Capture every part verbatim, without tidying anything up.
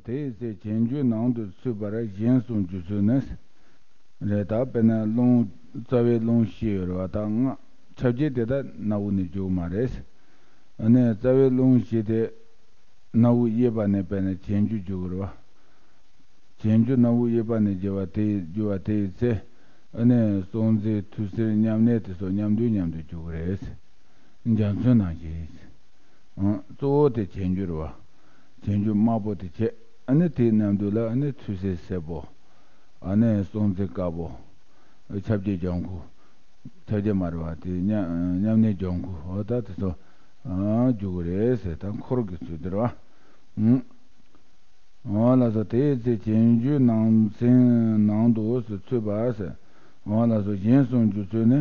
དེའི་ཚེ་གྱེན་རྒྱུ་ནང་དུ་ཚུད་པར་གཞན་གསུམ་རྒྱུ་ཚུལ་ནི། རེད། ད་དཔེར་ན་རླུང་རྩ་བའི་རླུང་བཞི་ཡོད་རེད་བ། ད་ལྔ་ཁྱབ་བྱེད་དེ་ད་སྣ་བུག་ནས་རྒྱུ་མ་རེད། ཨ་ནི་རྩ་བའི་རླུང་བཞི་དེ་སྣ་བུག་གཡས་པ་ནས་དཔེར་ན་གྱེན་རྒྱུ་རྒྱུ་རེད་བ། གྱེན་རྒྱུ་སྣ་བུག་གཡས་པ་ནས་རྒྱུ་བ་དེ་རྒྱུ་བ་དེའི་ཚེ། ཨ་ནི་གསུང་ཚིག་ཐོས་ཚུལ་མཉམ་གནས་དེ་སོགས་མཉམ་འདུས་མཉམ་དུ་རྒྱུ་གི་རེད། འཇའ་ཚོན་ནང་བཞིན། ཨང་། གཙོ་བོ་དེ་གྱེན་རྒྱུ་རེད་བ། གྱེན་རྒྱུ་དམར་པོ་དེ་བྱས། ཨ་ནི་དེའི་མཉམ་དུ་ལ་ཨ་ནི་ཐོས་སྲས་སེར་པོ། ཨ་ནི་གསུང་ཚིག་དཀར་པོ། ཁྱབ་བྱེད་ལྗང་ཁུ། ཁྱབ་བྱེད་དམར་བ་དེ་མཉམ་མཉམ་གནས་ལྗང་ཁུ། འོ་ད་དེ་ཚོ། ཨ། རྒྱུ་གི་རེད་ཟེར། ད་འཁོར་གྱི་ཚུལ་དེ་རེད་བ། ཨང་། འོ་ལགས་སོ། དེའི་ཚེ་གྱེན་རྒྱུ་ནང་ཚན་ནང་དུ་ཚུད་པ་ཟེར། འོ་ལགས་སོ། གཞན་གསུམ་རྒྱུ་ཚུལ་ནི།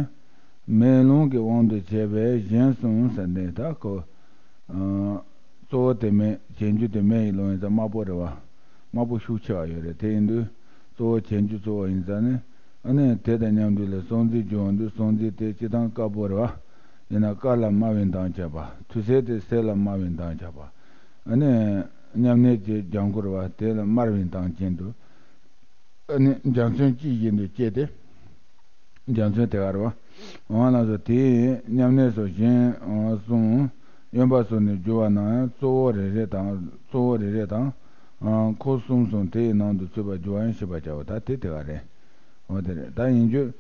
མེ་རླུང་གི་དབང་དུ་བྱས་པའི་གཞན་གསུམ་ཟེར་ནས་ད་ཁོ། ཨ། གཙོ་བོ་དེ་མེ། གྱེན་རྒྱུ་དེ་མེ་ཡི་རླུང་ཡིན་ཙང་དམར་པོ་རེད་བ། དམར་པོ་ཤུགས་ཆེ་བ་ཡོད་རེད། དེ་ཡིན་དུས་གཙོ་བོ་གྱེན་རྒྱུ་གཙོ་བོ་ཡིན་ཙང་ནི། ཨ་ནི་དེ་དང་མཉམ་དུ་ལ་གསུང་ཚིག་རྒྱུ་འོང་དུས་གསུང་ཚིག་དེ་སྤྱིར་བཏང་དཀར་པོ་རེད་བ། ཡིན་ན་དཀར་ལ་དམར་བའི་མདངས་ཁྱབ་པ། ཐོས་སྲས་དེ་སེར་ལ་དམར་བའི་མདངས་ཁྱབ་པ། ཨ་ནི་མཉམ་གནས་ཀྱི་ལྗང་ཁུ་རེད་བ། དེ་ལ་དམར་བའི་མདངས་ཅན་དུ། ཨ་ནི་འཇའ་ཚོན་དཀྱིལ་བཞིན་དུ་སྐྱེས་ཏེ། འཇའ་ཚོན་དེ་ག་རེད་བ། འོ་ལགས་སོ། དེའི་མཉམ་གནས་སོགས་གཞན་གསུམ། གཡོན་པ་སོགས་ནས་རྒྱུ་བ་ན་ཡང་གཙོ་བོ་རེ་རེ་དང་། གཙོ་བོ་རེ་རེ་དང་། འཁོར་གསུམ་གསུམ་དེ་ཡི་ནང་དུ་ཚུད་པར་རྒྱུ་བ་ཡང་ཤེས་པར་བྱའོ། ད་དེ་དེ་ག་རེད། འོ་དེ་རེད། ད་ཡིན་རྒྱུ།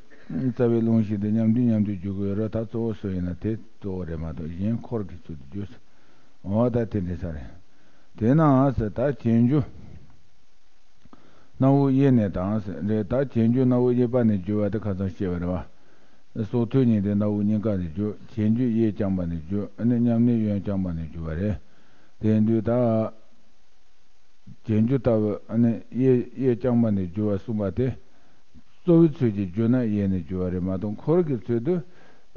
རྩ་བའི་རླུང་བཞི་དེ་མཉམ་འདུས་མཉམ་དུ་རྒྱུ་དགོས་རེད། ད་གཙོ་བོ་སུ་ཡིན་ན་དེ་གཙོ་བོ་རེད་མ་གཏོགས་གཞན་འཁོར་གྱི་ཚུལ་དུ་རྒྱུ། འོ་ད་དེ་འདྲ་ས་རེད། དེས་ན་ཟེར། ད་གྱེན་རྒྱུ། སྣ་བུག་གཡས་ནས་དང་ཟེར། རེད། ད་གྱེན་རྒྱུ་སྣ་བུག་གཡས་པ་ནས་རྒྱུ་བ་དེ་ཁ་སང་བཤད་པ་རེད་བ། སྲོག་ཐོག་གཉིས་དེ་སྣ་བུག་སྙིང་ག་ནས་རྒྱུ། གྱེན་རྒྱུ་གཡས་བརྐྱང་པ་ནས་རྒྱུ། ཨ་ནི་མཉམ་གནས་གཡོན་བརྐྱང་པ་ནས་རྒྱུ་བ་རེད། དེ་ཡིན་དུས་ད། གྱེན་རྒྱུ་ལྟ་བུ། ཨ་ནི་གཡས་གཡས་བརྐྱང་པ་ནས་རྒྱུ་བ་གསུངས་པ་དེ། གཙོ་བོའི་ཚུལ་གྱིས་བརྗོད་ན་གཡས་ནས་རྒྱུ་བ་རེད་མ་གཏོགས་འཁོར་གྱི་ཚུལ་དུ།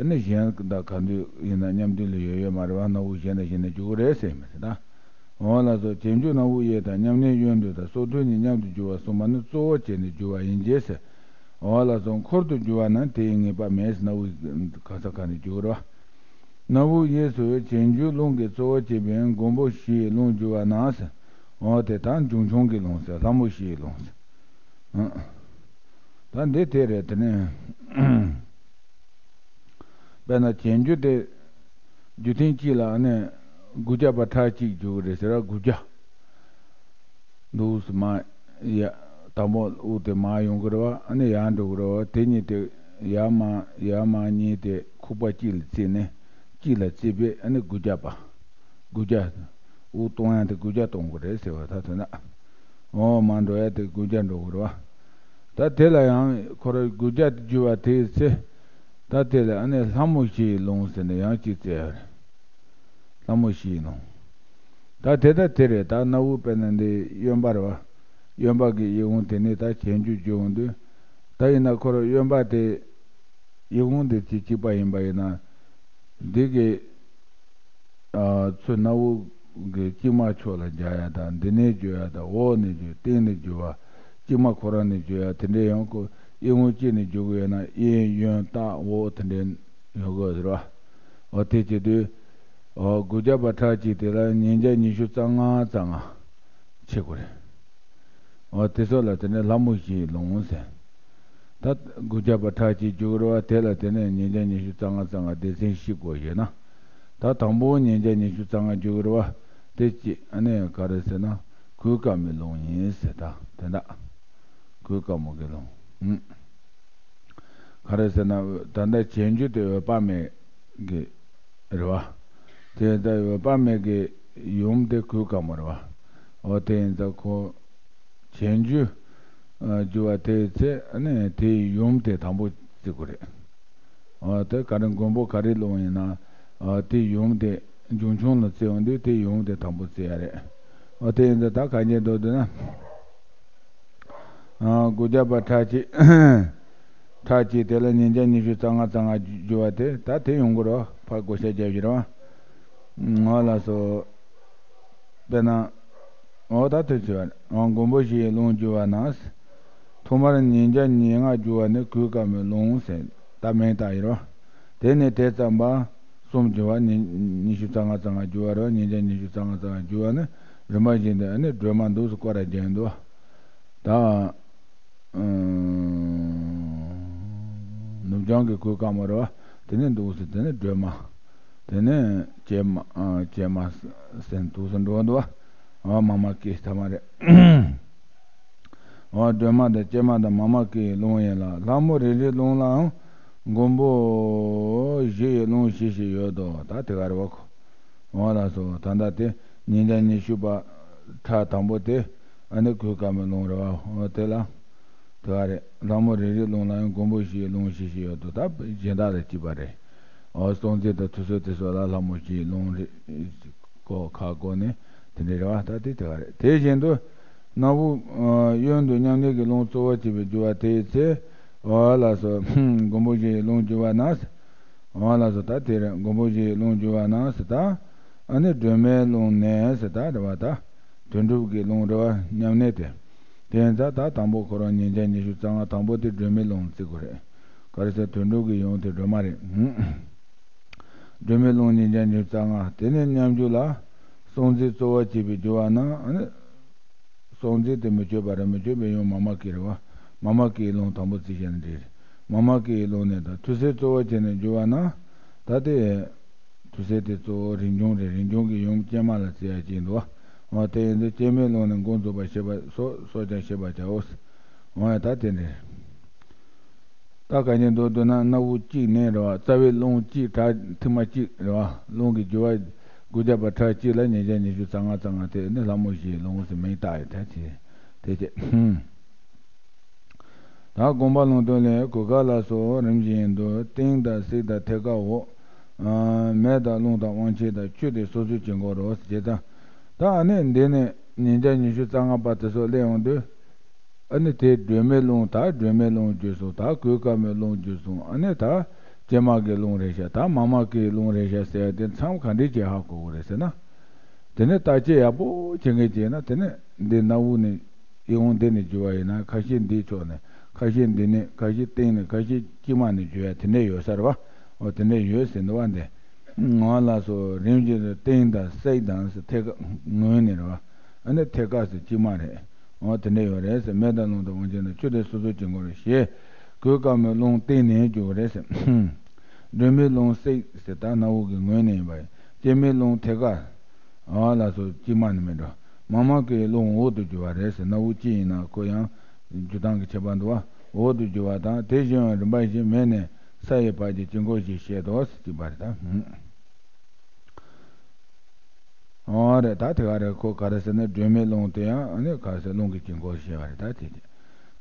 ཨ་ནི་གཞན་དག་ག་དུས་ཡིན་ན་མཉམ་འདུས་ལ་ཡོད་ཡོད་མ་རེད་བ། སྣ་བུག་གཞན་དང་གཞན་ནས་རྒྱུ་གི་རེད་ཟེར་མི་ཟེར་ད། འོ་ལགས་སོ། གྱེན་རྒྱུ་སྣ་བུག་གཡས་དང་མཉམ་གནས་གཡོན་དུ་དང་སྲོག་ཐོག་གཉིས་མཉམ་དུ་རྒྱུ་བ་གསུངས་པ་ནི་གཙོ་བོ་བྱས་ནས་རྒྱུ་བ་ཡིན་གྱི་ཟེར། འོ་ལགས་སོ། འཁོར་དུ་རྒྱུ་བ་ན་དེའི་ངེས་པ་མེད། སྣ་བུག་ག་ས་ག་ནས་རྒྱུ་གི་རེད་བ། སྣ་བུག་གཡས་སུ་གྱེན་རྒྱུ་རླུང་གི་གཙོ་བོ་བྱས་པའི་མགོན་པོ་བཞི་ཡི་རླུང་རྒྱུ་བ་ན་ཟེར། འོ་དེ་ད་འབྱུང་ཆུང་གི་རླུང་ཟེར། ལྷ་མོ་བཞི་ཡི་རླུང་ཟེར། ཨ། ད་འདི་དེ་རེད། དེ་ནས། དཔེར་ན་གྱེན་རྒྱུ་དེ། རྒྱུ་མཚན་གཅིག་ལ་ཨ་ནི་དགུ་བརྒྱ་པ་ཕྲག་གཅིག་རྒྱུ་གི་རེད་ཟེར་བ། དགུ་བརྒྱ། འདུག་སེ་མར་ཡ། དང་པོ་དབུགས་དེ་མར་ཡོང་གི་རེད་བ། ཨ་ནི་ཡར་འགྲོ་གི་རེད་བ། དེ་གཉིས་དེ་ཡར་མར་ཡར་མར་གཉིས་དེ་ཁུག་པ་གཅིག་ལ་བརྩིས་ནས། གཅིག་ལ་བརྩིས་པས་ཨ་ནི་དགུ་བརྒྱ་པ། དགུ་བརྒྱ། དབུགས་གཏོང་ཡག་དེ་དགུ་བརྒྱ་གཏོང་དགོས་རེད་ཟེར་བ། ད་དེ་ན། འོ་མར་འགྲོ་ཡག་དེ་དགུ་བརྒྱ་འགྲོ་དགོས་རེད་བ། ད་དེ་ལ་ཡང་ཁོ་ར་དགུ་བརྒྱ་དེ་བརྒྱུད་པ་དེའི་ཚེ། ད་དེ་ལ་ཨ་ནི་ལྷ་མོ་བཞི་ཡི་རླུང་ཟེར་ནས་ཡང་གཅིག་བརྩི་ཡག་རེད། ལྷ་མོ་བཞི་ཡི་རླུང་། ད་དེ་ད་དེ་རེད། ད་སྣ་བུག་དཔེར་ན་འདི་གཡོན་པ་རེད་བ། གཡོན་པ་གི་ཡིད་འོང་དེ་ནས་ད་གྱེན་རྒྱུ་རྒྱུ་འོང་དུས། ད་ཡིན་ན་ཁོ་ར་གཡོན་པ་དེ། ཡིད་འོང་དེ་ཚེ་གཅིག་པ་ཡིན་པ་ཡིན་ན། འདི་གི། ཨ། ཚུར་སྣ་བུག་གི་དཀྱིལ་མ་ཕྱོགས་ལ་སྦྱར་ཡག་དང་། འདི་ནས་རྒྱུ་ཡག་དང་། འོག་ནས་རྒྱུ། སྟེང་ནས་རྒྱུ་བ། དཀྱིལ་མ་ཁོ་རང་ནས་རྒྱུ་ཡག་དེ་འདྲའི་ཡང་ཁོ་ཡིད་འོང་གཅིག་ནས་རྒྱུ་གི་ཡོད་ན། གཡས་གཡོན་ལྟག་འོག་དེ་འདྲའི་ཡོང་གི་ཡོད་རེད་བ། འོ་དེ་བྱེད་དུས། འོ་དགུ་བརྒྱ་པ་ཕྲག་གཅིག་དེ་ལ་ཉིས་བརྒྱ་ཉི་ཤུ་རྩ་ལྔ་རྩ་ལྔ་བྱེད་དགོས་རེད། འོ་དེ་ཚོ་ལ་དེ་ནས་ལྷ་མོ་བཞི་ཡི་རླུང་ཟེར། ད་དགུ་བརྒྱ་པ་ཕྲག་གཅིག་རྒྱུ་གི་རེད་བ། དེ་ལ་དེ་ནས་ཉིས་བརྒྱ་ཉི་ཤུ་རྩ་ལྔ་རྩ་ལྔ་སྡེ་ཚན་བཞི་བགོས་ཡོད་ན། ད་དང་པོ་ཉིས་བརྒྱ་ཉི་ཤུ་རྩ་ལྔ་རྒྱུ་གི་རེད་བ། དེ་གཅིག་ཨ་ནི་ག་རེ་ཟེར་ན། གོས་དཀར་མོའི་རླུང་ཡིན་ཟེར། ད་དེ་འདྲ། གོས་དཀར་མོ་གི་རླུང་། ཨུམ། ག་རེ་ཟེར་ན། ད་ལྟ་གྱེན་རྒྱུ་དེ་འོད་དཔག་མེད་ཀྱི་རེད་བ། དེ་ད་འོད་དཔག་མེད་ཀྱི་ཡུམ་དེ་གོས་དཀར་མོ་རེད་བ། འོ་དེ་ཡིན་ཙང་ཁོ། གྱེན་རྒྱུ། ཨ། རྒྱུ་བ་དེའི་ཚེ་ཨ་ནི་དེའི་ཡུམ་དེ་དང་པོ་བརྩི་དགོས་རེད། འོ་དེ་ག་རེ་མགོན་པོ་ག་རེ་རླུང་ཡིན་ན། ཨ། དེའི་ཡུམ་དེ་འབྱུང་ཆུང་ལ་བརྩི་འོང་དུས་དེའི་ཡུམ་དེ་དང་པོ་བརྩི་ཡག་རེད། འོ་དེ་ཡིན་ཙང་ད་ག་འདྲ་འདུག་ཟེར་ན། ཨ། དགུ་བརྒྱ་པ་ཕྲག་གཅིག་ཕྲག་གཅིག་དེ་ལ་ཉིས་བརྒྱ་ཉི་ཤུ་རྩ་ལྔ་རྩ་ལྔ་རྒྱུ་བ་དེ་ད་དེ་ཡོང་གི་རེད་བ། ཕར་བགོ་བཤའ་རྒྱབ་ཀྱི་རེད་བ། འོ་ལགས་སོ། དཔེར་ན། འོ་ད་དེ་ཚོ། འོ་མགོན་པོ་བཞི་ཡི་རླུང་རྒྱུ་བ་ན། ཐོག་མར་ཉིས་བརྒྱ་ཉེར་ལྔ་རྒྱུ་བ་ནི་གོས་དཀར་མོའི་རླུང་ཟེར། ད་མིང་བཏགས་ཡིན་རོ། དེ་ནས་དེ་ཙམ་པ་གསུམ་རྒྱུ་བ་ནི་ཉི་ཤུ་རྩ་ལྔ་རྩ་ལྔ་རྒྱུ་བ་རོ། ཉིས་བརྒྱ་ཉི་ཤུ་རྩ་ལྔ་རྩ་ལྔ་རྒྱུ་བ་ནི། རིམ་པ་བཞིན་དུ་ཨ་ནི་སྒྲོལ་མ་འདུག་སེ་སྐོར་ར་བརྒྱབ་འདུག་བ། ད། ཨ། ནུབ་བྱང་གི་གོས་དཀར་མོ་རེད་བ། དེ་ནས་འདུག་སེ་དེ་ནས་སྒྲོལ་མ། དེ་ནས་ཀྱེ་མ། ཨ། ཀྱེ་མ་ཟེར་འདུག་སེ་འགྲོ་འདུག་བ། ཨ། མཱ་མ་ཀཱི་ཐ་མ་རེད། ཨ། སྒྲོལ་མ་དང་ཀྱེ་མ་དང་མཱ་མ་ཀཱིའི་རླུང་ཡིན་ལ། ལྷ་མོ་རེ་རེའི་རླུང་ལའང་མགོན་པོ་བཞི་ཡི་རླུང་བཞི་བཞི་ཡོད་དོ། ད་དེ་ག་རེད་བ་ཁོ། འོ་ལགས་སོ། ད་ལྟ་དེ་ཉིས་བརྒྱ་ཉི་ཤུ་པ་ཕྲག་དང་པོ་དེ་ཨ་ནི་གོས་དཀར་མོའི་རླུང་རེད་བ། འོ་དེ་ལ་དེ་ག་རེད། ལྷ་མོ་རེ་རེའི་རླུང་ལའང་མགོན་པོ་བཞིའི་རླུང་བཞི་བཞི་ཡོད་དོ། ད་གཞན་དག་ལ་གཅིག་པ་རེད། འོ་སྲོག་འཛིན་དང་ཐུར་སེལ་དེ་སོགས་ལ་ལྷ་མོ་བཞིའི་རླུང་རེ་བཀོད་ཁ་བཀོད་ནས་དེ་འདྲ་རེད་བ། ད་དེ་དེ་ག་རེད། དེ་བཞིན་དུ་སྣ་བུག་གཡོན་དུ་མཉམ་གནས་ཀྱི་རླུང་གཙོ་བོར་བྱས་པའི་རྒྱུ་བ་དེའི་ཚེ། འོ་ལགས་སོ། མགོན་པོ་བཞིའི་རླུང་རྒྱུ་བ་ན། འོ་ལགས་སོ། ད་དེར་མགོན་པོ་བཞིའི་རླུང་རྒྱུ་བ་ན་ཟེར་ད། ཨ་ནི་སྒྲོལ་མའི་རླུང་ནས་ཟེར་ད་རེད་བ། ད་དོན་གྲུབ་ཀྱི་རླུང་རེད་བ། མཉམ་གནས་དེ། དེ་ཡིན་ཙང་ད་དང་པོ་ཁོ་རང་ཉིས་བརྒྱ་ཉི་ཤུ་རྩ་ལྔ། དང་པོ་དེ་སྒྲོལ་མའི་རླུང་བརྩི་དགོས་རེད། ག་རེ་ཟེར། དོན་གྲུབ་ཀྱི་ཡུམ་དེ་སྒྲོལ་མ་རེད། སྒྲོལ་མའི་རླུང་ཉིས་བརྒྱ་ཉི་ཤུ་རྩ་ལྔ། དེ་ནས་མཉམ་རྒྱུ་ལ་སྲོག་འཛིན་གཙོ་བོར་བྱས་པའི་རྒྱུ་བ་ན། ཨ་ནི། སྲོག་འཛིན་དེ་མི་བསྐྱོད་པ་རེད། མི་བསྐྱོད་པའི་ཡུམ་མཱ་མ་ཀཱི་རེད་བ། མཱ་མ་ཀཱིའི་རླུང་དང་པོ་བརྩི་བྱས་ན་འགྲིག་རེད། མཱ་མ་ཀཱིའི་རླུང་ནས་ད་ཐུར་སེལ་གཙོ་བོར་བྱས་ནས་རྒྱུ་བ་ན། ད་དེ་ཐུར་སེལ་དེ་གཙོ་བོ་རིན་འབྱུང་རེད། རིན་འབྱུང་གི་ཡུམ་ཀྱེ་མ་ལ་བརྩི་ཡ་གཅིག་འདུག་བ། འོ་དེ་ཡིན་ཚེ་ཀྱེ་མའི་རླུང་ནས་མགོ་འཛུགས་པར་ཤེས་པ་སོགས་སོགས་ཀྱང་ཤེས་པར་བྱའོ། འོ་ཡ་ད་དེ་འདྲ་རེད། ད་ག་ཉིན་མདོར་བསྡུ་ན་སྣ་བུག་གཅིག་ནས་རེད་བ། རྩ་བའི་རླུང་གཅིག་ཕྲག་ཐིག་མ་གཅིག་རེད་བ། རླུང་གི་རྒྱུ་བ་དགུ་བརྒྱ་པ་ཕྲག་གཅིག་ལ་ཉིས་བརྒྱ་ཉི་ཤུ་རྩ་ལྔ་རྩ་ལྔ་དེ་ནི་ལྷ་མོ་བཞིའི་རླུང་ཟེར་མིང་བཏགས་ཡོད། ད་དེ་དེ་བྱས། ད་དགོངས་པ་ལུང་སྟོན་ལས། གོས་དཀར་ལ་སོགས་རིམ་བཞིན་དུ། སྟེང་དང་གསེག་དང་ཐད་ཀའོ། ཨ། མེ་དང་རླུང་དང་དབང་ཆེན་དང་། ཆུ་དེ་སོ་སོའི་དཀྱིལ་འཁོར་རོ། ཞེས་དང་། ད་ཨ་ནི་འདི་ནས་ཉིས་བརྒྱ་ཉི་ཤུ་རྩ་ལྔ་པ་དེ་ཚོ་སླེབས་ཡོང་དུས། ཨ་ནི་དེ་སྒྲོལ་མའི་རླུང་། ད་སྒྲོལ་མའི་རླུང་བརྗོད་སོང་། ད་གོས་དཀར་མོའི་རླུང་བརྗོད་སོང་། ཨ་ནི་ད་ཀྱེ་མ་གི་རླུང་རེད་ཤག་ད་མཱ་མ་ཀཱིའི་རླུང་རེད་ཤག་ཟེར་ཡ་དེ་མཚམས་ག་འདྲས་ཅིག་ཧ་གོ་དགོས་རེད་ཟེར་ན། དེ་ནས་བརྟག་དཔྱད་ཡག་པོ་བྱེད་མཁན་བྱས་ན། དེ་ནས་འདི་སྣ་བུག་ནས་ཨི་ཁུང་འདི་ནས་རྒྱུ་བ་ཡིན་ན། ཁ་ཤས་འདིའི་ཕྱོགས་ནས། ཁ་ཤས་འདི་ནས། ཁ་ཤས་སྟེང་ནས། ཁ་ཤས་དཀྱིལ་མ་ནས་རྒྱུ་ཡ་དེ་འདྲས་ཡོད་ས་རེད་བ། འོ་དེ་འདྲས་ཡོད་ཟེར་འདུག་བ། འདི། འོ་ལགས་སོ། རིམ་བཞིན་དུ་སྟེང་དང་གསེག་དང་ཟེར། ཐད་ཀ་ངོས་ནས་རེད་བ། ཨ་ནི་ཐད་ཀ་ཟེར་དཀྱིལ་མ་རེད། འོ་དེ་འདྲ་ཡོད་རེད་ཟེར། མེ་དང་རླུང་དང་དབང་ཆེན་དང་། ཆུ་དེ་སོ་སོའི་དཀྱིལ་འཁོར་རེད། ཞེས་གོས་དཀར་མོའི་རླུང་སྟེང་ནས་རྒྱུ་བ་རེད་ཟེར། སྒྲོལ་མའི་རླུང་གསེག་ཟེར་ད་སྣ་བུག་གི་ངོས་ནས་ཡིན་པ་རེད། ཀྱེ་མའི་རླུང་ཐད་ཀ། འོ་ལགས་སོ། དཀྱིལ་མ་ནས་མིན་འགྲོ། མཱ་མ་ཀཱིའི་རླུང་འོག་ཏུ་རྒྱུ་བ་རེད་ཟེར། སྣ་བུག་གཅིག་ཡིན་ན་ཁོ་ཡང་རྒྱུ་སྟངས་ཀྱི་ཁྱད་པར་འདུག་བ། འོག་ཏུ་རྒྱུ་བ་དང་། དེ་བཞིན་རིམ་པ་བཞིན་མེ་ནས་ས་ཡི་བར་གྱི་དཀྱིལ་འཁོར་བཞི་བཤད་དོ་ཟེར་གྱི་བ་རེད་ད། འོ་རེད། ད་དེ་ག་རེད། ཁོ་ག་རེ་ཟེར་ན། སྒྲོལ་མའི་རླུང་དེ་ཡང་ཨ་ནི་ག་རེ་ཟེར། རླུང་གི་དཀྱིལ་འཁོར་བཤད་པ་རེད། ད་དེ་དེ།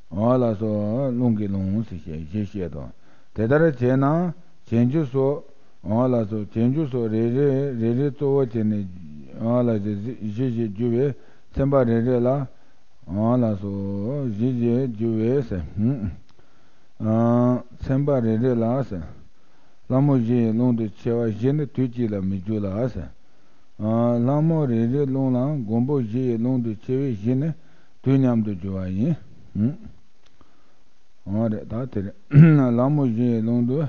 འོ་ལགས་སོ། རླུང་གི་རླུང་ཟེར་བཤད། བཞི་བཤད་དོ། དེ་ལྟར་བྱས་ན་གྱེན་རྒྱུ་སོགས། འོ་ལགས་སོ། གྱེན་རྒྱུ་སོགས་རེ་རེ་རེ་རེ་གཙོ་བོར་བྱས་ནས། འོ་ལགས་སོ། བཞི་བཞི་བཞི་རྒྱུ་བས་ཚན་པ་རེ་རེ་ལ། འོ་ལགས་སོ། བཞི་བཞི་རྒྱུ་བས་ཟེར། ཨ། ཚན་པ་རེ་རེ་ལ་ཟེར། ལྷ་མོ་བཞི་ཡི་རླུང་དུ་ཆེ་བ་བཞི་ནི་དུས་གཅིག་ལ་མི་རྒྱུ་ལ་ཟེར། ཨ། ལྷ་མོ་རེ་རེའི་རླུང་ལ་མགོན་པོ་བཞི་ཡི་རླུང་དུ་ཆེ་བའི་བཞི་ནི་དུས་མཉམ་དུ་རྒྱུ་བ་ཡིན། འོ་རེད། ད་དེ་རེད། ལྷ་མོ་བཞི་ཡི་རླུང་དུ།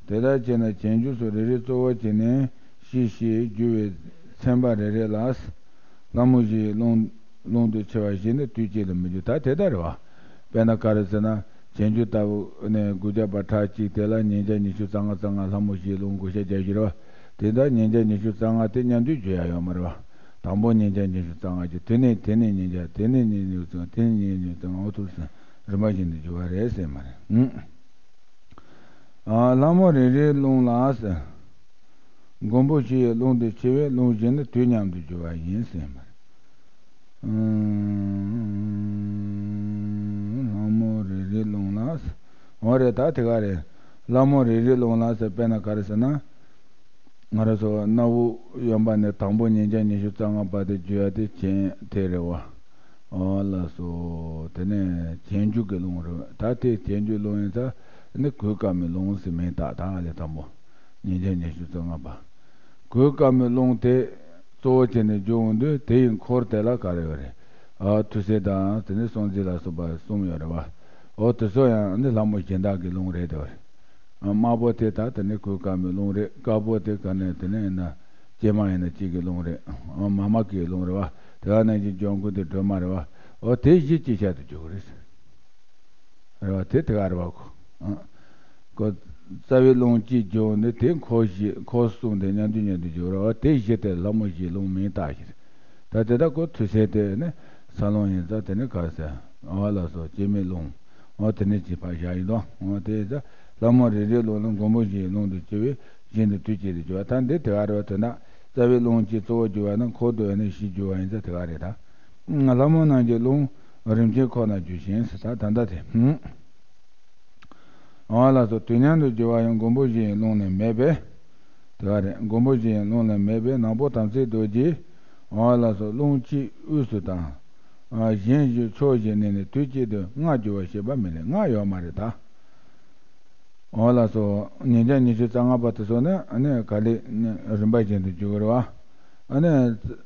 དེ་ལྟར་བྱས་ན་གྱེན་རྒྱུ་སོགས་རེ་རེ་གཙོ་བོར་བྱས་ནས་བཞི་བཞི་རྒྱུ་བའི་ཚན་པ་རེ་རེ་ལ། ལྷ་མོ་བཞི་ཡི་རླུང་། རླུང་དུ་ཆེ་བ་བཞི་ནི་དུས་གཅིག་ལ་མི་རྒྱུ། ད་དེ་ལྟར་རེད་བ། དཔེར་ན་ག་རེ་ཟེར་ན། གྱེན་རྒྱུ་ལྟ་བུ་ནས་དགུ་བརྒྱ་པ་ཕྲག་གཅིག་དེ་ལ་ཉིས་བརྒྱ་ཉི་ཤུ་རྩ་ལྔ་རྩ་ལྔ་ལྷ་མོ་བཞིའི་རླུང་བགོ་བཤའ་རྒྱག་རྒྱུ་རེད་བ། དེ་ལྟར་ཉིས་བརྒྱ་ཉི་ཤུ་རྩ་ལྔ་དེ་མཉམ་དུ་རྒྱུ་ཡ་ཡོད་མ་རེད་བ། དང་པོ་ཉིས་བརྒྱ་ཉི་ཤུ་རྩ་ལྔ་གྱི། དེ་ནས་དེ་ནས་ཉིས་བརྒྱ། དེ་ནས་ཉིས་བརྒྱ་ཉི་ཤུ་རྩ་ལྔ། དེ་ནས་ཉིས་བརྒྱ་ཉི་ཤུ་རྩ་ལྔ། འོ་ཐུག་སོང་། རིམ་པ་བཞིན་དུ་རྒྱུ་བ་རེད་ཟེར་མ་རེད། ཨ། ལྷ་མོ་རེ་རེའི་རླུང་ལ་ཟེར། མགོན་པོ་བཞི་ཡི་རླུང་དུ་ཆེ་བའི་རླུང་བཞི་ནི་དུས་མཉམ་དུ་རྒྱུ་བ་ཡིན་ཟེར་མ་རེད། ཨང་། ལྷ་མོ་རེ་རེའི་རླུང་ལ་ཟེར། འོ་རེད། ད་དེ་ག་རེད། ལྷ་མོ་རེ་རེའི་རླུང་ལ་ཟེར། དཔེར་ན་ག་རེ་ཟེར་ན། ང་རང་ཚོ་སྣ་བུག་གཡོན་པ་ནས་དང་པོ་ཉིས་བརྒྱ་ཉི་ཤུ་རྩ་ལྔ་པ་དེ་རྒྱུ་ཡ་དེ་གྱེན་དེ་རེད་བ། འོ་ལགས་སོ། དེ་ནས་གྱེན་རྒྱུ་གི་རླུང་རེད། ད་དེ་གྱེན་རྒྱུའི་རླུང་ཡིན་ཙང་ནི་གོས་དཀར་མོའི་རླུང་ཟེར་མིང་བཏགས། ད་ཨ་ལས་དང་པོ་ཉིས་བརྒྱ་ཉི་ཤུ་རྩ་ལྔ་པ། གོས་དཀར་མོའི་རླུང་དེ་གཙོ་བོ་བྱས་ནས་རྒྱུ་འོང་དུས། དེ་ཡི་འཁོར་དེ་ལ་ག་རེ་ཡོད་རེད། ཨ། ཐུར་སེལ་དང་། དེ་ནས་སྲོག་འཛིན་ལ་སོགས་པ་གསུམ་ཡོད་རེད་བ། འོ་དེ་ཚོ་ཡང་ནི་ལྷ་མོ་གཞན་དག་གི་རླུང་རེད་དེ་བ་རེད། དམར་པོ་དེ་ད་དེ་ནི་གོས་དཀར་མོའི་རླུང་རེད། དཀར་པོ་དེ་ག་ནས་དེ་ནས་ཡིན་ན་ཀྱེ་མ་ཡིན་ན་གཅིག་གི་རླུང་རེད། མཱ་མ་ཀཱིའི་རླུང་རེད་བ། དེ་ག་ནང་བཞིན་ལྗང་གུ་དེ་སྒྲོལ་མ་རེད་བ། འོ་དེ་བཞི་གཅིག་ཆར་དུ་འཇུག་གི་རེད། རེད་བ། དེ་དེ་ག་རེད་བ། ཁོ་ཨ། ཁོ་རྩ་བའི་རླུང་གཅིག་འཇུག་ནས་དེ་འཁོར་བཞི་འཁོར་གསུམ་དེ་མཉམ་དུ་མཉམ་དུ་འཇུག་རེད་བ། དེ་བཞི་དེ་ལྷ་མོ་བཞིའི་རླུང་མིང་བཏགས་ཤིང་། ད་དེ་ལྟར་ཁོ་ཐོད་ཚད་དེ་ནི་ས་རླུང་ཡིན་ཙང་དེ་ནི་ག་རེ་ཟེར། འོ་ལགས་སོ། སྐྱེ་མེད་རླུང་། འོ་དེ་ནི་ཅི་ཕར་བཞག་ཡིན་དོ། འོ་དེ་ཡིན་ཙང་ལྷ་མོ་རེ་རེའི་རླུང་ནི་མགོན་པོ་བཞིའི་རླུང་དུ་སྐྱེ་བས་གཞན་དུ་དུས་གཅིག་ཏུ་འཇུག་པ། ད་འདི་དེ་ག་རེད་བ། དེ་ན་རྩ་བའི་རླུང་གཅིག་གཙོ་བོ་འཇུག་པ་ན་འཁོར་དུ་ནི་བཞི་འཇུག་པ་ཡིན་ཙང་དེ་ག་རེད་ད། ལྷ་མོ་རྣམས་ཀྱི་རླུང་རིམ་གྱིས་འཁོར་ན་འཇུག་ཅིང་ཟེར། ད་ད་ལྟ་དེ། འོ་ལགས་སོ། དུས་མཉམ་དུ་འཇུག་པ་ཡང་མགོན་པོ་བཞིའི་རླུང་ནི་མེད་པས། དེ་ག་རེད། མགོན་པོ་བཞིའི་རླུང་ནི་མེད་པས་ནག་པོ་དམ་ཚིག་རྡོ་རྗེས། འོ་ལགས་སོ། རླུང་གཅིག་དབུས་སུ་དང་། གཞན་བཞི་ཕྱོགས་བཞི་ནས་ནི་དུས་གཅིག་ཏུ་ལྔ་འཇུག་པར་བྱེད་པ་མིན་ལས། ལྔ་ཡོད་མ་རེད་ད། འོ་ལགས་སོ། ཉིས་བརྒྱ་ཉི་ཤུ་རྩ་ལྔ་པ་དེ་ཚོ་ནི་ཨ་ནི་ག་ལེ་རིམ་པ་བཞིན་དུ་འཇུག་རེད་བ། ཨ་ནི་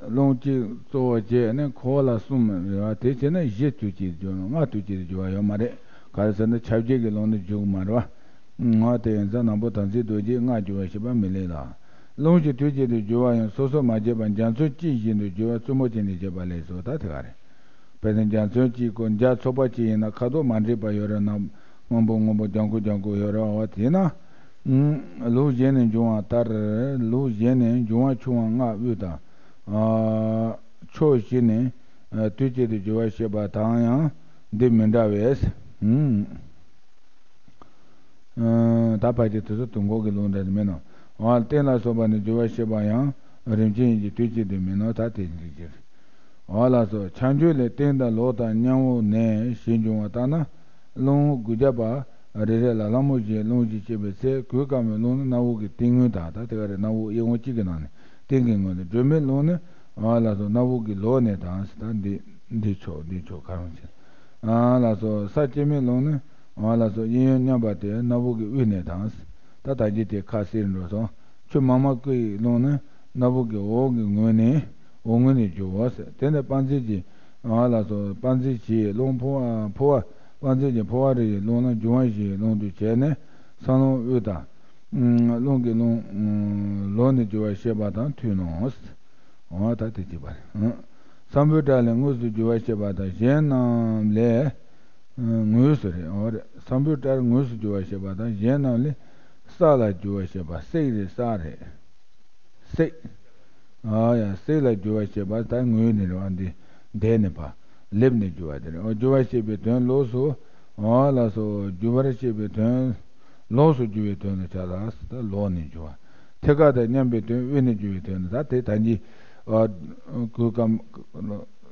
རླུང་གཅིག་གཙོ་བོ་བྱས་ནས་འཁོར་ལ་གསུམ་རེད་བ། དེ་བྱས་ན་བཞི་དུས་གཅིག་འཇུག་ནོ། ལྔ་དུས་གཅིག་ཏུ་འཇུག་པ་ཡོད་མ་རེད། ག་རེ་ཟེར་ན་ཁྱབ་བྱེད་ཀྱི་རླུང་ནི་འཇུག་མ་རེད་བ། འོ་དེ་ཡིན་ཙང་ནག་པོ་དམ་ཚིག་རྡོ་རྗེས་ལྔ་འཇུག་པར་བྱེད་པ་མི་ལེགས་ལ། རླུང་གཅིག་དུས་གཅིག་ཏུ་འཇུག་པ་ཡང་སོ་སོར་མ་བྱས་པར་འཇའ་ཚོན་གཅིག་བཞིན་དུ་འཇུག་པ་བཙུན་མོ་ཅན་གྱིས་བྱེད་པ་ལེགས་སོ། ད་དེ་ག་རེད། དཔེར་ན་འཇའ་ཚོན་གཅིག་གོ། འཇའ་ཚོགས་པ་གཅིག་ཡིན་ན་ཁ་དོག་མ་འདྲེས་པ་ཡོད་རེད་ན། སྔོན་པོ་སྔོན་པོ། ལྗང་གུ་ལྗང་གུ་ཡོད་རེད་བ། དེས་ན་ལུགས་གཞན་ནས་འབྱུང་བ་ལྟར། ལུགས་གཞན་ནས་འབྱུང་བ་ཆུང་བ་ལྔ་དབུས་དང་། ཨ། ཕྱོགས་བཞི་ནས་དུས་གཅིག་ཏུ་འཇུག་པར་བྱེད་པ་དང་ཡང་འདི་མི་འདྲ་བས། ད་ཕལ་ཆེར་དེ་ཚོ་དུས་འཁོར་གྱི་ལུགས་འདྲ་མིན་ནོ། འོ་སྟེང་ལ་སོགས་པ་ནས་འཇུག་པར་བྱེད་པ་ཡང་རིམ་བྱེད་ཡིན་གྱི་དུས་གཅིག་ཏུ་མིན་ནོ། ད་དེ་འདྲ་ཅིག་འོ་ལགས་སོ། ཁྱབ་འཇུག་ལས་སྟེང་དང་ལོགས་དང་མཉམ་པོ་ནས་ཞེས་འབྱུང་བ་ལྟར་ན། རླུང་དགུ་བརྒྱ་པ་རེ་རེ་ལ་ལྷ་མོ་བཞིའི་རླུང་གིས་བསྐྱེད་པའི་ཚེ། གོས་དཀར་མོའི་རླུང་ནི་སྣ་བུག་གི་སྟེང་ངོས་དང་། ད་དེ་ག་རེ། སྣ་བུག་གཡས་ངོས་གཅིག་གི་ནང་ནས་སྟེང་གི་ངོས་ནས། སྒྲོལ་མའི་རླུང་ནི། འོ་ལགས་སོ། སྣ་བུག་གི་ལོགས་ནས་དང་། ད་འདི་འདི་ཕྱོགས་འདི་ཕྱོགས་ག་རང་བྱེད། ཨ་ལགས་སོ། ས་སྐྱེ་མེད་རླུང་ནི། འོ་ལགས་སོ། གཡས་གཡོན་མཉམ་པ་སྟེ་སྣ་བུག་གི་དབུས་ནས་དང་། ད་ད་གིན་དེ་ཁ་བསིལ་འགྲོ་སོང་། ཆུ་མ་མ་ཀུ་ཡི་རླུང་ནི་སྣ་བུག་གི་འོག་གི་ངོས་ནས། འོག་ངོས་ནས་འཇུག་གོ་ཟེར། དེ་ནས་དཔལ་མཛེས་ཀྱི། འོ་ལགས་སོ། དཔལ་མཛེས་ཀྱི་རླུང་ཕོ་བ། ཕོ་བ། དཔལ་མཛེས་ཀྱི་ཕོ་བ་རི་ཡི་རླུང་ལ་འབྱུང་བ་བཞིའི་རླུང་དུ་བྱས་ནས་ས་རླུང་དབུས་དང་། རླུང་གི་རླུང་ལོགས་ནས་འཇུག་པར་བཤད་པ་དང་མཐུན་ནོ། འོ་ད་དེ་གཅིག་པ་རེད། ས་བོན་སྒྲ་ལས་དངོས་སུ་འཇུག་པར་བཤད་པ་དང་གཞན་རྣམས་ལས། ངོས་སུ་རེད། འོ་རེད། ས་བོན་སྒྲ་དངོས་སུ་འཇུག་པར་བཤད་པ་དང་གཞན་རྣམས་ལས། ས་ལ་འཇུག་པར་བཤད་པ། སྲེག་རེད། ས་རེད། སྲེག་ཨ་ཡ། སྲེག་ལ་འཇུག་པར་བཤད་པ། ད་ངོས་ནས་རེད་བ། འདི་འདས་ནས་ཕར་ལེབ་ནས་འཇུག་པ་དེ་རེད། འོ་འཇུག་པར་བཤད་པའི་དོན་ལོགས་སུ། འོ་ལགས་སོ། འཇུག་པར་བཤད་པའི་དོན། ལོགས་སུ་འཇུག་པའི་དོན་ལ་བྱ་ལ། ད་ལོགས་ནས་འཇུག་པ། ཐད་ཀར་དང་མཉམ་པའི་དོན། དབུས་ནས་འཇུག་པའི་དོན་ལ། ད་དེ་ད་གིན། ཨ། གོས་དཀར་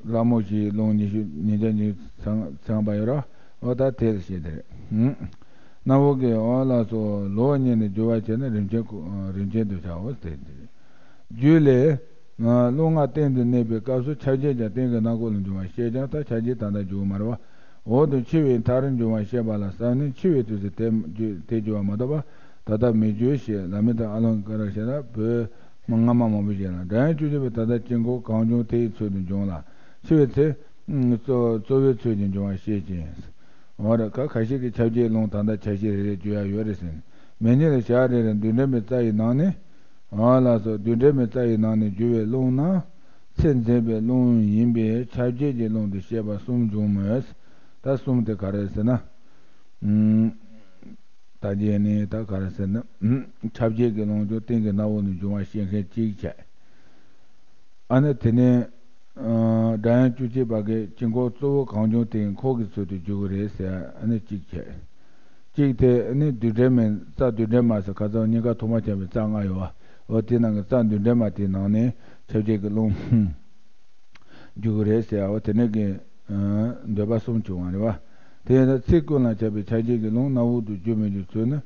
ལྷ་མོ་བཞིའི་རླུང་ཉི་ཤུ། ཉིས་བརྒྱ་ཉི་ཤུ་ཚང་ཚང་པ་ཡོད་ར། འོ་ད་དེ་ལ་བཤད་དེ་རེད། སྣ་བུག་གི། འོ་ལགས་སོ། ལོགས་གཉིས་ནས་འཇུག་པར་བྱས་ན་རིམ་བྱེད་ཀུན། རིམ་བྱེད་དུ་བྱའོ་ཟེར་ཏེ། རྒྱུད་ལས། རླུང་ལྔ་སྟེང་དུ་གནས་པའི་སྐབས་སུ་ཁྱབ་བྱེད་ཀྱང་སྟེང་གི་སྣ་ཁུག་ལ་འབྱུང་བར་བཤད་ཀྱང་། ད་ཁྱབ་བྱེད་ད་ལྟ་འཇུག་གི་མ་རེད་བ། འོག་ཏུ་འཆི་བའི་མཐར་འབྱུང་བར་བཤད་པ་ལ་བསམས་ནས་འཆི་བའི་དུས་སུ་དེ་དེ་འཇུག་པ་མ་གཏོགས་པ་ད་ལྟ་མི་འཇུག་ཞེས་བླ་མེད་དུ་ཨ་ལོང་ཀ་ར་ཞེས་ན་བོད་མི་སྔ་མ་མང་པོ་ཞིག་ལ། སྒྲ་དབྱངས་བཅུ་གཅིག་པའི་ད་ལྟ་དཀྱིལ་འཁོར་གང་བྱུང་དེ་ཡི་ཚུལ་དུ་འབྱུང་ལ། འཆི་བའི་ཚེ། གཙོ་གཙོ་བོའི་ཚུལ་གྱིས་འབྱུང་བར་བཤད་ཅིང་། འོ་རེད། ཁ་ཁ་ཤས་ཀྱིས་ཁྱབ་བྱེད་རླུང་ད་ལྟ་ཆ་ཤས་རེ་རེ་བརྗོད་ཡ་ཡོད་རེད་ཟེར་ནས། མེ་ཉིད་ལ་ཞག་རེ་རེ་རྡུལ་ཕྲན་པའི་རྩ་ཡི་ནང་ནས། འོ་ལགས་སོ། རྡུལ་ཕྲན་པའི་རྩ་ཡི་ནང་ནས་རྒྱུ་བའི་རླུང་ན། ཚེ་འཛིན་པའི་རླུང་ཡིན་པས་ཁྱབ་བྱེད་ཀྱི་རླུང་དུ་བཤད་པ་གསུམ་འབྱུང་མོད། ད་གསུམ་དེ་ག་རེ་ཟེར་ན། ད་རྗེས་ནས་ད་ག་རེ་ཟེར་ན། ཁྱབ་བྱེད་ཀྱི་རླུང་ཀྱང་སྟེང་གི་སྣ་བུག་ནས་འབྱུང་བ་བཤད་མཁན་གཅིག་བྱས། ཨ་ནི་དེ་ནས། སྒྲ་དབྱངས་བཅུ་གཅིག་པ་གིས་དཀྱིལ་འཁོར་གཙོ་བོ་གང་བྱུང་དེའི་འཁོར་གྱི་ཚུལ་དུ་འཇུག་གི་རེད་ཟེར། ཨ་ནི་གཅིག་བྱས། གཅིག་དེ་ནི་རྡུལ་ཕྲན་མའི་རྩ། རྡུལ་ཕྲན་མ་ཟེར་ཁ་སང་སྙིང་ག་ཐོག་མ་ཁྱབ་པའི་རྩ་ལྔ་ཡོད་བ། འོ་དེ་ནང་གི་རྩ་རྡུལ་ཕྲན་མ་དེའི་ནང་ནས་ཁྱབ་བྱེད་ཀྱི་རླུང་འཇུག་གི་རེད་ཟེར། འོ་དེ་ནས་ཀྱི་འདོད་པ་གསུམ་བྱུང་བ་རེད་བ། དེ་ཡིན་ན་ཚེ་ཀུན་ལ་ཁྱབ་པའི་ཁྱབ་བྱེད་ཀྱི་རླུང་སྣ་བུག་ཏུ་རྒྱུ་མི་འགྱུར་ཚུལ་ནི།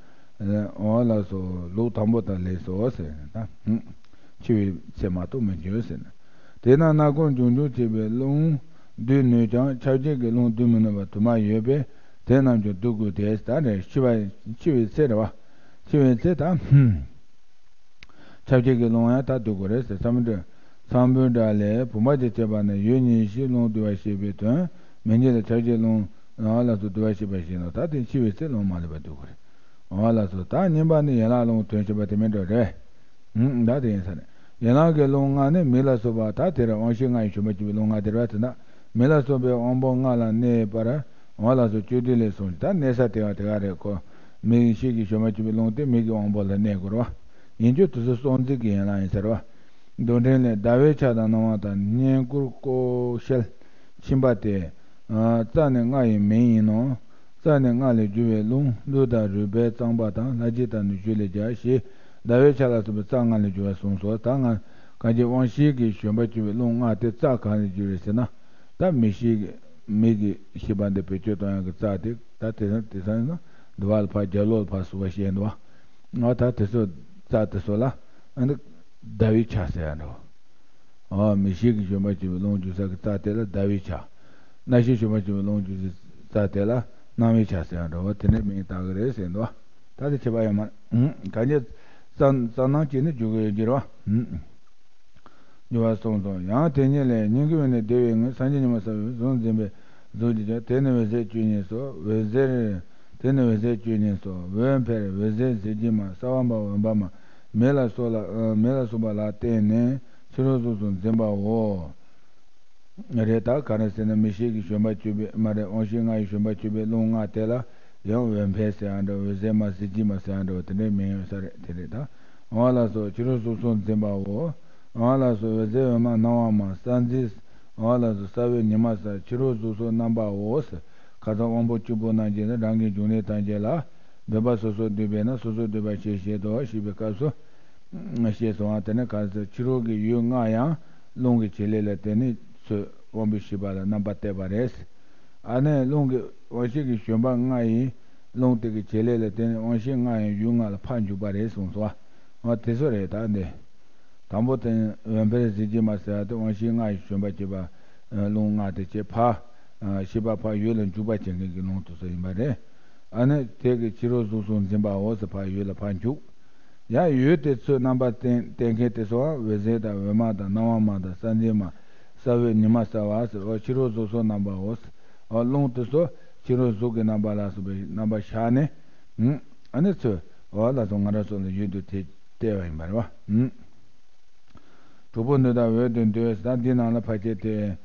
འོ་ལགས་སོ། ལུགས་དང་པོ་དང་ལེགས་སོ་ཟེར། ད་འཆི་བའི་ཚེ་མ་གཏོགས་མི་འགྱུར་ཟེར་ན། དེས་ན་སྣ་ཁུང་འབྱུང་འགྱུར་བྱེད་པའི་རླུང་བསྡུ་ནུས་ཀྱང་ཁྱབ་བྱེད་ཀྱི་རླུང་བསྡུ་མི་ནུས་པ་དུ་མ་ཡོད་པས་དེ་རྣམས་ཀྱང་བསྡུ་དགོས་ཏེ། ད་རེ་འཆི་བ་འཆི་བའི་ཚེ་རེད་བ། འཆི་བའི་ཚེ་ད་ཁྱབ་བྱེད་ཀྱི་རླུང་ཡང་ད་བསྡུ་དགོས་རེད་ཟེར། ས་བོན་སྒྲ། ས་བོན་སྒྲ་ལས་བུམ་པ་དང་བཅས་པ་ནི་ཡུལ་ཉིད་ཀྱི་རླུང་བསྡུ་བར་བྱེད་པའི་དོན། མེ་ཉིད་ལ་ཁྱབ་བྱེད་རླུང་ལ་སོགས་བསྡུ་བར་བྱེད་པ་བཞིན་ནོ། ད་དེ་འཆི་བའི་ཚེ་རླུང་མ་ལུས་པར་བསྡུ་དགོས་རེད། འོ་ལགས་སོ། ད་གཉིས་པ་ནི་ཡན་ལག་རླུང་དོན་བྱེད་པ་དེ་མིན་འགྲོ་རེད། ད་དེ་ཡིན་ས་རེད། ཡན་ལག་གི་རླུང་ལྔ་ནི་མིག་ལ་སོགས་པ་ད་དེར་དབང་ཤེས་ལྔ་ཡི་བྱུང་བ་བཅུ་པའི་རླུང་ལྔ་དེ་རེད་བ། དེ་ན་མིག་ལ་སོགས་པའི་དབང་པོ་ལྔ་ལ་གནས་པར་འོ་ལགས་སོ་བཅུད་དེ་ལས་གསུངས། ད་གནས་ས་དེ་བ་དེ་ག་རེད་ཁོ། མིག་ཤེས་ཀྱི་བྱུང་བ་བཅུ་པའི་རླུང་དེ་མིག་གི་དབང་པོ་ལ་གནས་དགོས་རེད་བ། ཡིན་རྒྱུ་དེ་ཚོ་སྲོག་འཛིན་གྱི་ཡན་ལག་ཡིན་ཟེར་བ། མདོ་འགྲེལ་ལས་ཟླ་བའི་ཆ་དང་སྣང་བ་དང་བསྙེན་བཀུར་བསྐོ་བཤད་ཕྱིན་པ་སྟེ། རྩ་ནི་ལྔ་ཡི་མིང་ཡིན་ནོ། རྩ་ནི་ལྔ་ལས་གྱུར་པའི་རླུང་ཀླུ་དང་རུས་སྦལ་རྩང་པ་དང་ལྷ་རྗེ་དང་ནུས་ཤུགས་ལས་སྦྱར་ཞེས་ཟླ་བའི་ཆ་ལ་སོགས་པའི་རྩ་ལྔ་ལས་གྱུར་པ་གསུངས་སོ། ད་ང་གང་ཅི་དབང་ཤེས་ཀྱི་བྱོན་པ་བཅུ་པའི་རླུང་ལྔ་དེ་རྩ་གང་ལས་གྱུར་རེད་ཟེར་ན། ད་མིག་ཤེས་ཀྱི་མིག་གི་ཤེས་པ་འདི་བེད་སྤྱོད་གཏོང་ཡག་གི་རྩ་དེ་ད་དེ་སང་དེ་སང་ན་འདི་བ་ལ་ཕར་རྒྱབ་ལོགས་ལ་ཕར་ཟུར་བ་བཤད་འདུག་བ། ང་ད་དེ་ཚོ་རྩ་དེ་ཚོ་ལ་ཨ་ནི་ཟླ་བའི་ཆ་ཟེར་ཡ་འདྲ་བ། ཨ། མིག་ཤེས་ཀྱི་བྱོན་པ་བཅུ་པའི་རླུང་འཇུག་ས་ཀྱི་རྩ་དེ་ལ་ཟླ་བའི་ཆ། རྣ་ཤེས་བྱོན་པ་བཅུ་པའི་རླུང་འཇུག་ས་ཀྱི་རྩ་དེ་ལ་སྣང་བའི་ཆ་ཟེར་ཡང་འདྲ་བ་དེ་འདྲའི་མིང་བཏགས་ཀྱི་རེད་ཟེར་འདུག་ད་དེ་ཁྱད་པར་ཡོད་མ་རེད། གང་ཉིད་རྩ་རྩ་སྣང་སྐྱེས་ནས་འཇུག་གི་ཡོད་ཀྱི་རེད་བ། འཇུག་པ་གསུངས་སོ། ཡང་དེ་ཉིད་ལས་སྙིང་གི་དབུས་ནས་བདེ་བའི་ངོས་སངས་རྒྱས་ཉི་མ་གསལ་བའི་གཟུགས་འཛིན་པའི་གཟུགས་ཀྱི་ཆ་དེ་ནི་འོད་ཟེར་བཅུ་གཉིས་སོ། འོད་ཟེར། དེ་ནི་འོད་ཟེར་བཅུ་གཉིས་སོ། འོད་འཕེར་འོད་ཟེར་གཟི་བརྗིད་མ་གསལ་བ་འབར་འོད་འབར་མ་མེ་ལ་སོགས་ལ་མེ་ལ་སོགས་པ་ལ་བརྟེན་ནས་ཕྱི་རོལ་གཟུགས་སུ་འཛིན་པའོ། རེད། ད་ག་རེ་ཟེར་ན་མིག་ཤེས་ཀྱི་བྱོན་པ་བཅུ་པའི་མ་རེད། དབང་ཤེས་ལྔ་ཡི་བྱོན་པ་བཅུ་པའི་རླུང་ལྔ་དེ་ལ་ཡང་འོད་འཕེལ་ཟེར་ཡང་འདྲ་འོད་ཟེར་མ་གཟི་བརྗིད་མ་ཟེར་ཡང་འདྲ་དེ་འདྲའི་མིང་ཡོད་ས་རེད། དེ་རེད། ད་འོ་ལགས་སོ། ཕྱི་རོལ་གཟུགས་སུ་འཛིན་པའོ། འོ་ལགས་སོ། འོད་ཟེར་འོད་མ་སྣང་བ་མ་ས་འཛིན། འོ་ལགས་སོ། ས་བོན་ཉི་མ་ས་ཕྱི་རོལ་གཟུགས་སུ་རྣམ་པའོ། ཁ་སང་དབང་པོ་བཅུ་པོ་རྣམས་ཀྱིས་ནི་རང་གི་འབྱུང་གནས་ཐམས་ཅད་ལ་འདོད་པ་སོ་སོར་འདོད་པས་ན་སོ་སོར་འདོད་པ་བྱེད་བྱེད་དོ་ཞེས་པའི་སྐབས་སུ། ཞེས་སོ། དེ་ནས་ག་ཚོད་ཕྱི་རོལ་གྱི་ཡུལ་ལྔ་ཡང་རླུང་གི་བྱེད་ལས་ལ་བརྟེན་ནས་ཚུར་དབང་པོའི་ཤེས་པ་ལ་རྣམ་པ་གཏད་པ་རེད། ཨ་ནི་རླུང་གི་དབང་ཤེས་ཀྱི་བྱོན་པ་ལྔ་ཡིས་རླུང་དེ་གི་བྱེད་ལས་ལ་བརྟེན་ནས་དབང་ཤེས་ལྔ་ཡང་ཡུལ་ལྔ་ལ་ཕར་འཇུག་པ་རེད་གསུངས་སོ། འོ་དེ་ཚོ་རེད། ད་འདི་དང་པོ་དེ་འོད་འཕེལ་གཟི་བརྗིད་མ་ཟེར་བ་དེ་དབང་ཤེས་ལྔ་ཡིས་བྱོན་པ་བྱེད་པ་རླུང་ལྔ་དེ་བྱེད་ཕ་ཤེས་པ་ཕ་ཡུལ་ལ་འཇུག་པ་བྱེད་མཁན་གྱི་རླུང་དེ་ཚོ་ཡིན་པ་རེད། ཨ་ནི་དེ་གི་ཕྱི་རོལ་གཟུགས་སུ་འཛིན་པའོ་ཟེར་ཕ་ཡུལ་ལ་ཕར་འཇུག་ཡང་ཡུལ་དེ་ཚོའི་རྣམ་པ་བསྟན་བསྟན་མཁན་དེ་ཚོའང་འོད་ཟེར་དང་འོད་མ་དང་སྣང་བ་མ་དང་ས་འཛིན་མ། ས་བོན་ཉི་མ་ས་བ་ཟེར་བ་ཕྱི་རོལ་གཟུགས་སོགས་རྣམ་པའོ་ཟེར། རླུང་དེ་ཚོ་ཕྱི་རོལ་གཟུགས་ཀྱི་རྣམ་པ་ལ་སོགས་པའི་རྣམ་པ་ཤར་ནས། ཨ་ནི་ཚོས་འོ་ལ་སོགས་ང་རང་ཚོ་ལ་ཡུལ་དུ་དེ་བལྟས་པ་ཡིན་པ་རེད་བ། དྲུག་པོ་འདི་དག་འོད་དུ་འདོད་ས་འདི་རྣམས་ལ་ཕལ་ཆེར་དེ།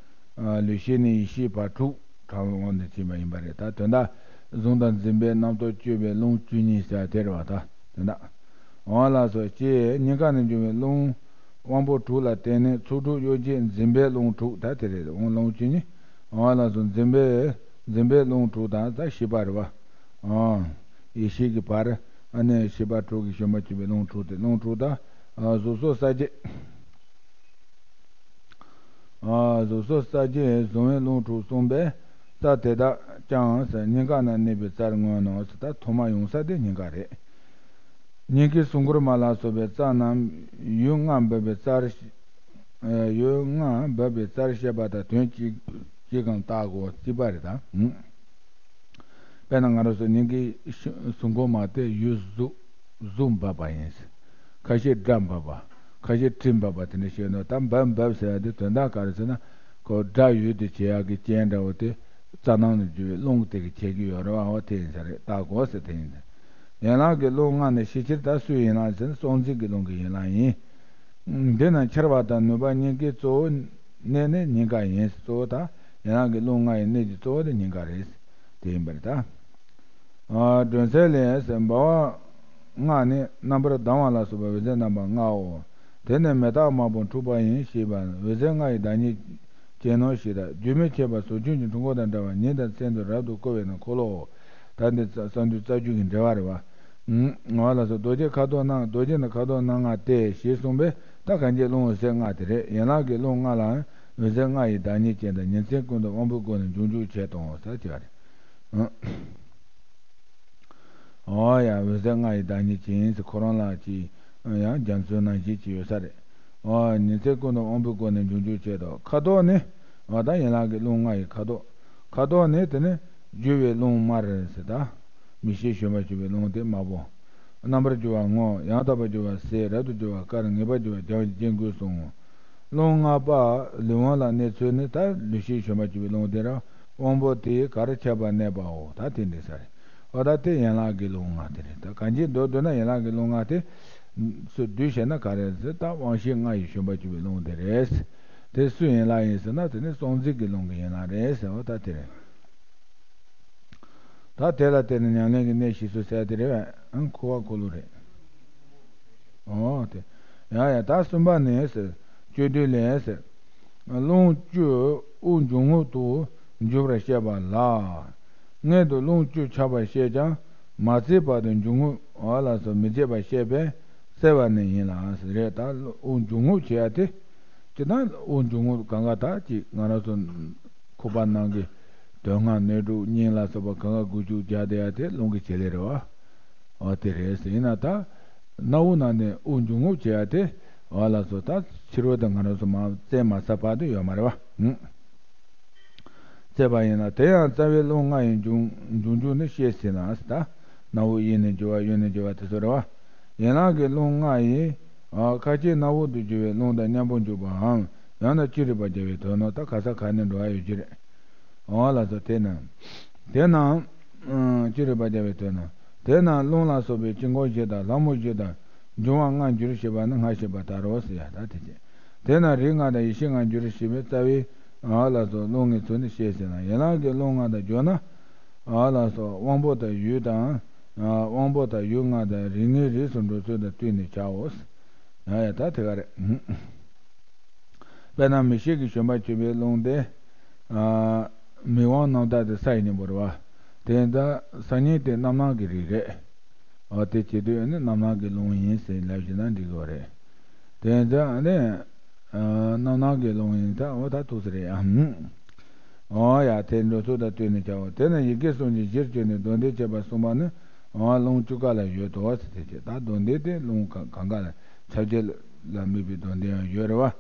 ལུས་ཤེས་ནས་ཡིད་ཤེས་བར་དྲུག་དྲག་པོའི་དབང་དུ་བྱས་པ་ཡིན་པ་རེད། ད་དོན་དག་གཟུང་དང་འཛིན་པའི་རྣམ་རྟོག་གཅོད་པའི་རླུང་བཅུ་གཉིས་ཟེར་བ་དེ་རེད་བ། ད་དོན་དག་འོ་ལགས་སོ། ཅེས་སྙིང་ག་ནས་འབྱུང་བའི་རླུང་དབང་པོ་དྲུག་ལ་བརྟེན་ནས་ཚོགས་དྲུག་གཡོ་བྱེད་འཛིན་པའི་རླུང་དྲུག་ད་དེ་རེད། འོང་རླུང་བཅུ་གཉིས། འོ་ལགས་སོ། འཛིན་པའི་འཛིན་པའི་རླུང་དྲུག་དང་ད་ཤེས་པ་རེད་བ། ཡེ་ཤེས་ཀྱི་བར་ཨ་ནི་ཤེས་པ་དྲུག་གི་བྱོན་པ་བཅུ་པའི་རླུང་དྲུག་སྟེ་རླུང་དྲུག་དང་གཟུགས་སོགས་ས་བཅད། གཟུགས་སོགས་ས་བཅད་གཟུང་བའི་རླུང་དྲུག་གསུངས་པས་རྩ་དེ་དག་ཀྱང་སྙིང་ག་ན་གནས་པའི་རྩར་མངོན་ནོ། ད་ཐོག་མ་ཡོང་ས་དེ་སྙིང་ག་རེད། སྙིང་གའི་སྲུང་འཁོར་མ་ལ་སོགས་པའི་རྩ་རྣམས་ཡུལ་ལྔ་འབབ་པའི་རྩར། ཡུལ་ལྔ་འབབ་པའི་རྩར་བཤད་པ་དང་དོན་གཅིག་གཅིག་གམ་བརྟག་གོ་གཅིག་པ་རེད་ད། དཔེར་ན་ང་རང་ཚོ་སྙིང་གའི་སྲུང་འཁོར་མ་དེ་ཡུལ་གཟུགས་གཟུགས་འབབ་པ་ཡིན། ཁ་ཤས་སྒྲ་འབབ་པ། ཁ་ཤས་དྲི་འབབ་པ་དེ་འདྲ་ཞིག་ཡོད་ནོ། ད་འབབ་འབབ་ཟེར་བ་དེ་དོན་དག་ག་རེ་ཟེར་ན། ཁོ་སྒྲ་ཡུལ་དུ་བྱེད་ཡག་གི་རྐྱེན་འདྲ་བོ་དེ་རྩ་ནང་ནས་རྒྱུ་བའི་རླུང་དེ་གིས་བྱེད་ཀྱི་ཡོད་རེད་བ། འོ་དེ་ཡིན་ས་རེད། བརྟག་གོ་ཟེར་དེ་ཡིན་ས། ཡན་ལག་གི་རླུང་ལྔ་ནི་ཤེས་ཕྱིར་ད་སུའི་ཡན་ལག་ཟེར་ན་སྲོག་འཛིན་གྱི་རླུང་གི་ཡན་ལག་ཡིན། འདི་ནི་འཆར་བ་དང་ནུས་པ་གཉིས་ཀའི་གཙོ་བོ་གནས་ནི་སྙིང་ག་ཡིན། གཙོ་བོ་དང་ཡན་ལག་གི་རླུང་ལྔ་ཡི་གནས་ཀྱི་གཙོ་བོ་དེ་སྙིང་ག་རེད། དེ་ཡིན་པར་ད། སྒྲོན་གསལ་ལས་འབར་བ་ལྔ་ནི་རྣམ་པར་ལྡང་བ་ལ་སོགས་པ་འོད་ཟེར་རྣམ་པ་ལྔའོ། དེ་ནི་མེ་སྟག་དམར་པོ་འཁྲུགས་པ་ཡིན་ཞེས་པ་འོད་ཟེར་ལྔ་ཡི་བདག་ཉིད་ཅན་ནོ་ཞེས་དང་རྒྱུན་མི་འཆད་པ་ཟོ་ཆུན་གྱི་འཁྲུལ་འཁོར་དང་འདྲ་བར་ཉིན་དང་མཚན་དུ་རབ་ཏུ་བསྐོར་བས་ན་འཁོར་ལོའོ། ད་འདི་རྩ་བསྡུས་རྩ་རྒྱུད་ཀྱི་འགྲེལ་བ་རེད་བ། ང་ལ་སོགས་རྡོ་རྗེ་ཁ་དོག་སྣ་རྡོ་རྗེ་ནི་ཁ་དོག་སྣ་ལྔ་སྟེ་ཞེས་གསུངས་པས་ད་གང་གི་རླུང་འོད་ཟེར་ལྔ་དེ་རེད། ཡན་ལག་གི་རླུང་ལྔ་ལའང་འོད་ཟེར་ལྔ་ཡི་བདག་ཉིད་ཅན་དང་ཉིན་མཚན་ཀུན་ཏུ་དབང་པོའི་སྒོ་ནས་འབྱུང་འཇུག་བྱེད་དང་ཟེར་གྱི་བ་རེད། འོ་ཡ། འོད་ཟེར་ལྔ་ཡི་བདག་ཉིད་ཅན་ཟེར་ཁོ་རང་ལ་ཅིག་ཡང་རྒྱ་མཚོའི་ནང་བཞིན་ཅིག་ཡོད་ས་རེད། འོ་ཉིན་མཚན་ཀུན་ཏུ་དབང་པོའི་སྒོ་ནས་འབྱུང་འཇུག་བྱེད་དོ། ཁ་དོག་ནི། འོ་ད་ཡན་ལག་གི་རླུང་ལྔ་ཡི་ཁ་དོག་ཁ་དོག་ནི་དེ་ནི་རྒྱུ་བའི་རླུང་དམར་ཟེར་ད། མིག་ཤེས་བྱོན་པ་བཅུ་པའི་རླུང་དེ་དམར་པོ། རྣམ་པར་རྒྱུ་བ་སྔོ། ཡང་དག་པར་རྒྱུ་བ་སེར། རབ་ཏུ་རྒྱུ་བ་དཀར། ངེས་པར་རྒྱུ་བ་ལྗང་སྐྱེ་དགུ་གསུངས། རླུང་ལྔ་པ་ལུས་དབང་ལ་གནས་ཚུལ་ནི་ད་ལུས་ཤེས་བྱོན་པ་བཅུ་པའི་རླུང་དེ་ར་དབང་པོ་དེའི་གར་ཁྱབ་པ་གནས་པའོ། ད་དེ་འདི་ས་རེད། འོ་ད་དེ་ཡན་ལག་གི་རླུང་ལྔ་དེ་རེད། ད་གང་ཅིའི་མདོར་བསྡུ་ན་ཡན་ལག་གི་རླུང་ལྔ་དེ། སུ་བསྡུས་བྱས་ན་ག་རེ་ཟེར། ད་དབང་ཤེས་ལྔ་ཡིས་ཞོན་པར་གྱུར་པའི་རླུང་དེ་རེད། དེ་སུའི་ཡན་ལག་ཡིན་ཟེར་ན། དེ་ནི་སྲོག་འཛིན་གྱི་རླུང་གི་ཡན་ལག་རེད་ཟེར་བ་ད་དེ་རེད། ད་དེ་ལ་བརྟེན་ནས་ཉམས་ལེན་གྱི་གནད་གཞི་སུ་ཟེར་དེ་རེད་བས། ཨང་། འཁོར་བ་འཁོར་ལོ་རེད། ཨོ་དེ། ཡ་ཡ། ད་གསུམ་པ་ནི་ཟེར། སྤྱོད་བསྡུས་ལས་ཟེར། རླུང་བཅུ་དབུགས་འབྱུང་རྔུབ་ཏུ་འགྱུར་བར་བཤད་པ་ལ། སྔོན་དུ་རླུང་བཅུ་ཆགས་པར་བཤད་ཀྱང་མ་ཚིག་བར་དུ་འབྱུང་རྔུབ་འོ་ལ་སོགས་མི་བྱེད་པར་བཤད་པས་བསལ་བ་ནི་ཡིན་ལ་ཟེར་རེད། ད་དབུགས་འབྱུང་རྔུབ་བྱེད་ཡ་དེ། ཅི་ད་དབུགས་འབྱུང་རྔུབ་གང་ག་ད་ཅིག་ང་རང་ཚོ་ཁོག་པ་ནང་གི་དོན་ལྔ་སྣོད་དྲུག་སྙིང་ལ་སོགས་པ་གང་ག་འགུལ་སྐྱོད་རྒྱག་བསྡད་ཡ་དེ་རླུང་གི་བྱེད་ལས་རེད་བ། འོ་དེ་རེད་ཟེར། ཡིན་ན་ད་སྣ་བུག་ནང་ནས་དབུགས་འབྱུང་རྔུབ་བྱེད་ཡ་དེ་འོ་ལ་སོགས་ད་ཕྱི་རོལ་དུ་ང་རང་ཚོ་མ་བཙལ་མ་ཚར་བར་དུ་ཡོད་མ་རེད་བ། ཨུམ། བཙལ་བ་ཡིན་ན་དེ་ཡང་རྩ་བའི་རླུང་ལྔ་ཡི་འབྱུང་འབྱུང་འགྱུར་ནི་བཤད་ཟིན་ལ་ཟེར། ད་སྣ་བུག་གཡས་ནས་རྒྱུ་བ་གཡོན་ནས་རྒྱུ་བ་དེ་ཚོ་རེད་བ། ཡན་ལག་གི་རླུང་ལྔ་ཡིས། ཨ། ཁ་ཆེའི་སྣ་བུག་ཏུ་རྒྱུ་བའི་རླུང་དང་མཉམ་པོ་འཇུག་པའམ། ཡང་ན་ཅི་རིགས་པ་བརྒྱབ་པའི་དོན་ནོ། ད་ག་ས་ག་ནས་འགྲོ་བ་ཡོད་ཀྱི་རེད། འོ་ལགས་སོ། དེ་ན། དེ་ན། ཨ། ཅི་རིགས་པ་བརྒྱབ་པའི་དོན་ནོ། དེ་ན་རླུང་ལ་སོགས་པའི་དཀྱིལ་འཁོར་བཞི་དང་ལྷ་མོ་བཞི་དང་འབྱུང་བ་ལྔར་འགྱུར་ཞེས་པ་ནི་སྔར་བཤད་པ་ལྟར་རོ་ཟེར་ཡ་ད་དེ་བྱས། དེ་ན་རིགས་ལྔ་དང་ཡེ་ཤེས་ལྔར་འགྱུར་ཞེས་པའི་རྩ་བའི། འོ་ལགས་སོ། རླུང་གི་ཚུལ་ནི་བཤད་ཟིན་ལ། ཡན་ལག་གི་རླུང་ལྔ་དང་སྦྱོར་ན། འོ་ལགས་སོ། དབང་པོ་དང་ཡུལ་དང་། ཨ། དབང་པོ་དང་ཡུལ་ལྔ་དང་རིགས་ལྔའི་རིགས་སུ་འགྲོ་ཚུལ་དང་བསྟུན་ནས་བྱའོ། ཡ་ཡ། ད་དེ་ག་རེད། དཔེར་ན་མིག་ཤེས་ཀྱིས་ཞོན་པར་གྱུར་པའི་རླུང་དེ། ཨ། མིག་དབང་རྣམ་དག་དེ་ས་ཡི་སྙིང་པོ་རེད་བ། དེ་ཡིན་ཙང་སང་ཉིན་དེ་རྣམ་སྣང་གི་རིགས་རེད། འོ་དེ་བྱེད་དུས་ནི་རྣམ་སྣང་གི་རླུང་ཡིན་ཟེར་ལབ་བཞག་ན་འགྲིག་གི་རེད། དེ་ཡིན་ཙང་ནི། ཨ། རྣམ་སྣང་གི་རླུང་ཡིན་ཙང་འོ་ད་ཐུགས་སུ་རེད་ཡ། ཧུམ། འོ་ཡ། དེ་འགྲོ་ཚུལ་དང་བསྟུན་ནས་བྱའོ། དེ་ནི་ཡི་གེ་གསུམ་གྱི་གཞིར་གྱུར་ནས་སྡོམ་ལྡན་བྱེད་པ་གསུངས་པ་ནི། འོ་རླུང་བཅུ་ཀ་ལ་ཡོད་དོ་ཟེར་དེ་བྱས། ད་སྡོམ་ལྡན་དེ་རླུང་ག་གང་ག་ལ་ཁྱབ་བྱེད་ལ་དམིགས་པའི་སྡོམ་ལྡན་ཡང་ཡོད་རེད་བ།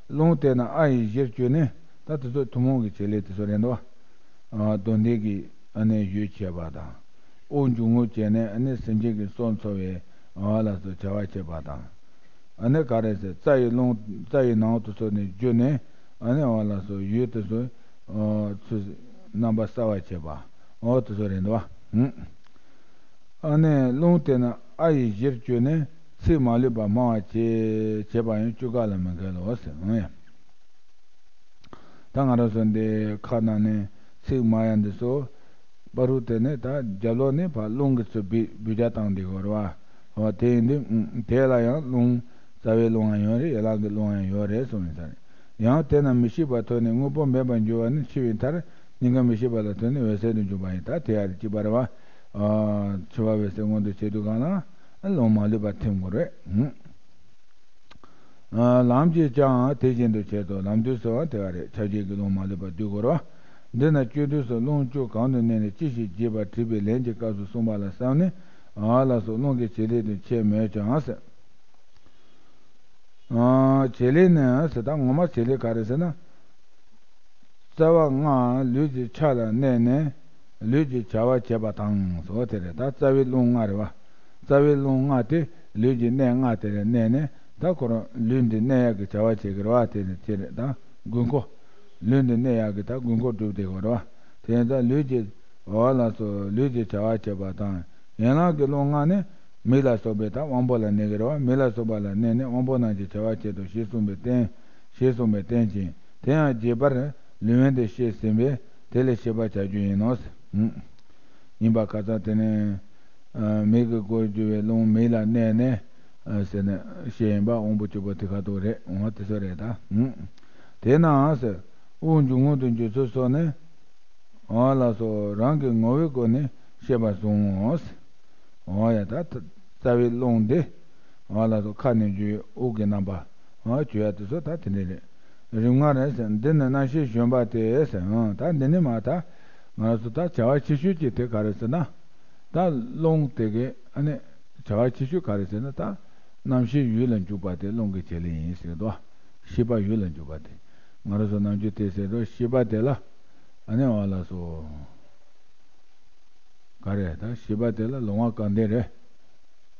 རླུང་དེ་ན་ཨ་ཡི་གཞིར་གྱུར་ནས་ད་དེ་ཚོ་ཐུན་མོང་གི་བྱེད་ལས་དེ་ཚོ་རེད་འདུག་བ། ཨ། སྡོམ་ལྡན་གྱི་ཨ་ནི་ཡུལ་བྱེད་པ་དང་། དབུགས་འབྱུང་རྔུབ་བྱས་ནས་ཨ་ནི་སེམས་ཅན་གྱི་སྲོག་འཚོ་བའི་འོ་ལགས་སོ་བྱ་བ་བྱེད་པ་དང་། ཨ་ནི་ག་རེ་ཟེར། རྩ་ཡི་རླུང་རྩ་ཡི་ནང་དུ་སོང་ནས་རྒྱུ་ནས་ཨ་ནི་འོ་ལགས་སོ་ཡུལ་དུ་སོང་། ཨོ་ཚུ་རྣམ་པ་གསལ་བར་བྱེད་པ། འོ་དེ་ཚོ་རེད་འདུག་བ། ཨ་ནི་རླུང་དེ་ན་ཨ་ཡི་གཞིར་གྱུར་ནས་ཚིག་མ་ལུས་པ་སྨྲ་བར་བྱེད། བྱེད་པ་ཡང་བཅུ་ཀ་ལ་མི་འགལ་ལོ་ཟེར། འོ་ཡ། ད་ང་རང་ཚོ་འདི་ཁ་ནང་ནས་ཚིག་སྨྲ་ཡ་འདི་ཚོ་བར་དུ་དེ་ནས་ད་རྒྱབ་ལོགས་ནས་ཕར་རླུང་གི་ཚུལ་བུད་བུད་རྒྱག་བཏང་འདི་གོ་རེད་བ། འོ་དེ་ཡིན་དུས་དེ་ལ་ཡང་རླུང་རྩ་བའི་རླུང་ཡང་ཡོད་རེད། ཡན་ལག་གི་རླུང་ཡང་ཡོད་རེད་གསུངས་ཡིན་ས་རེད། ཡང་དེ་ན་མི་ཤིགས་པ་ཐོབ་ནས་དངོས་པོ་མེད་པར་འགྱུར་བ་ནི་འཆི་བའི་མཐར་སྙིང་ག་མི་ཤིགས་པ་ལ་ཐོབ་ནས་འོད་གསལ་དུ་འཇུག་པ་ཡིན། ད་དེ་ཡ་རེད་གཅིག་པ་རེད་བ། འཆི་བ་འོད་གསལ་མངོན་དུ་བྱེད་དུས་གང་ལ་རླུང་མ་ལུས་པ་ཐིམ་དགོས་རེད། ལམ་གྱིས་ཀྱང་དེ་བཞིན་དུ་བྱེད་དོ། ལམ་དུས་སུའང་དེ་བ་རེད། ཁྱབ་བྱེད་ཀྱི་རླུང་མ་ལུས་པ་སྡུད་དགོས་རེད་བ། འདི་ན་སྤྱོད་དུས་སུ་རླུང་བཅུ་གང་དུ་གནས་ནས་ཅི་ཞིག་བགྱིས་པ་དྲིས་པའི་ལན་གྱི་སྐབས་སུ་གསུངས་པ་ལ་བསམས་ནས། འོ་ལགས་སོ། རླུང་གི་བྱེད་ལས་དེ་འཆད་མོད་ཀྱང་ཟེར། བྱེད་ལས་ནི་ཟེར། ད་ངོ་མ་བྱེད་ལས་ག་རེ་ཟེར་ན། རྩ་བ་ལྔ་ལུས་ཀྱི་ཆ་ལ་གནས་ནས་ལུས་ཀྱི་བྱ་བ་བྱེད་པ་དང་སོགས་དེ་རེད། ད་རྩ་བའི་རླུང་ལྔ་རེད་བ། རྩ་བའི་རླུང་ལྔ་དེ་ལུས་ཀྱི་གནས་ལྔ་དེ་ལ་གནས་ནས་ད་ཁོ་རང་ལུས་འདི་གནས་ཡག་གི་བྱ་བ་བྱེད་ཀྱི་རེད་བ། དེ་ནི་དེ་རེད། ད་དགོས་མཁོ། ལུས་འདི་གནས་ཡག་གི་ད་དགོས་མཁོ་སྒྲུབ་བསྡད་ཀྱི་རེད་བ། དེ་ཡིན་ཙང་ལུས་ཀྱི། འོ་ལགས་སོ། ལུས་ཀྱི་བྱ་བ་བྱེད་པ་དང་། ཡན་ལག་གི་རླུང་ལྔ་ནི་མིག་ལ་སོགས་པའི་ད་དབང་པོ་ལ་གནས་ཀྱི་རེད་བ། མིག་ལ་སོགས་པ་ལ་གནས་ནས་དབང་པོ་རྣམས་ཀྱི་བྱ་བ་བྱེད་དོ་ཞེས་གསུངས་པའི་རྟེན། ཞེས་གསུངས་པའི་རྟེན་ཅན། དེ་ཡང་རྒྱས་པར་ལུས་དབེན་དུ་བཤད་ཟིན་པས་དེ་ལས་ཤེས་པར་བྱ་རྒྱུ་ཡིན་ནོ། ཡིན་པ་ཁ་སང་དེ་ནས། ཨ། མིག་གི་སྒོར་གྱུར་བའི་རླུང་མིག་ལ་གནས་ནས། ཨ། ཟེར་ནས་བཤད་ཡིན་པ་དབང་པོ་སྐྱིད་པོ་དེ་ཁ་ཐུག་རེད། འོ་དེ་ཚོ་རེད་ད། དེས་ནའང་ཟེར། དབུགས་འབྱུང་རྔུབ་ཏུ་འགྱུར་ཚུལ་སོགས་ནི། འོ་ལགས་སོ། རང་གི་ངོ་བོའི་སྒོ་ནས་ཤེས་པར་བཟུང་ངོ་། འོ་ཡ། ད་རྩ་བའི་རླུང་འདི། འོ་ལགས་སོ། ཁ་ནས་འཇུ་བའི་དབུགས་ཀྱི་རྣམ་པ། འོ་བཅོས་ཡ་དེ་ཚོ་ད་དེ་འདྲ་རེད། རིམ་ལྔ་རེད་ཟེར། འདི་ནི་རྣམ་ཤེས་བཞོན་པ་སྟེ་ཟེར། ཨང་། ད་འདི་ནི་མ་ད་ང་རང་ཚོ་ད་བྱ་བ་ཆེ་ཤོས་ཀྱི་དེ་ག་རེ་ཟེར་ན། ད་རླུང་དེ་གའི་ཨ་ནི་བྱ་བ་ཆེ་ཤོས་ག་རེ་ཟེར་ན། ད་རྣམ་ཤེས་ཡུལ་ལ་འཇུག་པ་དེ་རླུང་གི་བྱེད་ལས་ཡིན་ཟེར་དོ། ཤེས་པ་ཡུལ་ལ་འཇུག་པ་དེ། ང་རང་ཚོ་ནམ་རྒྱུན་དེ་ཟེར་དོ། ཤེས་པ་དེ་ལ་ཨ་ནི་འོ་ལགས་སོ། ག་རེ། ད་ཤེས་པ་དེ་ལ་ལོང་བ་སྐལ་ལྡན་རེད།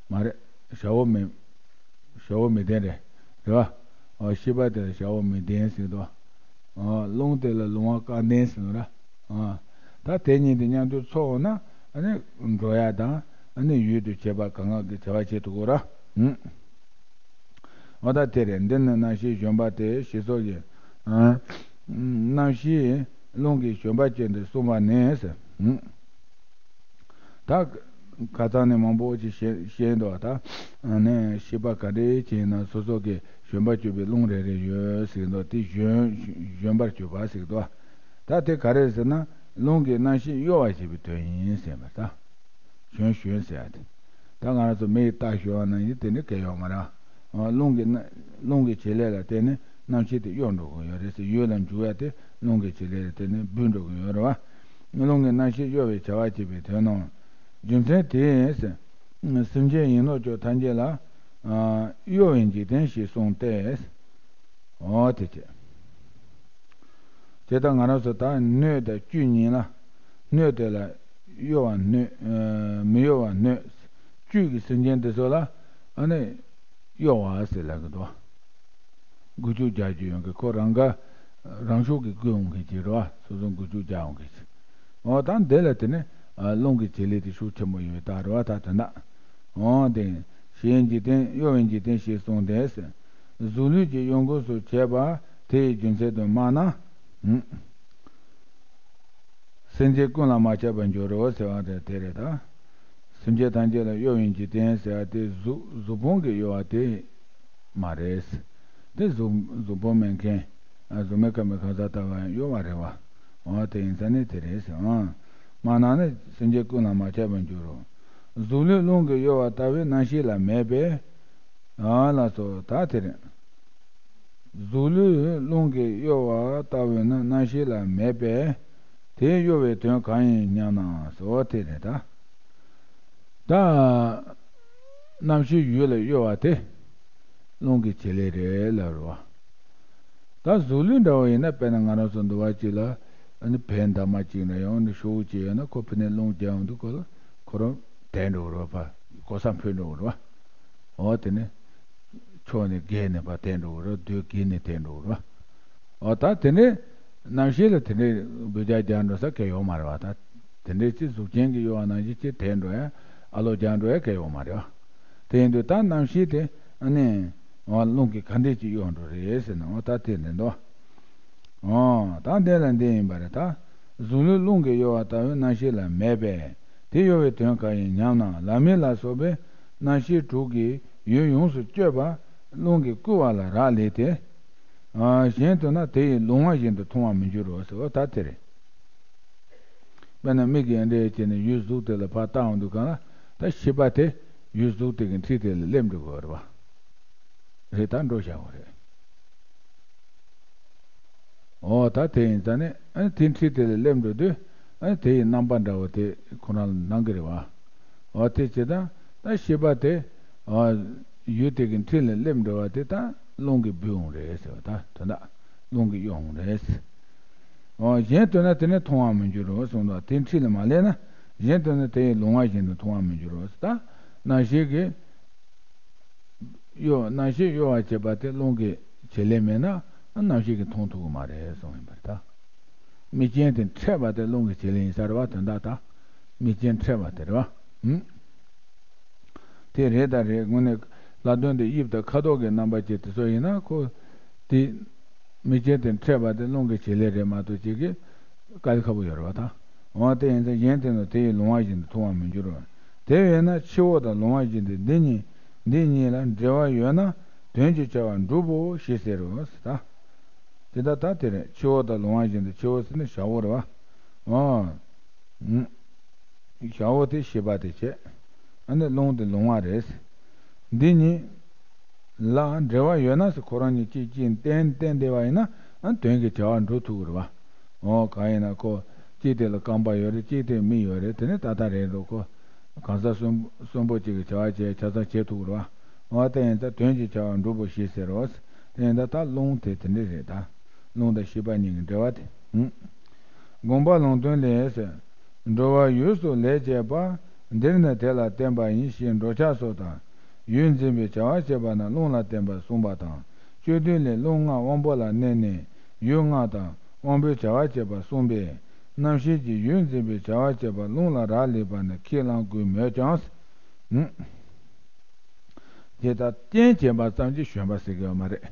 མ་རེད། ཞ་བོ་མི། ཞ་བོ་མི་ལྡན་རེད། རེད་བ། ཨོ་ཤེས་པ་དེ་ལ་ཞ་བོ་མི་ལྡན་ཟེར་དོ། ཨོ་རླུང་དེ་ལ་ལོང་བ་སྐལ་ལྡན་ཟེར་ར། ཨོ། ད་དེ་གཉིས་དེ་མཉམ་དུ་ཚོགས་འོང་ན་ཨ་ནི་འགྲོ་ཡ་དང་། ཨ་ནི་ཡུལ་དུ་བྱེད་པ་གང་ག་གི་བྱ་བ་བྱེད་ཐུབ་དགོས་ར། ཨུམ། འོ་ད་དེ་རེད། འདི་ནི་རྣམ་ཤེས་བཞོན་པ་སྟེ་ཞེས་སོགས་ཀྱི། ཨ། རྣམ་ཤེས་རླུང་གི་བཞོན་པ་ཅན་དུ་གསུངས་པ་ནི་ཟེར། ཨུམ། ད་ཁ་སང་ནས་མང་པོ་ཅིག་བཤད་བཤད་འདུག་ད་ནི་ཤེས་པ་ག་འདྲས་ཅིག་ཡིན་ན་སོ་སོ་གི་བཞོན་པར་གྱུར་པའི་རླུང་རེ་རེ་ཡོད་ཟེར་འདུག་དེ་བཞོན་བཞོན་པར་གྱུར་པ་ཟེར་འདུག་ད་དེ་ག་རེ་ཟེར་ན་རླུང་གི་རྣམ་ཤེས་གཡོ་བར་བྱེད་པའི་དོན་ཡིན་ཟེར་བ་ད། བཞོན་བཞོན་ཟེར་ཡ་དེ། ད་ང་རང་ཚོ་མི་ཡི་རྟ་ཞོན་པ་ནང་བཞིན་དེ་ནི་གལ་ཡོད་མ་རེད། རླུང་གི་རྣམ་རླུང་གི་བྱེད་ལས་ལ་བརྟེན་ནས་རྣམ་ཤེས་དེ་གཡོ་འགྲོ་གི་ཡོད་རེད་ཟེར། ཡུལ་ལ་འཇུག་ཡ་དེ་རླུང་གི་བྱེད་ལས་ལ་བརྟེན་ནས་འབུད་འགྲོ་གི་ཡོད་རེད་བ། རླུང་གི་རྣམ་ཤེས་གཡོ་བའི་བྱ་བ་བྱེད་པའི་དོན་ནོ། རྒྱུ་མཚན་དེས་སེམས་ཅན་ཡིན་ནོ་ཅོག་ཐམས་ཅད་ལ་གཡོ་བའི་འཇིག་རྟེན་ཞེས་གསུངས་ཏེ། འོ་དེ་བྱས། དེ་ལྟར་ང་རང་ཚོ་ད་སྣོད་དང་བཅུད་གཉིས་ལ། སྣོད་དེ་ལ་གཡོ་བ་སྣོད། མི་གཡོ་བ་སྣོད། བཅུད་ཀྱི་སེམས་ཅན་དེ་ཚོ་ལ་ཨ་ནི་གཡོ་བ་ཟེར་ལབ་ཀྱི་འདུག་འགུལ་སྐྱོད་རྒྱག་རྒྱུ་ཡོང་གི་ཁོ་རང་ག་རང་ཤུགས་ཀྱིས་བསྒུལ་འོང་མཁན་ཅིག་རེད་བ། སོ་སོ་འགུལ་སྐྱོད་རྒྱག་འོང་མཁན་ཅིག་འོ་ད་འདི་ལ་དེ་ནི་རླུང་གི་བྱེད་ལས་དེ་ཤུགས་ཆེན་པོ་ཡོད་ད་རེད་བ། ད་དོན་དག་འོ་དེ་ཞེས་འཇིག་རྟེན་གཡོ་བའི་འཇིག་རྟེན་ཞེས་གསུངས་ཏེ། གཟུགས་ལུས་ཀྱི་གཡོ་འགུལ་སོགས་བྱེད་པ་དེ་ཡི་རྒྱུ་མཚན་དུ་སྨྲ་ན། སེམས་ཅན་ཀུན་ལ་མ་ཁྱབ་པར་འགྱུར་རོ་ཟེར་བ་དེ་དེ་རེད་ད། སེམས་ཅན་ཐམས་ཅད་ལ་གཡོ་བའི་འཇིག་རྟེན་ཟེར་བ་དེ་གཟུགས་གཟུགས་ཕུང་གི་གཡོ་བ་དེ་མ་རེད། དེ་གཟུགས་གཟུགས་ཕུང་མེད་མཁན། གཟུགས་མེད་ཁམས་མེད་གང་ཟག་ལྟ་བུ་ཡང་གཡོ་བ་རེད་བ། འོ་དེ་ཡིན་ཙང་ནི་དེ་རེད་ཟེར། འོ། སྨྲ་ན་ནི་སེམས་ཅན་ཀུན་ལ་མ་ཁྱབ་པར་འགྱུར་རོ། གཟུགས་ལུས་རླུང་གི་གཡོ་བ་ལྟ་བུའི་རྣམ་ཤེས་ལ་མེད་པས། ཨ་ལགས་སོ། ད་དེ་རེད། གཟུགས་ལུས་རླུང་གི་གཡོ་བ་ལྟ་བུའི་ནི་རྣམ་ཤེས་ལ་མེད་པས། དེ་གཡོ་བའི་དོན་གང་ཡིན་སྙམ་ན་ཟེར་བ་དེ་རེད་ད། ད་རྣམ་ཤེས་ཡུལ་ལ་གཡོ་བ་དེ་རླུང་གི་བྱེད་ལས་རེད་ལབ་རེད་བ། ད་གཟུགས་ལུས་འདྲ་བ་ཡིན་ན་དཔེར་ན་ང་རང་ཚོ་འདུལ་བ་གཅིག་ལ་ཨ་ནི་བལ་འདབ་མ་གཅིག་ན་ཡང་ནི་ཤོག་བུ་གཅིག་ཡོད་ན་ཁོ་ཕི་ནས་རླུང་རྒྱག་ཡོང་དུས་ཁོ་ལ་ཁོ་རང་དེད་འགྲོ་གི་རེད་བ། གོ་ས་འཕོས་འགྲོ་གི་རེད་བ། འོ་དེ་ནི་ཕྱོགས་ནས་བརྒལ་ནས་ཕར་དེད་འགྲོ་གི་རེད། རྡོས་བརྒལ་ནས་དེད་འགྲོ་གི་རེད་བ། འོ་ད་དེ་འདྲའི་རྣམ་ཤེས་ལ་དེ་འདྲའི་འབུད་རྒྱག་རྒྱག་འགྲོ་ས་གལ་ཡོད་མ་རེད་བ། ད་དེ་འདྲའི་ཅི་གཟུགས་ཅན་གྱི་གཡོ་བ་ནང་བཞིན་ཅི་དེད་འགྲོ་ཡ་ཨ་ལོ་རྒྱག་འགྲོ་ཡ་གལ་ཡོད་མ་རེད་བ། དེ་ཡིན་དུས་ད་རྣམ་ཤེས་དེ་ཨ་ནི་འོ་རླུང་གིས་ག་འདྲས་ཅིག་གཡོ་འགྲོ་རེད་ཟེར་ན་འོ་ད་དེ་ལས་འདུག་འོ་ད་འདི་ལ་འདི་ཡིན་པ་རེད་ད། གཟུགས་ལུས་རླུང་གིས་གཡོ་བ་ལྟ་བུའི་རྣམ་ཤེས་ལ་མེད་པས་དེ་གཡོ་བའི་དོན་གང་ཡིན་སྙམ་ན་ལམ་མེ་ལ་སོགས་པའི་རྣམ་ཤེས་དྲུག་གིས་ཡུལ་ཡོངས་སུ་གཅོད་པ་རླུང་གིས་བསྐུལ་བ་ལ་རག་ལས་ཏེ། གཞན་དུ་ན་དེ་ཡི་ལུང་བ་བཞིན་དུ་མཐོང་བར་མི་འགྱུར་རོ་ཟེར་བ་ད་དེ་རེད། དཔེར་ན་མིག་གིས་འདྲེ་བྱས་ནས་ཡུལ་གཟུགས་དེ་ལ་ཕར་བལྟ་འོང་དུས་གང་ལ་ད་ཤེས་པ་དེ་ཡུལ་གཟུགས་དེ་གི་འཁྲིས་དེ་ལ་སླེབས་འགྲོ་དགོས་རེད་བ། རེད་ད་འགྲོ་བཞག་དགོས་རེད། འོ་ད་དེ་ཡིན་ཙང་ནི་ཨ་ནི་དེ་འཁྲིས་དེ་ལ་སླེབས་འགྲོ་དུས་ཨ་ནི་དེ་ཡི་རྣམ་པ་འདྲ་བོ་དེ་ཁོ་རང་ལ་སྣང་གི་རེད་བ། འོ་དེ་བྱེད་ད་ད་ཤེས་པ་དེ་ཨ་ཡུལ་དེ་གི་འཁྲིས་ལ་སླེབས་འགྲོ་བ་དེ་ད་རླུང་གིས་བུད་འོང་རེད་ཟེར་བ་ད་དོན་དག་རླུང་གིས་གཡོ་འོང་རེད། འོ་གཞན་དུ་ན་དེ་ནི་མཐོང་བར་མི་འགྱུར་རོ་གསུངས་དོ། དེ་འཁྲིས་ལ་མ་སླེབས་ན་གཞན་དུ་ན་དེ་ཡི་ལུང་བ་བཞིན་དུ་མཐོང་བར་མི་འགྱུར་རོ་ཟེར་ད་རྣམ་ཤེས་ཀྱི་གཡོ་རྣམ་ཤེས་གཡོ་བར་བྱེད་པ་དེ་རླུང་གི་བྱེད་ལས་མེད་ན་རྣམ་ཤེས་ཀྱིས་མཐོང་ཐུབ་ཀྱི་མ་རེད་གསུངས་ཡིན་པ་རེད་ད། རྨིག་ཅན་དེ་འཕྲད་པ་དེ་རླུང་གི་བྱེད་ལས་ཡིན་ས་རེད་བ། དོན་དག་ད་རྨིག་ཅན་འཕྲད་པ་དེ་རེད་བ། ཧུམ། དེ་རེད་ད་རེད། དངོས་གནས་ལྷག་དོན་དེ་དབྱིབས་དང་ཁ་དོག་གི་རྣམ་པ་ཅན་དེ་ཚོ་ཡིན་ན་ཁོ་དེ་རྨིག་ཅན་དེ་འཕྲད་པ་དེ་རླུང་གི་བྱེད་ལས་རེད་མ་གཏོགས་ཅིག་གི་དཀའ་ལས་ཁག་པོ་ཡོད་རེད་བ་ད། འོ་དེ་ཡིན་ཙང་གཞན་དེ་ནི་དེ་ཡི་ལུང་བ་བཞིན་དུ་མཐོང་བར་མི་འགྱུར་རོ། དེ་བས་ན་འཆི་བ་དང་ལུང་བ་བཞིན་དུ་འདི་གཉིས་འདི་གཉིས་ལ་འབྲེལ་བ་ཡོད་ན་དོན་གྱི་བྱ་བ་འགྲུབ་བོ་ཞེས་ཟེར་རོ་ཟེར་ད། དེ་ལྟར་ད་དེ་རེད། འཆི་བ་དང་ལུང་བ་བཞིན་དུ་འཆི་བ་ཟེར་ནི་ཞ་བོ་རེད་བ། འོ། ཞ་བོ་དེ་ཤེས་པ་དེ་བྱས། ཨ་ནི་རླུང་དེ་ལུང་བ་རེད། འདི་གཉིས་ལ་འབྲེལ་བ་ཡོད་ན་ཟེར་ཁོ་རང་གཉིས་གཅིག་གཅིག་བརྟེན་བརྟེན་བསྡད་པ་ཡིན་ན་ཨ་དོན་གྱི་བྱ་བ་འགྲུབ་ཐུབ་ཀྱི་རེད་བ། འོ་གང་ཡིན་ན་ཁོ་གཅིག་དེ་ལ་རྐང་པ་ཡོད་རེད། གཅིག་དེ་མིག་ཡོད་རེད། དེ་ནི་ད་ལྟ་རེད་འགྲོ་ཁོ། གང་ཟག་གསོན་གསོན་པོ་གཅིག་གི་བྱ་བ་བྱས་ཆ་ཚང་བྱེད་ཐུབ་ཀྱི་རེད་བ། འོ་དེ་ཡིན་ཙང་དོན་གྱི་བྱ་བ་འགྲུབ་བོ་ཞེས་ཟེར་རོ། དེ་ཡིན་ཙང་ད་རླུང་དེ་དེ་འདྲ་རེད་ད། རླུང་དང་ཤེས་པ་གཉིས་ཀྱི་འབྲེལ་བ་དེ། ཧུམ། དགོངས་པ་ལུང་སྟོན་ལས། འགྲོ་བ་ཡུལ་སོགས་ལས་བྱེད་པ། འདིར་ནི་དེ་ལ་བརྟེན་པ་ཡིན་ཞེས་འགྲོ་འཆག་སོགས་དང་། ཡུལ་འཛིན་པའི་བྱ་བ་བྱེད་པ་རྣམས་རླུང་ལ་བརྟེན་པར་གསུངས་པ་དང་། སྤྱོད་བསྡུས་ལས་རླུང་ལྔ་དབང་པོ་ལ་གནས་ནས་ཡུལ་ལྔ་དང་དབང་པོའི་བྱ་བ་བྱེད་པ་གསུངས་པས། རྣམ་ཤེས་ཀྱིས་ཡུལ་འཛིན་པའི་བྱ་བ་བྱེད་པ་རླུང་ལ་རག་ལས་པ་ནི་ཁས་བླང་དགོས་མོད་ཀྱང་། ཨུམ། དེ་ལྟར་རྐྱེན་བྱས་པ་ཙམ་གྱིས་བྱོན་པ་ཟེར་གི་ཡོད་མ་རེད།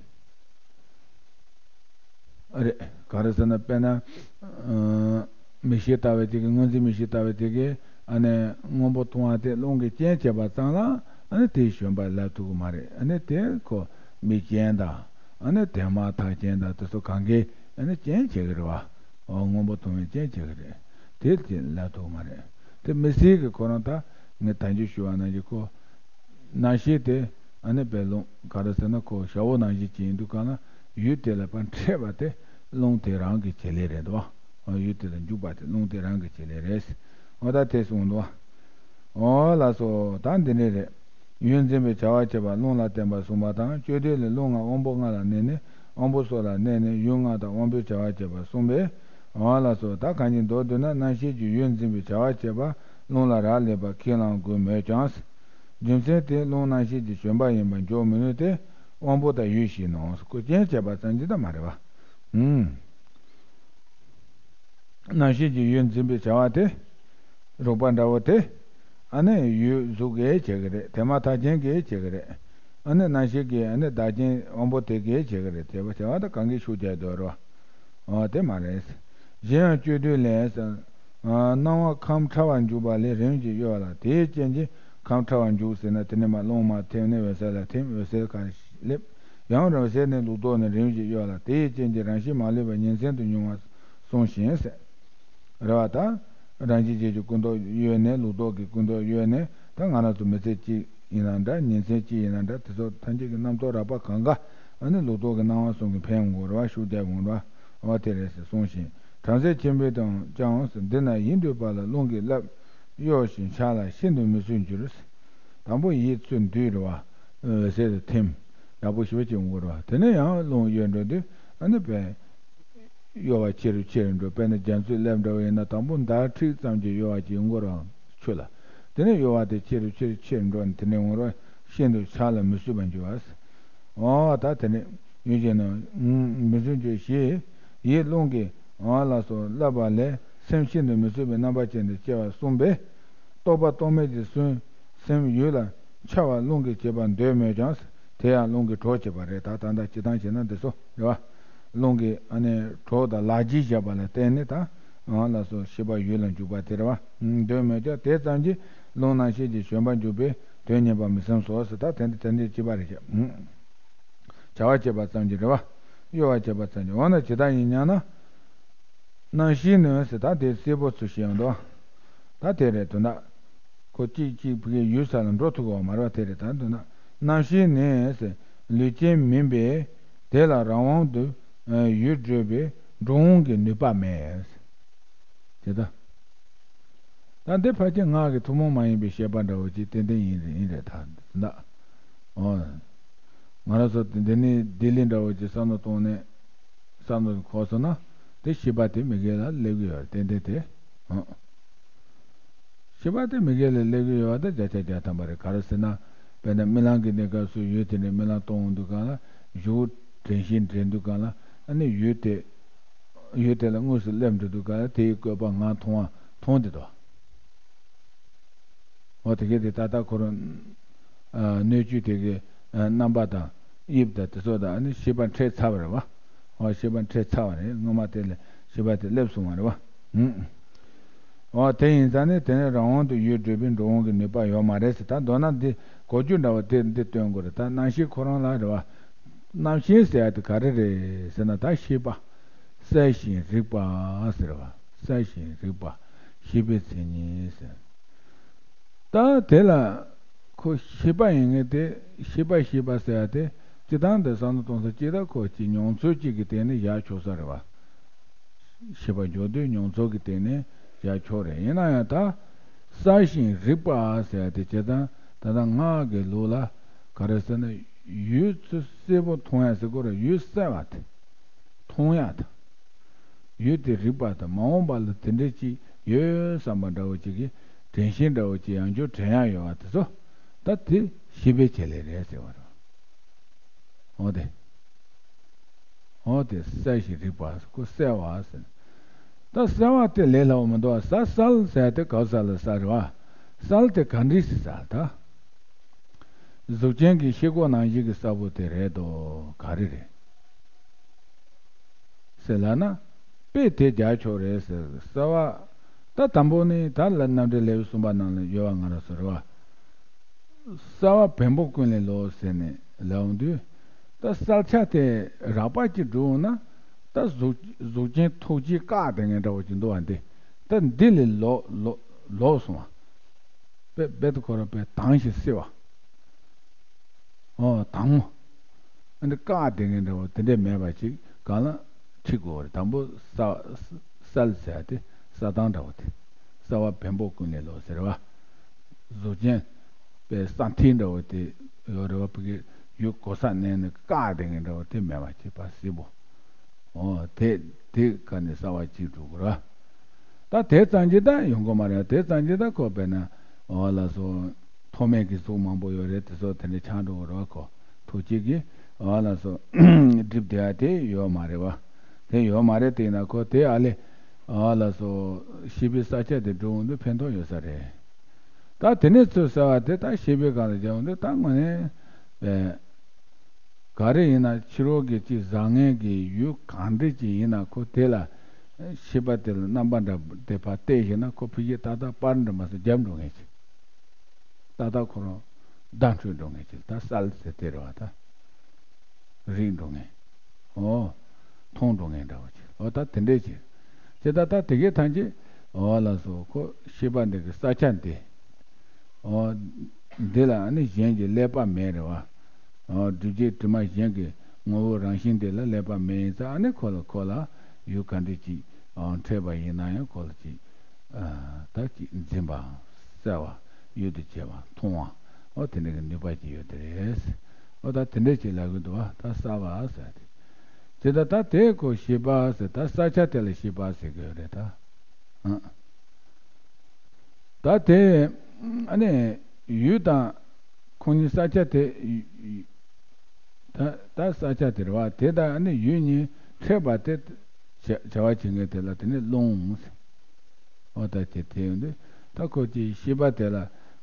ཨ་རེད། ག་རེ་ཟེར་ན། དཔེར་ན། ཨ། མིག་ཤེལ་ལྟ་བུ་དེ་གིས། སྔོ་འཛིན་མིག་ཤེལ་ལྟ་བུ་དེ་གིས་ཨ་ནི་སྔོན་པོ་མཐོང་བ་དེ་རླུང་གིས་རྐྱེན་བྱས་པ་ཙམ་ལ་ཨ་ནི་དེས་བྱོན་པ་ལབ་ཐུབ་ཀྱི་མ་རེད། ཨ་ནི་དེ་ཁོ་མིག་རྐྱེན་དང་། ཨ་ནི་དེ་མ་ཐག་རྐྱེན་དང་། དེ་ཚོ་གང་གིས་ཨ་ནི་རྐྱེན་བྱེད་ཀྱི་རེད་བ། འོ། སྔོན་པོ་མཐོང་བའི་རྐྱེན་བྱེད་ཀྱི་རེད། དེ་དེ་ལབ་ཐུབ་ཀྱི་མ་རེད། དེ་མི་སྲིད་ཀྱི། ཁོ་རང་ད་ངས་ད་གིན་ཞུས་པ་ནང་བཞིན། ཁོ་རྣམ་ཤེས་དེ་ཨ་ནི་དཔེ་རླུང་། ག་རེ་ཟེར་ན། ཁོ་ཞ་བོ་ནང་བཞིན་ཅིག་ཡིན་དུས་ག་ལ། ཡུལ་དེ་ལ་ཕར་འཕྲད་པ་དེ་རླུང་དེ་རང་གི་བྱེད་ལས་རེད་དོ། ཡུལ་དེ་ལ་འཇུག་པ་དེ་རླུང་དེ་རང་གི་བྱེད་ལས་རེད། འོ། ད་དེ་གསུངས་འདུག། འོ་ལགས་སོ། ད་འདི་འདྲ་རེད། ཡུལ་འཛིན་པའི་བྱ་བ་བྱེད་པ་རླུང་ལ་བརྟེན་པར་གསུངས་པ་དང་། སྤྱོད་བདེ་ལས། རླུང་ལྔ་དབང་པོ་ལྔ་ལ་གནས་ནས། དབང་པོ་སོགས་ལ་གནས་ནས་ཡུལ་ལྔ་དང་དབང་པོའི་བྱ་བ་བྱེད་པར་གསུངས་པས། འོ་ལགས་སོ། ད་གང་ཞིག་མདོར་བསྡུ་ན། རྣམ་ཤེས་ཀྱིས་ཡུལ་འཛིན་པའི་བྱ་བ་བྱེད་པ་རླུང་ལ་རག་ལས་པ་ཁས་བླང་དགོས་མོད་ཀྱང་། རྒྱུ་མཚན་དེ་རླུང་རྣམ་ཤེས་ཀྱིས་བྱོན་པ་ཡིན་པར་འཇོག་མི་ནུས་ཏེ། དབང་པོ་དང་ཡུལ་ཞིག་ནོ། ཁོ་རྐྱེན་བྱས་པ་ཙམ་གྱིས་ད་མ་རེད་བ། ཨུམ། རྣམ་ཤེས་ཀྱིས་ཡུལ་འཛིན་པའི་བྱ་བ་དེ། རོགས་པ་འདྲ་བོ་དེ། ཨ་ནི་ཡུལ་གཟུགས་ཀྱིས་བྱེད་ཀྱི་རེད། དེ་མ་ཐག་རྐྱེན་གྱིས་བྱེད་ཀྱི་རེད། ཨ་ནི་རྣམ་ཤེས་ཀྱིས། ཨ་ནི་བདག་རྐྱེན་དབང་པོ་དེ་གིས་བྱེད་ཀྱི་རེད། བྱེད་པ། བྱེད་པ་ད་གང་གིས་ཤུགས་རྒྱག་འདོད་རོ། འོ། དེ་མ་རེད། གཞན་ཡང་སྤྱོད་བདེ་ལས། སྣང་བ་ཁམས་ཕྲ་བར་འཇུག་པ་ལས་རིམ་གྱིས་གཡོ་བ་ལ། དེའི་རྐྱེན་གྱིས་ཁམས་ཕྲ་བར་འཇུག་ཟེར་ན། དེ་ནས་མར་རླུང་མར་ཐིམ་ནས་འོད་གསལ་ལ་ཐིམ། འོད་གསལ་ཁར་སླེབས། ཡང་འོད་གསལ་ནས་ལུགས་ལྡོག་ནས་རིམ་གྱིས་གཡོ་བ་ལ། དེའི་རྐྱེན་གྱིས་རང་བཞིན་མ་ལུས་པ་ཉིན་མཚན་དུ་མྱོང་བ་གསུངས་ཤིང་ཟེར། རེད་བ། ད་རང་བཞིན་གྱིས་ཀྱི་ཀུན་རྟོག་གཡོས་ནས། ལུགས་ལྡོག་གི་ཀུན་རྟོག་གཡོས་ནས། ད་ང་རང་ཚོ་མི་ཚེ་གཅིག་ཡིན་ན་འདྲ། ཉིན་མཚན་གཅིག་ཡིན་ན་འདྲ། དེ་ཚོ་ཐམས་ཅད་ཀྱི་རྣམ་རྟོག་རགས་པ་གང་ག་ཨ་ནི་ལུགས་ལྡོག་གི་སྣང་བ་གསུམ་གྱིས་འཕེན་འོང་རེད་བ། ཤུགས་རྒྱག་འོང་རེད་བ། འོ། དེ་རེད་ཟེར་གསུངས་ཤིང་། བྲམ་ཟེ་ཆེན་པོས་དང་ཀྱང་། འདི་ན་ཡིད་འདུལ་བ་ལ་རླུང་གིས་བརླབས། གཡོ་ཞིང་འཆར་ལ་ཤིན་ཏུ་མི་བཟོད་འགྱུར། དང་པོ་ཡིད་ཚུར་འདུལ་རེད་བ། འོད་གསལ་དུ་ཐིམ། ཡག་པོ་ཞེ་པོ་ཅིག་འོང་གི་རེད་བ། དེ་ནས་ཡང་རླུང་གཡོས་འགྲོ་དུས་ཨ་ནི་དཔེ་གཡོ་བ་ཆེ་རུ་ཆེ་རུ་འགྲོ། དཔེར་ན་རྒྱ་མཚོའི་རླབས་འདྲ་བོ་ཡིན་ན། དང་པོ་འདར་ཁྲིག་ཙམ་གྱི་གཡོ་བ་ཅིག་ཡོང་གི་རེད་བ། ཆུ་ལ། དེ་ནས་གཡོ་བ་དེ་ཆེ་རུ་ཆེ་རུ་ཆེ་རུ་འགྲོ་ནས། དེ་ནས་འོང་རེད་བ། ཤིན་ཏུ་འཆར་ལ་མི་བཟོད་པར་འགྱུར་བ། འོ། ད་དེ་ནས་ཡུལ་གྱི་ནང་མི་བཟོད་འགྱུར་ཞེས། ཡིད་རླུང་གིས། འོ་ལགས་སོ། བརླབས་པ་ལས་སེམས་ཤིན་ཏུ་མི་བཟོད་པའི་རྣམ་པ་ཅན་དུ་སྐྱེ་བར་གསུངས་པས། རྟོག་པ་རྟོག་མེད་ཀྱི་སེམས། སེམས་ཡུལ་ལ་འཆར་བ་རླུང་གིས་བྱེད་པར་འདོད་མོད་ཀྱང་། དེ་ཡང་རླུང་གིས་གྲོགས་བྱེད་པ་རེད། ད་ད་ལྟ་སྤྱིར་བཏང་བྱས་ན་འདི་ཚོ་རེད་བ། རླུང་གིས་ཨ་ནི་གྲོགས་དང་ལག་རྗེས་བཞག་པ་ལ་བརྟེན་ནས། ད་འོ་ལགས་སོ། ཤེས་པ་ཡུལ་ལ་འཇུག་པ་དེ་རེད་བ། འདོད་མོད་ཀྱང་དེ་ཙམ་གྱིས་རླུང་རྣམ་ཤེས་ཀྱིས་བྱོན་པར་འཇུག་པས་དོན་གཉེར་པར་མི་སེམས་སོ་ཟེར། ད་དེ་འདི་དེ་འདི་ཅི་པ་རེད་ཤག། བྱ་བ་བྱེད་པ་ཙམ་གྱིས་རེད་བ། གཡོ་བ་བྱེད་པ་ཙམ་གྱིས། འོ་ན་ཇི་ལྟར་ཡིན་སྙམ་ན། རྣམ་ཤེས་ནི་ཟེར། ད་དེ་གསལ་པོ་ཚུལ་བཞིན་དུ། ད་དེ་རེད་དོན་དག། ཁོ་གཅིག་གཅིག་ཕ་གིའི་ཡུལ་ས་ལ་འགྲོ་ཐུབ་ཀྱི་ཡོད་མ་རེད་བ། དེ་རེད། ད་དོན་དག། རྣམ་ཤེས་ནི་ཟེར། ལུས་ཅན་མིན་པས་དེ་ལ་རང་དབང་དུ་ཡུལ་བགྲོད་པའི་འགྲོ་འོང་གི་ནུས་པ་མེད། དེ་ལྟ། ད་འདི་ཕལ་ཆེར་ངག་གི་ཐུན་མོང་མ་ཡིན་པའི་བཤད་པ་འདྲ་བོ་ཅིག་ཏན་ཏན་ཡིན་རེད། ཡིན་རེད། ད་འདི་ལ། འོ། ང་རང་ཚོ་འདི་ནི་ལྡི་ལི་འདྲ་བོ་ཅིག་བསམ་བློ་གཏོང་ནས། བསམ་བློ་འཁོར་སོང་ན། དེ་ཤེས་པ་དེ་མི་དགེ་ལ་སླེབས་ཀྱི་ཡོད་རེད། ཏན་ཏན་དེ། འོ། ཤེས་པ་དེ་མི་དགེ་ལ་སླེབས་ཀྱི་ཡོད་པ་དེ་བརྒྱ་ཆ་བརྒྱ་ཐམ་པ་རེད། ག་རེ་ཟེར་ན། དཔེར་ན་རྨི་ལམ་གྱི་གནས་སྐབས་སུ་ཡུལ་དེ་ནས་རྨི་ལམ་གཏོང་འོང་དུས་སྒང་ལ། གཞུག་དྲན་ཤེས་འདྲེན་དུས་སྒང་ལ། ཨ་ནི་ཡུལ་དེ། ཡུལ་དེ་ལ་དངོས་སུ་སླེབས་འགྲོ་དུས་སྒང་ལ་དེའི་བཀོད་པ་ངག་མཐོང་བ་མཐོང་དེ་དོ། འོ། དེ་གས་དེ་ད་ལྟ་ཁོ་རང་། ཨ། སྣོད་བཅུད་དེ་གའི། ཨ། རྣམ་པ་དང་། དབྱིབས་དང་དེ་ཚོ་དང་། ཨ་ནི་ཤེས་པ་འཕྲད་ཚར་བ་རེད་བ། འོ། ཤེས་པ་འཕྲད་ཚར་བ་རེད། སྔོན་མ་དེ་ལ་ཤེས་པ་དེ་སླེབས་སོང་བ་རེད་བ། ཨུམ། འོ། དེ་ཡིན་ཙང་ནི་དེ་ནི་རང་དབང་དུ་ཡུལ་བགྲོད་པའི་འགྲོ་འོང་གི་ནུས་པ་ཡོད་མ་རེད་ཟེར། ད་མདོར་ན་འདི་གོ་རྒྱུ་འདྲ་བོ་དེ་འདི་སྟོན་དགོས་རེད། ད་རྣམ་ཤེས་ཁོ་རང་ལ་རེད་བ། རྣམ་ཤེས་ཟེར་ཡ་དེ་ག་རེ་རེད་ཟེར་ན། ད་ཤེས་པ། གསལ་ཞིང་རིག་པ་ཟེར་བ། གསལ་ཞིང་རིག་པ། ཤེས་པའི་མཚན་ཉིད་ཟེར། ད་དེ་ལ་ཁོ་ཤེས་པ་ཡིན་ངེས་དེ། ཤེས་པ་ཤེས་པ་ཟེར་ཡ་དེ་སྤྱིར་བཏང་དུ་བསམ་བློ་གཏོང་ས་ཅིག་ད་ཁོ་ཅིག་མྱོང་ཚོར་ཅིག་གི་སྟེང་ནས་བཞག་ཆོག་ས་རེད་བ། ཤེས་པ་འཇོག་དུས་མྱོང་ཚོར་གྱི་སྟེང་ནས་བཞག་ཆོག་རེད། ཡིན་ན་ཡང་ད་གསལ་ཞིང་རིག་པ་ཟེར་ཡ་དེ་སྤྱིར་བཏང་ད་ལྟ་ངག་གི་ལུགས་ལ་ག་རེ་ཟེར་ན། ཡུལ་ཚུར་གསལ་པོ་མཐོང་ཡ་ཟེར་དགོས་རེད། ཡུལ་གསལ་བ་དེ། མཐོང་ཡག་དང་། ཡུལ་དེ་རིག་པ་དང་། མ་འོངས་པ་ལ་དེ་འདྲ་ཅིག་ཡོད་བསམ་པ་འདྲ་བོ་ཅིག་གི་དྲན་ཤེས་འདྲ་བོ་ཅིག་ཡང་བསྐྱར་དྲན་ཡག་ཡོད་པ་དེ་ཚོ། ད་དེ་ཤེས་པའི་བྱེད་ལས་རེད་ཟེར་བ་རེད། འོ་དེ། འོ་དེ་གསལ་ཞིང་རིག་པ། ཁོ་གསལ་བ་ཟེར། ད་གསལ་བ་དེ་ལས་སླ་བོ་མི་འདུག་བ། གསལ་གསལ་ཟེར་དེ་ག་གསལ་ལ་གསལ་རེད་བ། གསལ་དེ་ག་འདྲ་ཞིག་གསལ་ད། གཟུགས་ཅན་གྱི་ཤེལ་སྒོ་ནང་བཞིན་གྱི་གསལ་པོ་དེ་རེད་དོ། ག་རེ་རེད་ཟེར་ལབ་ན། དཔེ་དེ་རྒྱག་ཆོག་རེད་ཟེར། གསལ་བ། ད་དང་པོ་ནི་ད་ལ་རྣམ་འགྲེལ་ལེའུ་གསུམ་པ་ནང་ལ་ཡོད་པ་ང་རང་ཚོ་རེད་བ། གསལ་བ་བེམ་པོ་ཀུན་ལས་ལོག་ཟེར་ནས་ལབ་འོང་དུས། ད་གསལ་ཆ་དེ་རགས་པ་གཅིག་འགྲོ་འོང་ན། ད་གཟུགས་གཟུགས་ཅན་ཐུགས་རྗེས་བཀག་བསྡད་མཁན་འདྲ་བོ་ཅིག་འདུག་བ། འདི་ད་འདི་ལས་ལོག་ལོག་ལོག་སོང་བ། དཔེ་དཔེ་དེ་ཁོ་རང་དཔེ་དྭངས་ཤིང་བསིལ་བ། ཨོ་དྭངས་མོ། ཨ་ནི་བཀག་བསྡད་མཁན་འདྲ་བོ་དེ་འདྲས་མེད་པ་ཅིག་གང་ལ་ཁྲིད་དགོས་པ་རེད། དང་པོ་ས་ས་གསལ་ཟེར་ཡ་དེ་གསལ་དྭངས་འདྲ་བོ་དེ། གསལ་བ་བེམ་པོ་ཀུན་ལས་ལོག་ཟེར་བ། གཟུགས་ཅན་པའི་ས་མཐིལ་འདྲ་བོ་དེ་ཡོད་རེད་བ། ཕ་གི་ཡུལ་གོ་ས་གནས་ནས་བཀག་བསྡད་མཁན་འདྲ་བོ་དེ་མེད་པ་ཅིག་ཕར་བསིལ་པོ། ཨོ་དེ་དེ་ག་ནས་གསལ་བ་གཅིག་འགྲོ་དགོས་རེད། ད་དེ་ཙམ་གྱིས་ད་ཡོང་གི་མ་རེད། དེ་ཙམ་གྱིས་ད་ཁོ་དཔེར་ན་ཨོ་ལགས་སོ། ཐོགས་མེད་ཀྱི་གཟུགས་མང་པོ་ཡོད་རེད། དེ་ཚོ་དེ་འདྲ་ཆགས་འགྲོ་གི་རེད་བ། ཁོ་ཐུགས་རྗེ་གིས་ཨོ་ལགས་སོ། སྒྲིབ་བསྡད་ཡ་དེ་ཡོད་མ་རེད་བ། དེ་ཡོད་མ་རེད། དེ་ཡིན་ན་ཁོ་དེ་ཨ་ལས་ཨོ་ལགས་སོ། ཤེས་པའི་ས་ཆ་དེ་འགྲོ་འོང་དུས་ཕན་ཐོགས་ཡོད་ས་རེད། ད་དེ་ནས་ཚུར་གསལ་བ་དེ་ད་ཤེས་པའི་སྒང་ལ་སྦྱར་འོང་དུས་ད་དངོས་གནས་པས། ག་རེ་ཡིན་ན་ཕྱི་རོལ་གྱི་ཅིག་བཟང་ངན་གྱི་ཡུལ་གང་འདྲ་ཅིག་ཡིན་ན་ཁོ་དེ་ལ་ཤེས་པ་དེ་ལ་རྣམ་པ་འདྲ་དེ་ཕར་བལྟས་ཤེ་ན་ཁོ་ཕ་གིར་ཏག་ཏག་པར་འདྲ་མ་སོང་རྒྱབ་འགྲོ་མཁན་ཅིག་ཏག་ཏག་ཁོ་རང་བརྡར་འཕྲོད་འགྲོ་མཁན་ཅིག་ད་གསལ་ཟེར་དེ་རེད་བ། ད་རིག་འགྲོ་མཁན། ཨོ། མཐོང་འགྲོ་མཁན་འདྲ་བོ་ཅིག་ཨོ་ད་དེ་འདྲས་ཅིག་ཅེས་ད་ད་དེ་གའི་ཐམས་ཅད་ཨོ་ལགས་སོ། ཁོ་ཤེས་པ་འདི་གི་ས་ཆ་འདི། ཨོ། འདི་ལ་ཨ་ནི་གཞན་གྱི་ཀླད་པ་མེད་རེད་བ། ཨོ་སྒྲིབ་བྱེད་དྲི་མ་གཞན་གྱི་ངོ་བོ་རང་བཞིན་དེ་ལ་ཀླད་པ་མེད་ཡིན་ཙང་ཨ་ནི་ཁོ་ལ་ཁོ་ལ་ཡུལ་ག་འདྲ་ཅིག་ཨོ་འཕྲད་པ་ཡིན་ན་ཡང་ཁོ་ལ་ཅིག་ཨ་ད་ཅིག་འཛིན་པའམ་གསལ་བ་ཡུལ་དུ་བྱེད་པ་མཐོང་བ་ཨོ་དེ་འདྲ་གི་ནུས་པ་ཅིག་ཡོད་དེ་རེད། ཨོ་ད་དེ་འདྲ་ཅིག་ལབ་གི་འདུག་བ། ད་གསལ་བ་ཟེར་ཏེ། དེ་ད་ད་དེ་ཁོ་ཤེས་པ་ཟེར། ད་ས་ཆ་དེ་ལ་ཤེས་པ་ཟེར་གི་ཡོད་རེད་ད། ཨ། ད་དེ་ཨ་ནི་ཡུལ་དང་ཁོ་གཉིས་ས་ཆ་དེ་ད་ད་ས་ཆ་དེ་རེད་བ། དེ་དང་ཨ་ནི་ཡུལ་གཉིས་འཕྲད་པ་དེ་བྱ་བྱ་བ་བྱེད་མཁན་དེ་ལ་དེ་ནི་རླུང་ཟེར། ཨོ་ད་དེ་དེ་ཡོང་དུས་ད་ཁོ་ཀྱི་ཤེས་པ་དེ་ལ་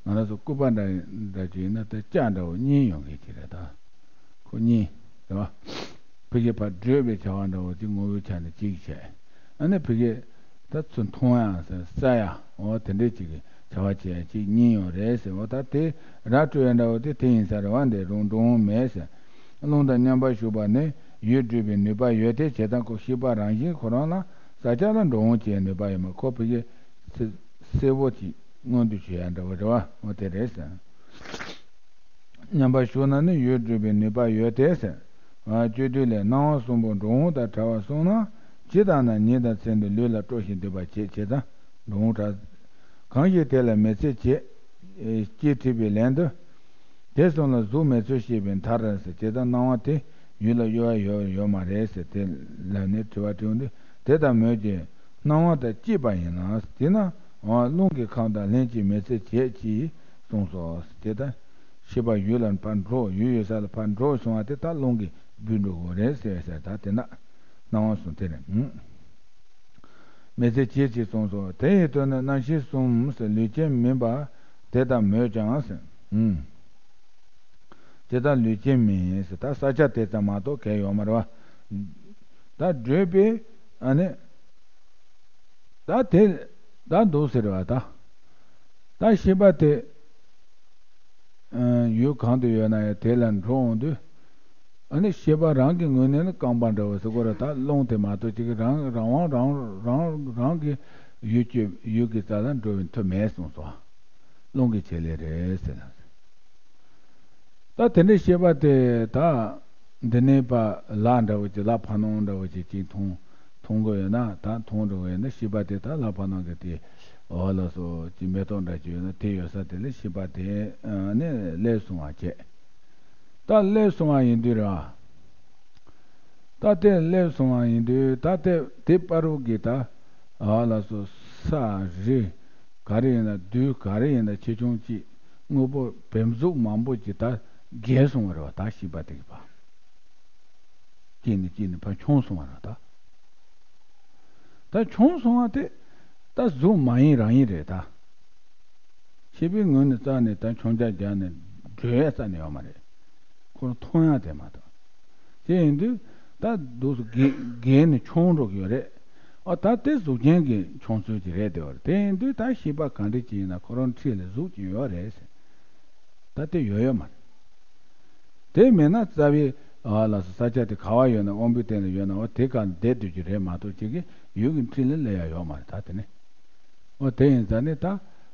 ང་རང་ཚོ་སྐུད་པ་འདྲ་འདྲ་ཅིག་ཡིན་ན་ད་ལྕགས་འདྲ་བོ་གཉིས་ཡོང་མཁན་ཅིག་རེད་ད། ཁོ་གཉིས། རེད་བ། ཕ་གི་ཕར་བགྲོད་པའི་བྱ་བ་འདྲ་བོ་ཅིག་ངོ་བོའི་ཆ་ནས་གཅིག་བྱས། ཨ་ནི་ཕ་གི་ད་ཚུར་མཐོང་ཡ་ཟེར་གསལ་ཡ་འོ་དེ་འདྲས་ཅིག་གི་བྱ་བ་བྱེད་ཡ་ཅིག་གཉིས་ཡོང་རེད་ཟེར། འོ་ད་དེ་ར་སྤྲོད་ཡ་འདྲ་བོ་དེ་དེ་ཡིན་ས་རེད་བ། འདི་རུང་འགྲོ་འོང་མེད་ཟེར། རླུང་དང་མཉམ་པར་ཞུགས་པ་ནི་ཡུལ་སྒྲིབ་པའི་ནུས་པ་ཡོད་དེ། བྱས་ཙང་ཁོ་ཤེས་པ་རང་བཞིན་ཁོ་རང་ལ་ས་ཆ་ལ་འགྲོ་འོང་བྱེད་ཡ་ནུས་པ་ཡོད་མ། ཁོ་ཕ་གི་གསལ་པོ་ཅིག་མངོན་དུ་བྱེད་ཡ་འདྲ་བོ་རེད་བ། འོ་དེ་རེད་ཟེར། མཉམ་པར་ཞུགས་ན་ནི་ཡུལ་སྒྲིབ་པའི་ནུས་པ་ཡོད་དེ་ཟེར། སྤྱོད་བསྡུས་ལས་སྣང་བ་གསུམ་པོ་འགྲོ་འོང་དང་བྲལ་བར་སོང་ན། ཇི་ལྟར་ན་ཉིད་དང་མཚན་དུ་ལུས་ལ་སྤྲོ་ཞིང་འདུས་པ་བྱེད། བྱས་ཙང་འགྲོ་འོང་བྲལ། གང་ཞིག་དེ་ལ་མེལ་ཚེ་བྱེད། ཅེས་དྲིས་པའི་ལན་དུ། དེ་གསུམ་ལ་གཟུགས་མེད་ཚུལ་ཤེས་པའི་མཐར་ཟེར། བྱས་ཙང་སྣང་བ་དེ་ཡུལ་ལ་གཡོ་བ་ཡོད་ཡོད་མ་རེད་ཟེར། དེ་ལ་ནི་དྲི་བ་དྲི་འོང་དུས། དེ་ལྟར་མོད་ཀྱི་སྣང་བ་དང་བཅས་པ་ཡིན་ན། དེས་ན་རླུང་གི་ཁམས་དང་ལྷན་ཅིག་མེལ་ཚེ་བྱེད་ཅེས་གསུངས་སོ། དེ་ལྟར་ཤེས་པ་ཡུལ་ལ་ཕར་འགྲོ། ཡུལ་ཡོད་ས་ལ་ཕར་འགྲོ་སོང་བ་དེ་ད་རླུང་གིས་སྦུད་འགྲོ་དགོས་རེད་ཟེར་ཟེར། ད་དེ་ན་སྣང་བ་གསུམ་དེ་རེད། མེལ་ཚེ་བྱེད་ཅེས་གསུངས་སོ། དེ་ཡི་དོན་ནི་རྣམ་ཤེས་གསུམ་ཟེར་ལུས་ཅན་མིན་པ་དེ་ལྟར་མོད་ཀྱང་ཟེར། ཇི་ལྟར་ལུས་ཅན་མིན་ཟེར། ད་ས་ཆ་དེ་ཙམ་མ་གཏོགས་གང་ཡང་ཡོད་མ་རེད་བ། ད་བགྲོད་པས་ཨ་ནི། ད་དེ་ད་འདུག་ཟེར་བ་ད། ད་ཤེས་པ་དེ། ཡུལ་གང་དུ་ཡོད་ན་ཡང་དེ་ལ་འགྲོ་འོང་དུས། ཨ་ནི་ཤེས་པ་རང་གི་ངོས་ནས་ནི་རྐང་པ་འདྲ་བོ་ཟེར་དགོས་རེད། ད་རླུང་དེ་མ་གཏོགས་ཅིག་རང་རང་དབང་རང་རང་རང་གི་ཡུལ་གྱི་ཡུལ་གྱི་རྩ་ལ་འགྲོ་བའི་མཐུ་མེད་གསུངས་སོ། རླུང་གི་བྱེད་ལས་རེད་ཟེར་ལ། ད་དེ་འདྲའི་ཤེས་པ་དེ་ད་འདི་ནས་ཕར་ལག་འདྲ་བོ་ཅིག་ལག་ཕར་ནང་འདྲ་བོ་ཅིག་ཅིག་མཐོང་མཐོང་གི་ཡོད་ན། ད་མཐོང་འགྲོ་གི་ཡོད་ན་ཤེས་པ་དེ་ད་ལག་ཕར་ནང་གི་དེ་འོ་ལགས་སོ་ཅིག་མེ་ཏོག་འདྲ་ཅིག་ཡོད་ན་དེ་ཡོད་ས་དེ་ལ་ཤེས་པ་དེ་ནི་སླེབས་སོང་བ་བྱས། ད་སླེབས་སོང་བ་ཡིན་དུས་ར། ད་དེ་སླེབས་སོང་བ་ཡིན་དུས་ད་དེ་དེ་བར་དུ་གི་ད་ཨ་ལགས་སོ་ས་རི་ག་རེ་ཡིན་ན་རྡུལ་ག་རེ་ཡིན་ན་ཆེ་ཆུང་ཅིག་དངོས་པོ་བེམ་གཟུགས་མང་པོ་ཅིག་ད་རྒྱས་སོང་བ་རེད་བ། ད་ཤེས་པ་དེ་གི་བ་གཅིག་ནས་གཅིག་ནས་ཕར་མཆོང་སོང་བ་རེད་ད། ད་མཆོང་སོང་བ་དེ་ད་གཟུགས་མ་ཡིན་རང་ཡིན་རེད་ད། ཤེས་པའི་ངོས་ནས་རྩ་ནས་ད་མཆོང་རྒྱག་རྒྱག་ནས་ སྡོད་ཡ་རྩ་ནས་ཡོད་མ་རེད། ཁོ་རང་མཐོང་ཡ་དེ་མ་གཏོགས། དེ་ཡིན་དུས་ད་འདུག་སེ་རྒས་རྒས་ནས་མཆོང་འགྲོ་གི་ཡོད་རེད། ཨ་ད་དེ་གཟུགས་ཅན་གྱི་མཆོང་ཚུལ་གྱི་རེད་དེ་བར། དེ་ཡིན་དུས་ད་ཤེས་པ་ག་འདྲ་ཅིག་ཡིན་ན་ཁོ་རང་འཁྲིས་ལ་གཟུགས་ཅིག་ཡོད་རེད་ཟེར། ད་དེ་ཡོད་ཡོད་མ་རེད། དེ་མེད་ན་རྩ་བའི་ཨ་ལ་སོ་ས་ཆ་དེ་ག་བ་ཡོད་ན། དབང་པོའི་སྟེང་ལ་ཡོད་ན། འོ་དེ་ག་བསྡད་སྡོད་ཀྱི་རེད་མ་གཏོགས། ཅིག་གི་ཡུལ་གྱི་འཁྲིས་ལ་སླེབས་ཡ་ཡོད་མ་རེད། ད་དེ་ནི། འོ་དེ་ཡིན་ཙང་ནི་ད་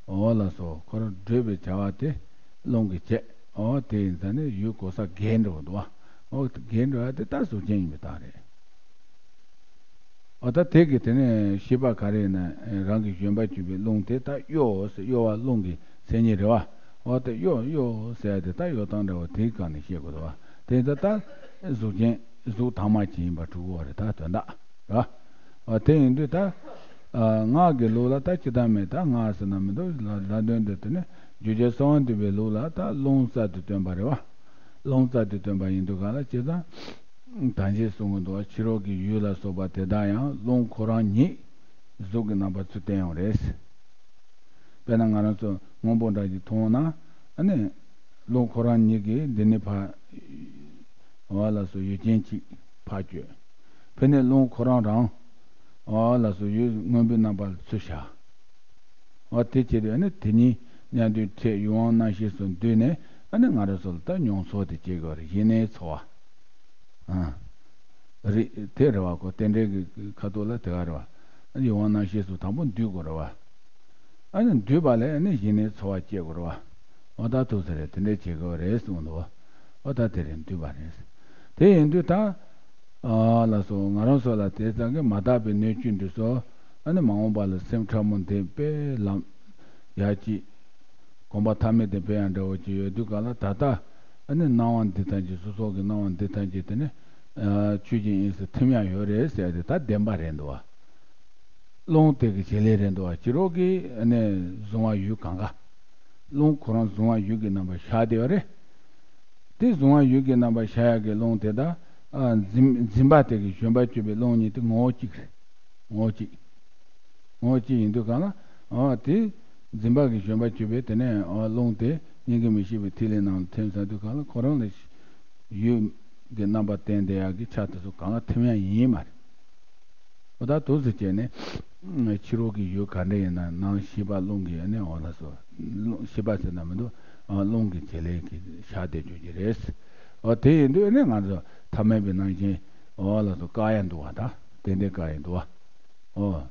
འོ་ལ་སོ་ཁོ་རང་བགྲོད་པའི་བྱ་བ་དེ་རླུང་གིས་བྱེད། འོ་དེ་ཡིན་ཙང་ནི་ཡུལ་གོ་ས་རྒས་འགྲོ་གི་འདུག་བ། འོ་རྒས་འགྲོ་ཡ་དེ་ད་གཟུགས་ཅན་ཡིན་པའི་རྟགས་རེད། འོ་ད་དེ་གི་དེ་ནས་ཤེས་པ་ག་རེ་ཡིན་ན། རང་གི་བཞོན་པ་གྱུར་པའི་རླུང་དེ་ད་གཡོ་ཟེར། གཡོ་བ་རླུང་གི་མཚན་ཉིད་རེད་བ། འོ་ད་གཡོ་གཡོ་ཟེར་ཡ་དེ་ད་གཡོ་སྟངས་འདྲ་བོ་དེའི་སྒང་ནས་བཤད་དགོས་རེད་བ། དེ་ད་ད་གཟུགས་ཅན་གཟུགས་དྭངས་མ་ཅན་ཡིན་པར་གྲུབ་དགོས་པ་རེད། ད་དོན་དག་རེད་བ། འོ་དེ་ཡིན་དུས་ད་ཨ་སྔགས་ཀྱི་ལུགས་ལ་ད་ཅི་ལྟར་མེད། ད་སྔགས་ཟེར་ན་མི་འདུག་ལ་ལ་དོན་དུ་དེ་ནི་རྒྱུ་རྐྱེན་གསང་བ་འདུས་པའི་ལུགས་ལ་ད་རླུང་རྩལ་དུ་བཏོན་པ་རེད་བ། རླུང་རྩལ་དུ་བཏོན་པ་ཡིན་དུས་ག་ལ་བྱས་ཙང་། ད་ཅི་གསུང་གི་འདུག་ཕྱི་རོལ་གྱི་ཡུལ་ལ་སོགས་པ་དེ་དག་ཡང་རླུང་ཁོ་རང་ཉིད་གཟུགས་ཀྱི་རྣམ་པ་ཚུར་བསྟན་ཡོང་རེད། དཔེར་ན་ང་རང་ཚོ་སྔོན་པོ་འདྲ་ཞིག་མཐོང་ན། ཨ་ནི་རླུང་ཁོ་རང་ཉིད་ཀྱིས་འདི་ནས་ཕར་འོ་ལ་སོགས་ཡུལ་ཅན་གཅིག་ཕར་བསྐྱོད། ཕ་ནི་རླུང་ཁོ་རང་རང་འོ་ལ་སོགས་ཡུལ་སྔོན་པོའི་རྣམ་པ་ལ་ཚུར་བཞག་འོ་དེ་བྱས་ཏེ་ཨ་ནི་དེ་གཉིས་མཉམ་དུ་འཕྲད། ཡུལ་དབང་རྣམ་ཤེས་སུ་འདུས་ནས། ཨ་ནི་ང་རང་ཚོ་ལ་ད་མྱོང་ཚོར་དེ་སྐྱེ་དགོས་རེད། གཞི་གནས་ཚོར་བ། ཨ། རེད། དེ་རེད་བ། ཁོ་རྟེན་འབྲེལ་གྱི་ཁ་ཐོག་ལ་དེ་ག་རེད་བ། ཨ་ནི་ཡུལ་དབང་རྣམ་ཤེས་སུ་དང་པོ་འདུས་དགོས་རེད་བ། ཨ་ནི་འདུས་པ་ལས་ཨ་ནི་གཞི་གནས་ཚོར་བ་སྐྱེ་དགོས་རེད་བ། འོ་ད་ཐུགས་ཟེར་རེད། དེ་འདྲས་བྱེད་དགོས་རེད་གསུངས་འདུག་འོ་ད་དེ་རེད། འདུས་པ་རེད། དེ་ཡིན་དུས་ད། ཨ་ལ་སོགས་ང་རང་ཚོ་ལ་དེ་ཙམ་གྱིས་མ་དག་པའི་སྣོད་བཅུད་འདི་ཚོ། ཨ་ནི་མ་འོངས་པ་ལ་སེམས་ཕྲ་མོ་འདི་དཔེ་ལམ་ཡ་གཅིག་གོམ་པ་ཐ་མལ་དུ་འཕེན་ཡ་འདྲ་བོ་ཅིག་ཡོད་དུས་ག་ལ། ད་ལྟ་ཨ་ནི་སྣང་བ་འདི་ཐམས་ཅད། སོ་སོ་གི་སྣང་བ་འདི་ཐམས་ཅད་དེ་ནི་ཨ་ཆོས་ཅན་ཡིན་ཟེར་ཐིམ་ཡ་ཡོད་རེད་ཟེར་ཏེ་ད་བདེན་པ་རེད་འདུག་བ། རླུང་དེ་གི་བྱེད་ལས་རེད་འདུག་བ། ཕྱི་རོལ་གྱི་ཨ་ནི་གཟུང་བ་ཡུལ་གང་ག་རླུང་ཁོ་རང་གཟུང་བ་ཡུལ་གྱི་རྣམ་པར་བཞག་བསྡད་ཡོད་རེད། དེ་གཟུང་བ་ཡུལ་གྱི་རྣམ་པར་བཞག་ཡག་གི་རླུང་དེ་དག་ཨ་འཛིན་འཛིན་པ་དེ་གི་བཞོན་པ་གྱུར་པའི་རླུང་ཉིད་དེ་ངོ་བོ་གཅིག་རེད། ངོ་བོ་གཅིག་ངོ་བོ་གཅིག་ཡིན་དུས་གང་ལ། ཨ་དེ་འཛིན་པ་གི་བཞོན་པ་གྱུར་པའི་དེ་ནས་ཨ་རླུང་དེ་སྙིང་གི་མི་ཤིགས་པའི་ཐིག་ལེ་ནང་ལ་ཐིམ་ཚར་དུས་གང་ལ། ཁོ་རང་ལ་ཡུལ་གྱི་རྣམ་པར་བསྟན་བསྡད་ཡག་གི་ཆ་དེ་ཚོ་གང་ག་ཐིམ་ཡག་ཡིན་མ་རེད། འོ་ད་འདུག་སེ་བྱས་ནས་ཕྱི་རོལ་གྱི་ཡུལ་ག་འདྲ་ཡིན་ན་ནང་ཤེས་པ་རླུང་གིས་ནི། འོ་ལགས་སོ། རླུང་ཤེས་པ་ཟེར་ན་མི་འདུག་ཨ་རླུང་གི་བྱེད་ལས་ཀྱིས་བཞག་བསྡད་རྒྱུ་ཅིག་རེད། འོ་དེ་ཡིན་དུས་ནི་ང་ཚོ་ཐ་མལ་པའི་རྣམ་མཁྱེན། འོ་ལགས་སོ། བཀག་ཡ་འདུག་བ། ད་ཏན་ཏན་བཀག་ཡ་འདུག་བ། འོ།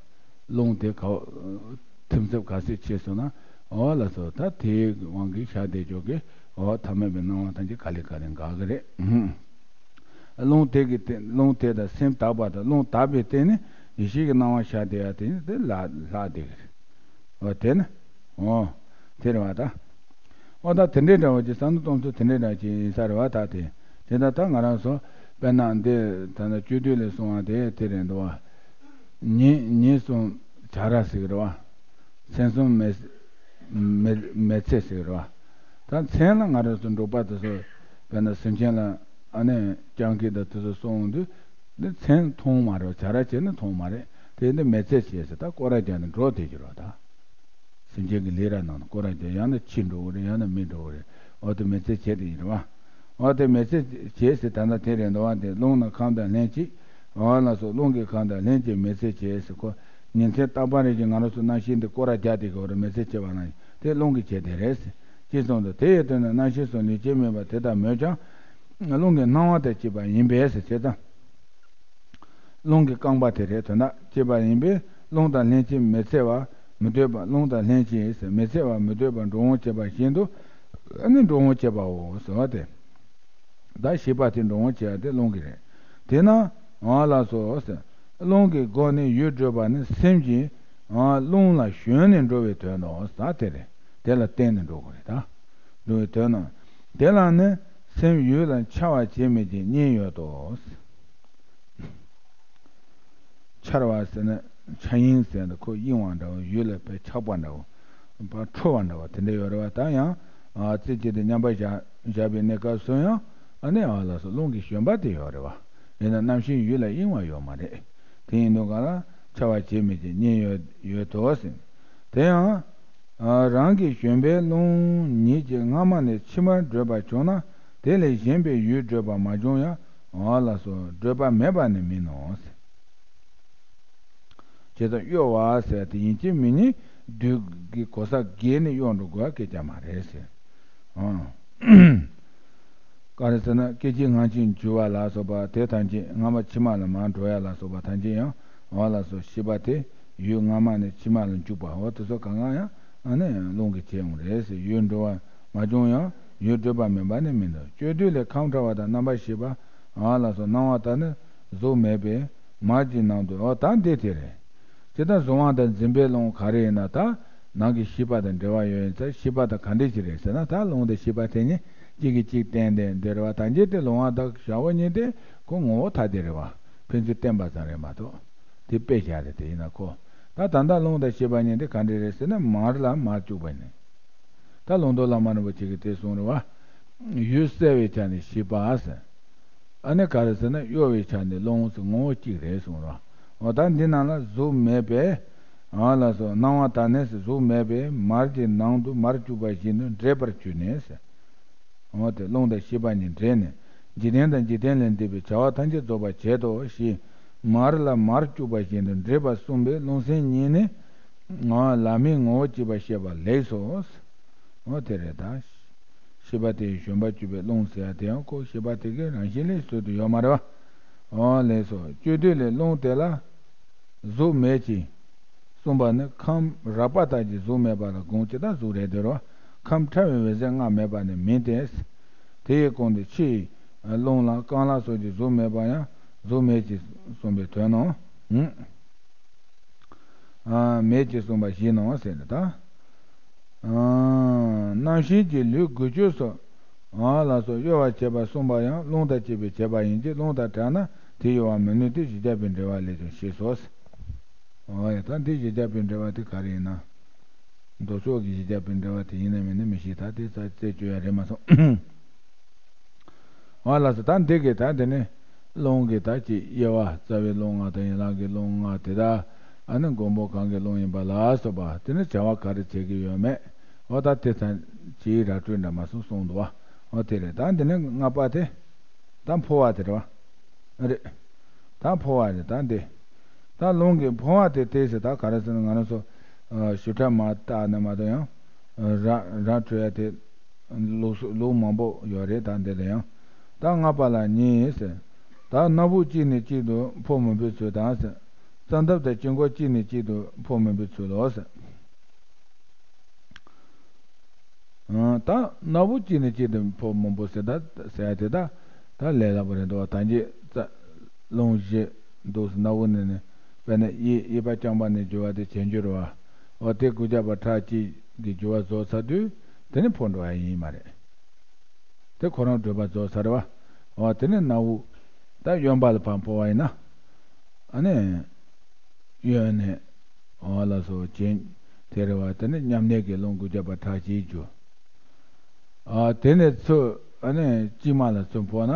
རླུང་དེ་ག་ཐིམ་ཚབས་ག་ཚོད་ཆེ་སོང་ན། འོ་ལགས་སོ། ད་དེའི་དབང་གིས་བཞག་བསྡད་རྒྱུ་གི། འོ་ཐ་མལ་པའི་སྣང་བ་ཐམས་ཅད་ག་ལེ་ག་ལེ་འགག་གི་རེད། རླུང་དེ་གི་སྟེང་རླུང་དེ་དང་སེམས་དག་པ་དང་། རླུང་དག་པའི་སྟེང་ནས་ཡེ་ཤེས་ཀྱི་སྣང་བ་ཤར་བསྡད་ཡ་དེ་ནི་དེ་ལྷག་ལྷག་བསྡད་ཀྱི་རེད། འོ་དེ་ནི། འོ། དེ་རེད་བ་ད། འོ་ད་དེ་འདྲའི་འདྲ་བོ་ཅིག་བསམ་བློ་གཏོང་ཚུལ་དེ་འདྲའི་འདྲ་ཅིག་ཡིན་ས་རེད་བ་ད་དེ། དེ་ད་ད་ང་རང་ཚོ་དཔེར་ན་འདི་ད་ལྟ་སྤྱོད་བསྡུས་ལས་གསུངས་པ་དེ་དེ་རེད་འདུག་བ། ཉིན་ཉིན་གསུམ་བྱ་ར་ཟེར་གི་རེད་བ། མཚན་གསུམ་མེལ་མེལ་མེལ་ཚེ་ཟེར་གི་རེད་བ། ད་མཚན་ལ་ང་རང་ཚོ་འབྲོག་པ་དེ་ཚོ་དཔེར་ན་སེམས་ཅན་ལ་ཨ་ནི་སྤྱང་ཀི་དང་དེ་ཚོ་སོང་དུས། འདི་མཚན་མཐོང་མ་རེད། བྱ་ར་བྱས་ན་མཐོང་མ་རེད། དེ་འདི་མེལ་ཚེ་བྱས་ཟེར། ད་སྐོར་ར་རྒྱག་ནས་འགྲོ་བསྡད་ཀྱི་རེད་བ་ད། སེམས་ཅན་གྱི་ལས་ར་ནང་ནས་སྐོར་ར་རྒྱག་ཡང་ན་ཁྱི་འགྲོ་གི་རེད། ཡང་ན་མི་འགྲོ་གི་རེད། འོ་དེ་མེལ་ཚེ་བྱས་དེ་ཡིན་རེད་བ། འོ་དེ་མེལ་ཚེ་བྱས་ཟེར། ད་ལྟ་དེ་རེད་འདུག་བ། དེ་རླུང་ནི་ཁམས་དང་ལྷན་ཅིག་འོ་ལགས་སོ། རླུང་གི་ཁམས་དང་ལྷན་ཅིག་མེལ་ཚེ་བྱས་ཟེར། ཁོ་ཉིན་མཚན་རྟག་པ་རེ་བཞིན་ང་རང་ཚོ་རྣམ་ཤེས་འདི་སྐོར་ར་རྒྱག་བསྡད་ཀྱི་ཡོད་རེད། མེལ་ཚེ་བྱས་པ་ན་དེ་རླུང་གིས་བྱས་དེ་རེད་ཟེར། ཅེས་གསུངས་འདུག་དེ་ཡི་དོན་ནི་རྣམ་ཤེས་སུ་ལུས་སྐྱེ་མེད་པ་དེ་དག་མོད་ཀྱང་། རླུང་གི་སྣང་བ་དང་བཅས་པ་ཡིན་པས་ཟེར། བྱས་ཙང་། རླུང་གི་རྐང་པ་དེ་རེད། དོན་དག་བཅས་པ་ཡིན་པས། རླུང་དང་ལྷན་ཅིག་མི་འཚེ་བ། མི་སྡོད་པ། རླུང་དང་ལྷན་ཅིག་མི་འཚེ་བ་མི་སྡོད་པ་འགྲོ་འོང་བྱེད་པ་བཞིན་དུ། ཨ་ནི་འགྲོ་འོང་བྱེད་པའོ་ཟེར་བ་དེ། ད་ཤེས་པ་དེ་འགྲོ་འོང་བྱེད་ཡ་དེ་རླུང་གི་རེད། དེས་ན་འོ་ལགས་སོ་ཟེར། རླུང་གི་སྒོ་ནས་ཡུལ་བགྲོད་པ་ནི་སེམས་ཀྱིས་འོ་རླུང་ལ་ཞོན་ནས་འགྲོ་བའི་དོན་ནོ་ཟེར། དེ་རེད། དེ་ལ་བརྟེན་ནས་འགྲོ་དགོས་རེད་ད། འགྲོ་བའི་དོན་ནོ། དེ་ལ་ནི་སེམས་ཡུལ་ལ་འཆར་བར་བྱེད་མི་བྱེད་གཉིས་ཡོད་དོ། འཆར་བ་ཟེར་ན་འཆར་གཡེང་ཟེར་ན་ཁོ་གཡེང་བ་འདྲ་བོ། ཡུལ་ལ་དཔེ་ཆགས་པ་འདྲ་བོ། ཕར་འཁྲུལ་བ་འདྲ་བོ་དེ་འདྲ་ཡོད་རེད་བ། ད་ཡང་ཨ་རྩེ་གཅིག་ཏུ་མཉམ་པར་བཞག་བཞག་པའི་གནས་སྐབས་སུ་ཡང་ཨ་ནི་འོ་ལགས་སོ་རླུང་གི་ཞོན་པ་དེ་ཡོད་རེད་བ། ཡིན་ན་རྣམ་ཤེས་ཡུལ་ལ་གཡེང་བ་ཡོད་མ་རེད། དེ་ཡིན་དུས་ག་ལ་འཆར་བར་བྱེད་མི་བྱེད་གཉིས་ཡོད་ཡོད་དོ་ཟེར། དེ་ཡང་། རང་གི་བཞོན་པའི་རླུང་ཉིད་ཀྱིས་སྔ་མ་ནས་ཕྱི་མར་བགྲོད་པ་བྱུང་ན། དེ་ལས་གཞན་པའི་ཡུལ་བགྲོད་པ་མ་བྱུང་ཡང་། འོ་ལགས་སོ། བགྲོད་པ་མེད་པ་ནི་མིན་ནོ། ཇི་ལྟར་གཡོ་བ་ཟེར་དེ་ཡིན་གཅིག་མིན་གཉིས་དུས་ཀྱི་གོ་ས་བརྒལ་ནས་གཡོ་འགྲོ་དགོས་པ་སྐད་ཆ་མ་རེད་ཟེར། ཨང་། ག་རེ་ཟེར་ན། སྐད་ཅིག་སྔ་ཕྱིར་འགྱུར་བ་ལ་སོགས་པ་དེ་ཐམས་ཅད། སྔ་མ་ཕྱི་མ་ལ་མར་འགྲོ་ཡ་ལ་སོགས་པ་ཐམས་ཅད་ཡང་། འོ་ལགས་སོ། ཤེས་པ་དེ་ཡུལ་སྔ་མ་ནས་ཕྱི་མ་ལ་འཇུག་པ། འོ་དེ་ཚོ་གང་གང་ཡང་ཨ་ནི་རླུང་གིས་བྱས་ཡོང་རེད་ཟེར། ཡུལ་འགྲོ་བ་མ་བྱུང་ཡང་ཡུལ་བགྲོད་པ་མེད་པ་ནི་མིན་ནོ། སྤྱོད་དུས་ལས་ཁམས་ཕྲ་བ་དང་རྣམ་པར་ཤེས་པ། འོ་ལགས་སོ། སྣང་བ་དག་ནི་གཟུགས་མེད་པས་མར་གྱི་ནང་དུ། འོ་ད་འདི་དེ་རེད། ཇི་ལྟར་གཟུང་བ་དང་འཛིན་པའི་རླུང་ག་རེ་ཡིན་ན། ད་ནང་གི་ཤེས་པ་དང་འབྲེལ་བ་ཡོད་ཡིན་ཙང་། ཤེས་པ་དང་ག་འདྲ་ཞིག་རེད་ཟེར་ན། ད་རླུང་དང་ཤེས་པ་དེ་གཉིས་གཅིག་གིས་གཅིག་བརྟེན་ཏེ་འདི་རེད་བ། ད་འདི་དེ་རླུང་བ་དང་ཞ་བོ་གཉིས་དེ་ཁོ་ངོ་བོ་ཐ་དད་རེད་བ། ཕན་ཚུན་བརྟེན་པ་ཙམ་རེད་མ་གཏོགས། དེ་དཔེ་བཞག་རེད། དེ་ཡིན་ན་ཁོ། ད་ད་ལྟ་རླུང་དང་ཤེས་པ་གཉིས་དེ་ག་འདྲ་རེད་ཟེར་ན། མར་ལ་མར་བཅུག་པ་ཡིན། ད་ལུང་རྟོགས་བླ་མ་རིན་པོ་ཆེ་གིས་དེ་གསུངས་རེད་བ། ཡུལ་གསལ་བའི་ཆ་ནས་ཤེས་པ་ཟེར། ཨ་ནི་ག་རེ་ཟེར་ན། གཡོ་བའི་ཆ་ནས་རླུང་ཟེར། ངོ་བོ་གཅིག་རེད་གསུངས་རེད་བ། འོ་ད་འདི་ནང་ལ་གཟུགས་མེད་པས། འོ་ལགས་སོ། སྣང་བ་དག་ནི་ཟེར། གཟུགས་མེད་པས་མར་གྱི་ནང་དུ་མར་བཅུག་པ་བཞིན་དུ་འདྲེས་པར་གྱུར་ནས་ཟེར། འོ་དེ་རླུང་དང་ཤེས་པ་གཉིས་འདྲེས་ནས། འཇིག་རྟེན་དང་འཇིག་རྟེན་ལས་འདས་པའི་བྱ་བ་ཐམས་ཅད་རྫོགས་པར་བྱེད་དོ་ཞེས། མར་ལ་མར་བཅུག་པ་བཞིན་དུ་འདྲེས་པར་གསུངས་པའི་རླུང་སེམས་གཉིས་ནི། ལ་མིའི་ངོ་བོ་གཅིག་པ་ཤེས་པ་ལེགས་སོ། འོ་དེ་རེད་ད། ཤེས་པ་དེ་ཡི་བཞོན་པར་གྱུར་པའི་རླུང་ཟེར་ཡ་དེ་ཡང་ཁོ་ཤེས་པ་དེ་གའི་རང་བཞིན་ལས་བཟོས་ཏེ་ཡོད་མ་རེད་བ། འོ་ལེགས་སོ། སྤྱོད་དུས་ལས་རླུང་དེ་ལ་གཟུགས་མེད་ཅེས་གསུངས་པ་ནི། ཁམས་རགས་པ་དག་གིས་གཟུགས་མེད་པ་ལ་དགོངས། ཇི་ལྟར་གཟུགས་རེད་དེ་རོ། ཁམས་ཕྲ་བའི་འོད་གསལ་སྔར་མེད་པ་ནི་མིན་ཏེ། དེ་ཡི་གོང་དུ་ཕྱི་ཡི་རླུང་ལ་རྐང་ལག་སོགས་ཀྱི་གཟུགས་མེད་པ་ཡང་གཟུགས་མེད་ཅེས་གསུངས་པའི་དོན་ནོ། མེད་ཅེས་གསུངས་པ་བཞིན་ནོ་ཟེར་ནས་ད། རྣམ་ཤེས་ཀྱི་ལུས་འགུལ་སྐྱོད་སོགས། ལ་སོགས་གཡོ་བར་བྱེད་པ་གསུངས་པ་ཡང་རླུང་དང་བཅས་པའི་བྱེད་པ་ཡིན་གྱི། རླུང་དང་བྲལ་ན་དེ་གཡོ་བར་མི་ནུས་ཏེ། བཞི་བརྒྱ་པའི་འགྲེལ་པ་ལས་ཀྱང་ཤེས་སོ། འོ་ཡ། ད་འདི་བཞི་བརྒྱ་པའི་འགྲེལ་པ་དེ་ག་རེ་ཡིན་ན། མདོ་ཕྱོགས་ཀྱི་བཞི་བརྒྱ་པའི་འགྲེལ་པ་དེ་ཡིན་ན་མིན་ན་མི་ཤེས། ད་དེ་རྩ་རྩད་གཅོད་ཡ་རེད་མ་སོང་། འོ་ལགས་སོ། ད་འདི་གི་ད་དེ་ནི་རླུང་གི་ད་ཅིག་དབྱེ་བ། རྩ་བའི་རླུང་ལྔ་དང་ཡན་ལག་གི་རླུང་ལྔ་དེ་དག་ཨ་ནི་མགོན་པོ་གང་གི་རླུང་ཡིན་པ་ལ་སོགས་པ། དེ་ནི་བྱ་བ་ག་རེ་བྱེད་ཀྱི་ཡོད་མེད། འོ་ད་དེ་ཚང་ཅིག་ར་སྤྲོད་འདྲ་མ་སོང་གསུངས་འདུག་བ། འོ་དེ་རེད། ད་འདི་ནི་ལྔ་པ་དེ། ད་འཕོ་བ་དེ་རེད་བ། རེད། ད་འཕོ་བ་རེད། ད་འདི། ད་རླུང་གི་འཕོ་བ་དེ་དེ་ཟེར། ད་ག་རེ་ཟེར་ན། ང་རང་ཚོ་ཞིབ་ཕྲ་མ་བལྟས་ན་མ་གཏོགས་ཡང་ར་ར་འཕྲོད་ཡ་དེ་ལུགས་སྲོལ་ལུགས་མང་པོ་ཡོད་རེད། ད་འདི་ལ་ཡང་ད་ལྔ་པ་ལ་གཉིས་ཟེར། ད་སྣ་བུག་གཅིག་ནས་གཅིག་ཏུ་འཕོ་མུན་པའི་ཚུལ་དང་ཟེར། རྩ་འདབ་དང་དཀྱིལ་འཁོར་གཅིག་ནས་གཅིག་ཏུ་འཕོ་མུན་པའི་ཚུལ་ལོ་ཟེར། ད་སྣ་བུག་གཅིག་ནས་གཅིག་ཏུ་འཕོ་མུན་པའི་ཚུལ་ད་ཟེར་ཡ་དེ་ད་ད་ལས་སླ་པོ་རེད་འདུག་བ། ད་འདི་རྩ་རླུང་བཞི་འདུག་ཟེར། སྣ་བུག་ནས་ནི་དཔེར་ན་གཡས་གཡས་པ་རྐྱང་པ་ནས་རྒྱུ་བ་དེ་བྱེད་འགྱུར་བ། འོ་དེ་དགུ་བརྒྱ་པ་ཁྲག་གཅིག་གི་རྒྱུ་བ་རྫོགས་ཚར་དུས་དེ་ནི་འཕོ་འགྲོ་བ་ཡིན་མ་རེད། དེ་ཁོ་རང་བགྲོད་པ་རྫོགས་ཚར་བ། འོ་དེ་ནི་སྣ་བུག་ད་གཡོན་པ་ལ་ཕར་འཕོ་བ་ཡིན་ན། ཨ་ནི། གཡོན་ནས། འོ་ལགས་སོ། བྱེད་དེ་རེད་བ། དེ་ནི་མཉམ་གནས་ཀྱི་རླུང་དགུ་བརྒྱ་པ་ཁྲག་གཅིག་རྒྱུ། ཨ་དེ་ནས་ཚུར་ཨ་ནི་དཀྱིལ་མ་ལ་ཚུར་འཕོ་ན།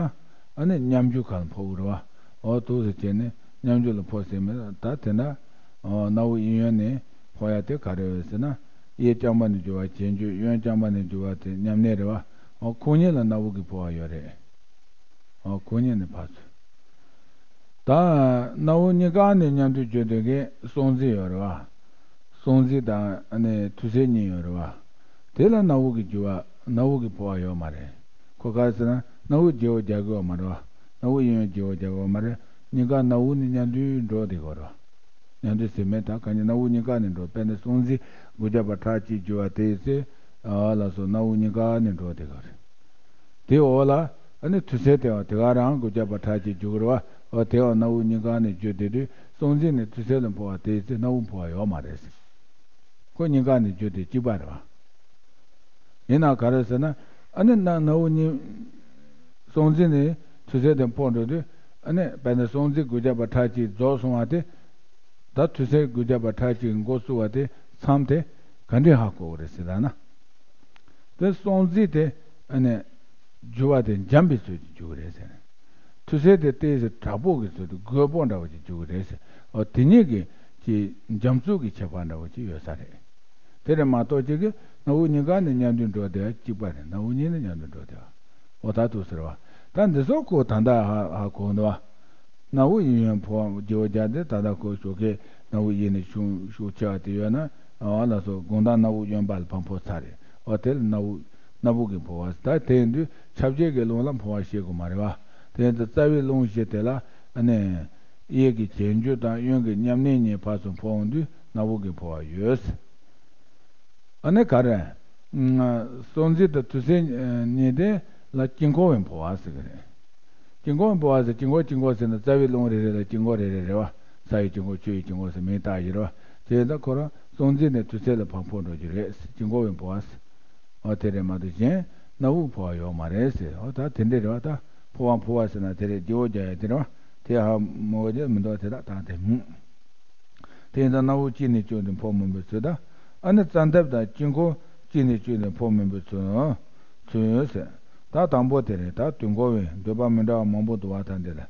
ཨ་ནི་མཉམ་རྒྱུ་ག་ལ་འཕོ་གི་རེད་བ། འོ་འདུག་སེ་བྱས་ནས་མཉམ་རྒྱུ་ལ་འཕོ་ཟེར་མི་ད་དེ་འདྲ། འོ་སྣ་བུག་གཡས་གཡོན་ནས་འཕོ་ཡ་དེ་ག་རེ་རེད་ཟེར་ན། གཡས་རྐྱང་པ་ནས་རྒྱུ་བ་བྱེད་འགྱུར། གཡོན་རྐྱང་པ་ནས་རྒྱུ་བ་དེ་མཉམ་གནས་རེད་བ། འོ་ཁོ་གཉིས་ལ་སྣ་བུག་གི་འཕོ་བ་ཡོད་རེད། འོ་ཁོ་གཉིས་ནི་ཕར་ཚུར། ད་སྣ་བུག་གཉིས་ཀ་ནས་མཉམ་དུ་རྒྱུ་དེ་གའི་སྲོག་འཛིན་ཡོད་རེད་བ། སྲོག་འཛིན་དང་ཨ་ནི་མཐུ་རྩལ་གཉིས་ཡོད་རེད་བ། དེ་ལ་སྣ་བུག་གི་རྒྱུ་བ་སྣ་བུག་གི་འཕོ་བ་ཡོད་མ་རེད། ཁོ་ག་རེ་ཟེར་ན་སྣ་བུག་བརྗེ་བོ་རྒྱག་གི་ཡོད་མ་རེད་བ། སྣ་བུག་གཡས་གཡོན་བརྗེ་བོ་རྒྱག་གི་ཡོད་མ་རེད། གཉིས་ཀ་སྣ་བུག་ནས་མཉམ་དུ་འགྲོ་བསྡད་ཀྱི་ཡོད་རེད་བ། མཉམ་དུ་ཟེར་མེད། ད་གང་ཡིན་སྣ་བུག་གཉིས་ཀ་ནས་འགྲོ། དཔེར་ན་སྲོག་འཛིན་དགུ་བརྒྱ་པ་ཁྲག་གཅིག་རྒྱུ་བ་དེ་ཚེ། ཨ་ལགས་སོ། སྣ་བུག་གཉིས་ཀ་ནས་འགྲོ་བསྡད་ཀྱི་ཡོད་རེད། དེའི་འོག་ལ་ཨ་ནི་མཐུ་རྩལ་དེ་བ་དེ་ག་རང་དགུ་བརྒྱ་པ་ཁྲག་གཅིག་རྒྱུ་གི་རེད་བ། འོ་དེ་བ་སྣ་བུག་གཉིས་ཀ་ནས་རྒྱུ་དེ་དུས་སྲོག་འཛིན་ནས་མཐུ་རྩལ་ལ་འཕོ་བ་དེ་ཚེ་སྣ་བུག་འཕོ་བ་ཡོད་མ་རེད་ཟེར། ཁོ་གཉིས་ཀ་ནས་རྒྱུ་དེ་གཅིག་པ་རེད་བ། ཡིན་ན་ག་རེ་ཟེར་ན། ཨ་ནི་སྣ་སྣ་བུག་གཉིས། སྲོག་འཛིན་ནས་མཐུ་རྩལ་དེ་འཕོ་འགྲོ་དུས། ཨ་ནི་དཔེར་ན་སྲོག་འཛིན་དགུ་བརྒྱ་པ་ཁྲག་གཅིག་རྫོགས་སོང་བ་དེ། ད་མཐུ་རྩལ་དགུ་བརྒྱ་པ་ཁྲག་གཅིག་འགོ་བཙུགས་པ་དེ་མཚམས་དེ་ག་འདྲས་ཧ་གོ་གི་རེད་ཟེར་ལབ་ན། དེ་སྲོག་འཛིན་དེ་ཨ་ནི་རྒྱུ་བ་དེ་འཇམ་པའི་ཚུལ་གྱིས་རྒྱུ་གི་རེད་ཟེར། མཐུ་རྩལ་དེ་ཏོག་ཙམ་དྲག་པོ་གི་ཚུལ་དུ་རྒོད་པོ་འདྲ་བོ་ཅིག་རྒྱུ་གི་རེད་ཟེར། འོ་དེ་གཉིས་ཀྱི་ཀྱི་འཇམ་རྩུབ་ཀྱི་ཁྱད་པར་འདྲ་བོ་ཅིག་ཡོད་ས་རེད། དེ་རེད་མ་གཏོགས་གཅིག་གིས་སྣ་བུག་གཉིས་ཀ་ནས་མཉམ་དུ་འགྲོ་བསྡད་པ་གཅིག་པ་རེད། སྣ་བུག་གཉིས་ནས་མཉམ་དུ་འགྲོ་བསྡད་པ། འོ་ད་འདུག་ཟེར་བ། ད་འདི་ཚོ་ཁོ་ད་ལྟ་ཧ་ཧ་གོ་འདུག་བ། སྣ་བུག་གཡས་གཡོན་ཕོ་བ་བརྗེ་བོ་རྒྱག་དེ་ད་ལྟ་ཁོ་ཞོགས་ཀས་སྣ་བུག་གཡས་ནས་ཤུགས་ཤུགས་ཆེ་བ་དེ་ཡོད་ན། ཨ་ལ་སོགས་དགོང་དག་སྣ་བུག་གཡོན་པ་ལ་ཕར་ཕོག་ཚར་རེད། འོ་དེ་ལ་སྣ་བུག་སྣ་བུག་གི་ཕོ་བ་ཟེར། ད་དེ་ཡིན་དུས་ཁྱབ་བྱེད་ཀྱི་རླུང་ལ་ཕོ་བ་བཤད་དགོས་མ་རེད་བ། དེ་ཡིན་དུས་རྩ་བའི་རླུང་བཞི་དེ་ལ་ཨ་ནི་གཡས་ཀྱི་གྱེན་རྒྱུ་དང་གཡོན་གྱི་མཉམ་གནས་གཉིས་ཕར་ཚུར་ཕོག་འོང་དུས་སྣ་བུག་གི་ཕོ་བ་ཡོད། ཨ་ནི་ག་རེ། སྲོག་འཛིན་དང་དུས་གསུམ་གཉིས་དེ་ལ་དཀྱིལ་འཁོར་བའི་ཕོ་བ་ཟེར་གི་རེད། དཀྱིལ་འཁོར་བའི་ཕོ་བ་ཟེར། དཀྱིལ་འཁོར་དཀྱིལ་འཁོར་ཟེར་ན་རྩ་བའི་རླུང་རེ་རེ་ལ་དཀྱིལ་འཁོར་རེ་རེ་རེད་བ། ས་ཡི་དཀྱིལ་འཁོར་ཆུ་ཡི་དཀྱིལ་འཁོར་ཟེར་མིང་བཏགས་ཡོད་རེད་བ། དེ་ཡིན་ད་ཁོ་རང་སྲོག་འཛིན་ནས་དུས་གསུམ་ལ་ཕར་ཕོག་འགྲོ་རྒྱུ་རེད་ཟེར། དཀྱིལ་འཁོར་བའི་ཕོ་བ་ཟེར། འོ་དེ་རེད་མ་གཏོགས་གཞན་སྣ་བུག་ཕོ་བ་ཡོད་མ་རེད་ཟེར། འོ་ད་དེ་འདྲས་རེད་བ། ད་ཕོ་བ་ཕོ་བ་ཟེར་ན་དེ་རེད། བརྗེ་བོ་རྒྱག་ཡ་དེ་རེད་བ། དེ་ཧ་མོ་བ་དེ་མི་འདུག་དེ་ད་ད་དེ་མུ། དེ་ཡིན་ཙང་སྣ་བུག་གཅིག་ནས་བཅུ་དེ་ཕོག་མི་འབུད་ཚུལ་དང་། ཨ་ནི་རྩ་འདབ་དང་དཀྱིལ་འཁོར་གཅིག་ནས་བཅུ་དེ་ཕོག་མི་འབུད་ཚུལ། ཚུལ་ཟེར། ད་དང་པོ་དེ་རེད། ད་དུས་འཁོར་བའི་འདོད་པ་མི་འདྲ་བ་མང་པོ་འདུག་བ། ད་འདི་ལ།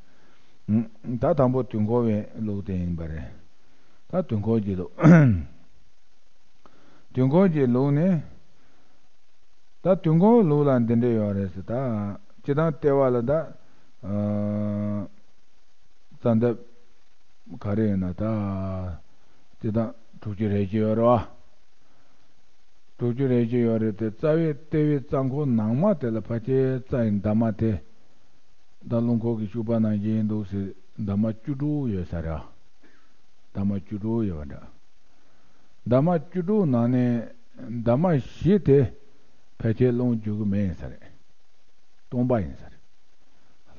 ད་དང་པོ་དུས་འཁོར་བའི་ལུགས་དེ་ཡིན་པ་རེད། ད་དུས་འཁོར་གྱི་ལུགས། དུས་འཁོར་གྱི་ལུགས་ནི། ད་དུས་འཁོར་ལུགས་ལ་འདི་འདྲས་ཡོད་རེད་ཟེར། ད་སྤྱིར་བཏང་ལྟེ་བ་ལ་ད། ཨ། རྩ་འདབ་ག་རེ་ཡིན་ན་ད། སྤྱིར་བཏང་དྲུག་ཅུ་རེ་བཞི་ཡོད་རེད་བ། དྲུག་ཅུ་རེ་བཞི་ཡོད་རེད་དེ། རྩ་བའི་ལྟེ་བའི་རྩ་འཁོར་ནང་མ་དེ་ལ་ཕལ་ཆེར་རྩ་ཡི་འདབ་མ་དེ། ད་རླུང་འཁོར་གྱི་ཤུག་པ་ནང་བཞིན་འདུག་ཟེར། འདབ་མ་བཅུ་དྲུག་ཡོད་ས་རེད། འདབ་མ་བཅུ་དྲུག་ཡོད་པ་འདྲ། འདབ་མ་བཅུ་དྲུག་ནང་ནས་འདབ་མ་བཞི་དེ་ཕལ་ཆེར་རླུང་རྒྱུག་གི་མེད་ས་རེད། སྟོང་པ་ཡིན་ས་རེད།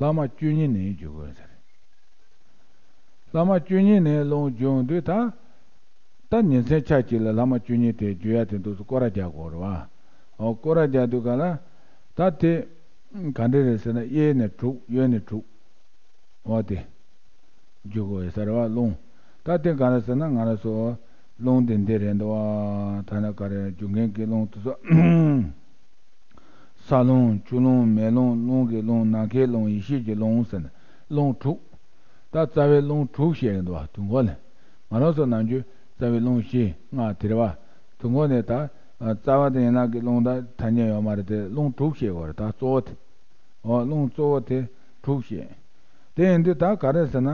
ལྷག་མ་བཅུ་གཉིས་ནས་རྒྱུག་གི་ཡོད་ས་རེད། ལྷག་མ་བཅུ་གཉིས་ནས་རླུང་རྒྱུག་དུས་ད། ད་ཉིན་མཚན་ཆ་གཅིག་ལ་ལྷག་མ་བཅུ་གཉིས་དེ་རྒྱུག་ཡ་དེ་འདུག་སེ་སྐོར་ར་རྒྱག་དགོས་རེད་བ། འོ་སྐོར་ར་རྒྱག་དུས་ག་ལ། ད་དེ་ག་འདྲ་རེད་ཟེར་ན། གཡས་ནས་དྲུག་གཡོན་ནས་དྲུག་འོ་དེ་རྒྱུག་དགོས་ཡོད་ས་རེད་བ། རླུང་། ད་དེ་ག་རེ་ཟེར་ན་ང་རང་ཚོ་རླུང་དེ་འདི་རེད་འདུག་བ། ད་ནི་ག་རེ་རྒྱུག་མཁན་གྱི་རླུང་དེ་ཚོ། ས་རླུང་ཆུ་རླུང་མེ་རླུང་། རླུང་གི་རླུང་། ནམ་མཁའི་རླུང་། ཡེ་ཤེས་ཀྱི་རླུང་ཟེར་ནས་རླུང་དྲུག་ད་རྩ་བའི་རླུང་དྲུག་བཤད་ཀྱི་འདུག་བ། དུས་འཁོར་ལས། ང་རང་ཚོ་ནམ་རྒྱུན་རྩ་བའི་རླུང་བཞི་ལྔ་དེ་རེད་བ། དུས་འཁོར་ནས་ད་རྩ་བ་དེ་ཡན་ལག་གི་རླུང་ད་ཐ་སྙད་ཡོད་མ་རེད་དེ། རླུང་དྲུག་བཤད་དགོས་རེད། ད་གཙོ་བོ་དེ། འོ་རླུང་གཙོ་བོ་དེ་དྲུག་བཤད། དེ་ཡིན་དུས་ད་ག་རེ་ཟེར་ན།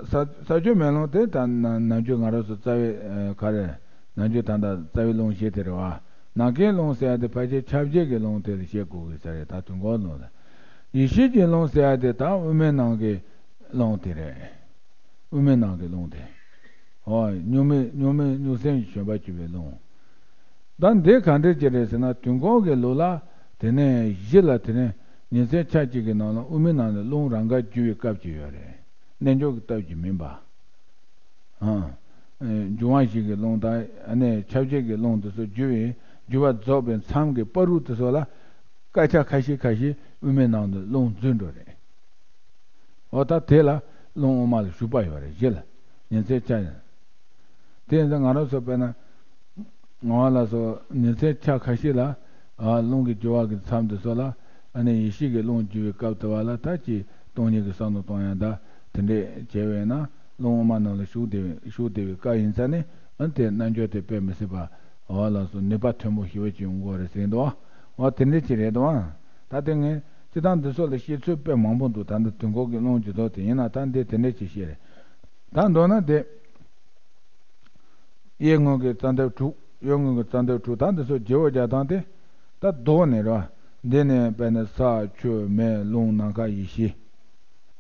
ས་ས་ཆུ་མེ་རླུང་དེ་ད་ན་ནམ་རྒྱུན་ང་རང་ཚོ་རྩ་བའི་ག་རེ། ནམ་རྒྱུན་ད་ལྟ་རྩ་བའི་རླུང་བཞི་དེ་རེད་བ། ནམ་མཁའི་རླུང་ཟེར་ཡ་དེ་ཕལ་ཆེར་ཁྱབ་བྱེད་ཀྱི་རླུང་དེ་ལ་བཤད་དགོས་ཀྱི་ས་རེད། ད་དུས་འཁོར་རླུང་ལ། ཡེ་ཤེས་ཀྱི་རླུང་ཟེར་ཡ་དེ་ད་དབུ་མའི་ནང་གི་རླུང་དེ་རེད། དབུ་མའི་ནང་གི་རླུང་དེ། འོ་གཉུག་མའི་གཉུག་མའི་གཉུག་སེམས་ཀྱི་བྱོན་པ་བཅུ་པའི་རླུང་། ད་འདི་ག་འདྲ་ཅིག་རེད་ཟེར་ན། དུས་འཁོར་གྱི་ལུགས་ལ་དེ་ནས་གཞི་ལ་དེ་ནས་ཉིན་མཚན་ཆ་གཅིག་གི་ནང་ལ་དབུ་མའི་ནང་ནས་རླུང་རང་ག་རྒྱུ་བའི་སྐབས་ཅིག་ཡོད་རེད། རྣལ་འབྱོར་གྱི་སྟོབས་ཀྱིས་མིན་པ། ཨ། འབྱུང་བ་བཞི་གི་རླུང་དང་ཨ་ནི་ཁྱབ་བྱེད་ཀྱི་རླུང་དེ་ཚོ་རྒྱུ་བའི་རྒྱུ་བ་རྫོགས་པའི་མཚམས་ཀྱི་བར་དུ་དེ་ཚོ་ལ་སྐད་ཆ་ཁ་ཤས་ཁ་ཤས་དབུ་མའི་ནང་དུ་རླུང་འཛུལ་འགྲོ་རེད། འོ་ད་དེ་ལ་རླུང་དབུ་མ་ལ་ཞུགས་པ་ཡོད་རེད། གཞི་ལ་ཉིན་མཚན་ཆ་ཡིན། དེ་ཡིན་ཙང་ང་རང་ཚོ་དཔེར་ན། ང་ལ་སོགས་ཉིན་མཚན་ཆ་ཁ་ཤས་ལ། ཨ་རླུང་གི་རྒྱུ་བ་གི་མཚམས་དེ་ཚོ་ལ། ཨ་ནི་ཡེ་ཤེས་ཀྱི་རླུང་རྒྱུ་བའི་སྐབས་དེ་བ་ལ་ད་ཅི་སྟོང་ཉིད་ཀྱི་བསམ་བློ་གཏོང་ཡང་ད་དེ་འདྲས་བྱས་པས་ན། རླུང་དབུ་མ་ནང་ལ་ཞུགས་བསྡད་པའི་ཞུགས་བསྡད་པའི་སྐབས་ཡིན་ཙང་ནི། ཨ་དེ་རྣལ་འབྱོར་དེ་དཔེ་མི་སྲིད་པ། འོ་ལགས་སོ། ནུས་པ་མཐོན་པོ་ཞེ་པོ་ཅིག་ཡོང་གི་ཡོད་རེད་ཟེར་འདུག་འོ་དེ་འདྲས་ཅིག་རེད་འདུག་ད་དེ་ངས་སྤྱིར་བཏང་འདི་ཚོ་ལ་བཤད་ཚུལ་དཔེ་མང་པོ་འདུག་ད་འདི་དུས་འཁོར་གྱི་རླུང་གི་ཚོགས་དེ་ཡིན་ན་ད་འདི་དེ་འདྲས་ཅིག་བཤད་རེད། ད་མདོར་ན་དེ། གཡས་ངོས་ཀྱི་རྩ་འདབ་དྲུག་གཡོན་ངོས་ཀྱི་རྩ་འདབ་དྲུག་ད་འདི་ཚོ་བརྗེ་བོ་རྒྱག་སྟངས་དེ། ད་ལྡོག་ནས་རེད་བ། འདི་ནས་དཔེར་ན་ས་ཆུ་མེ་རླུང་ནམ་མཁའ་ཡེ་ཤེས་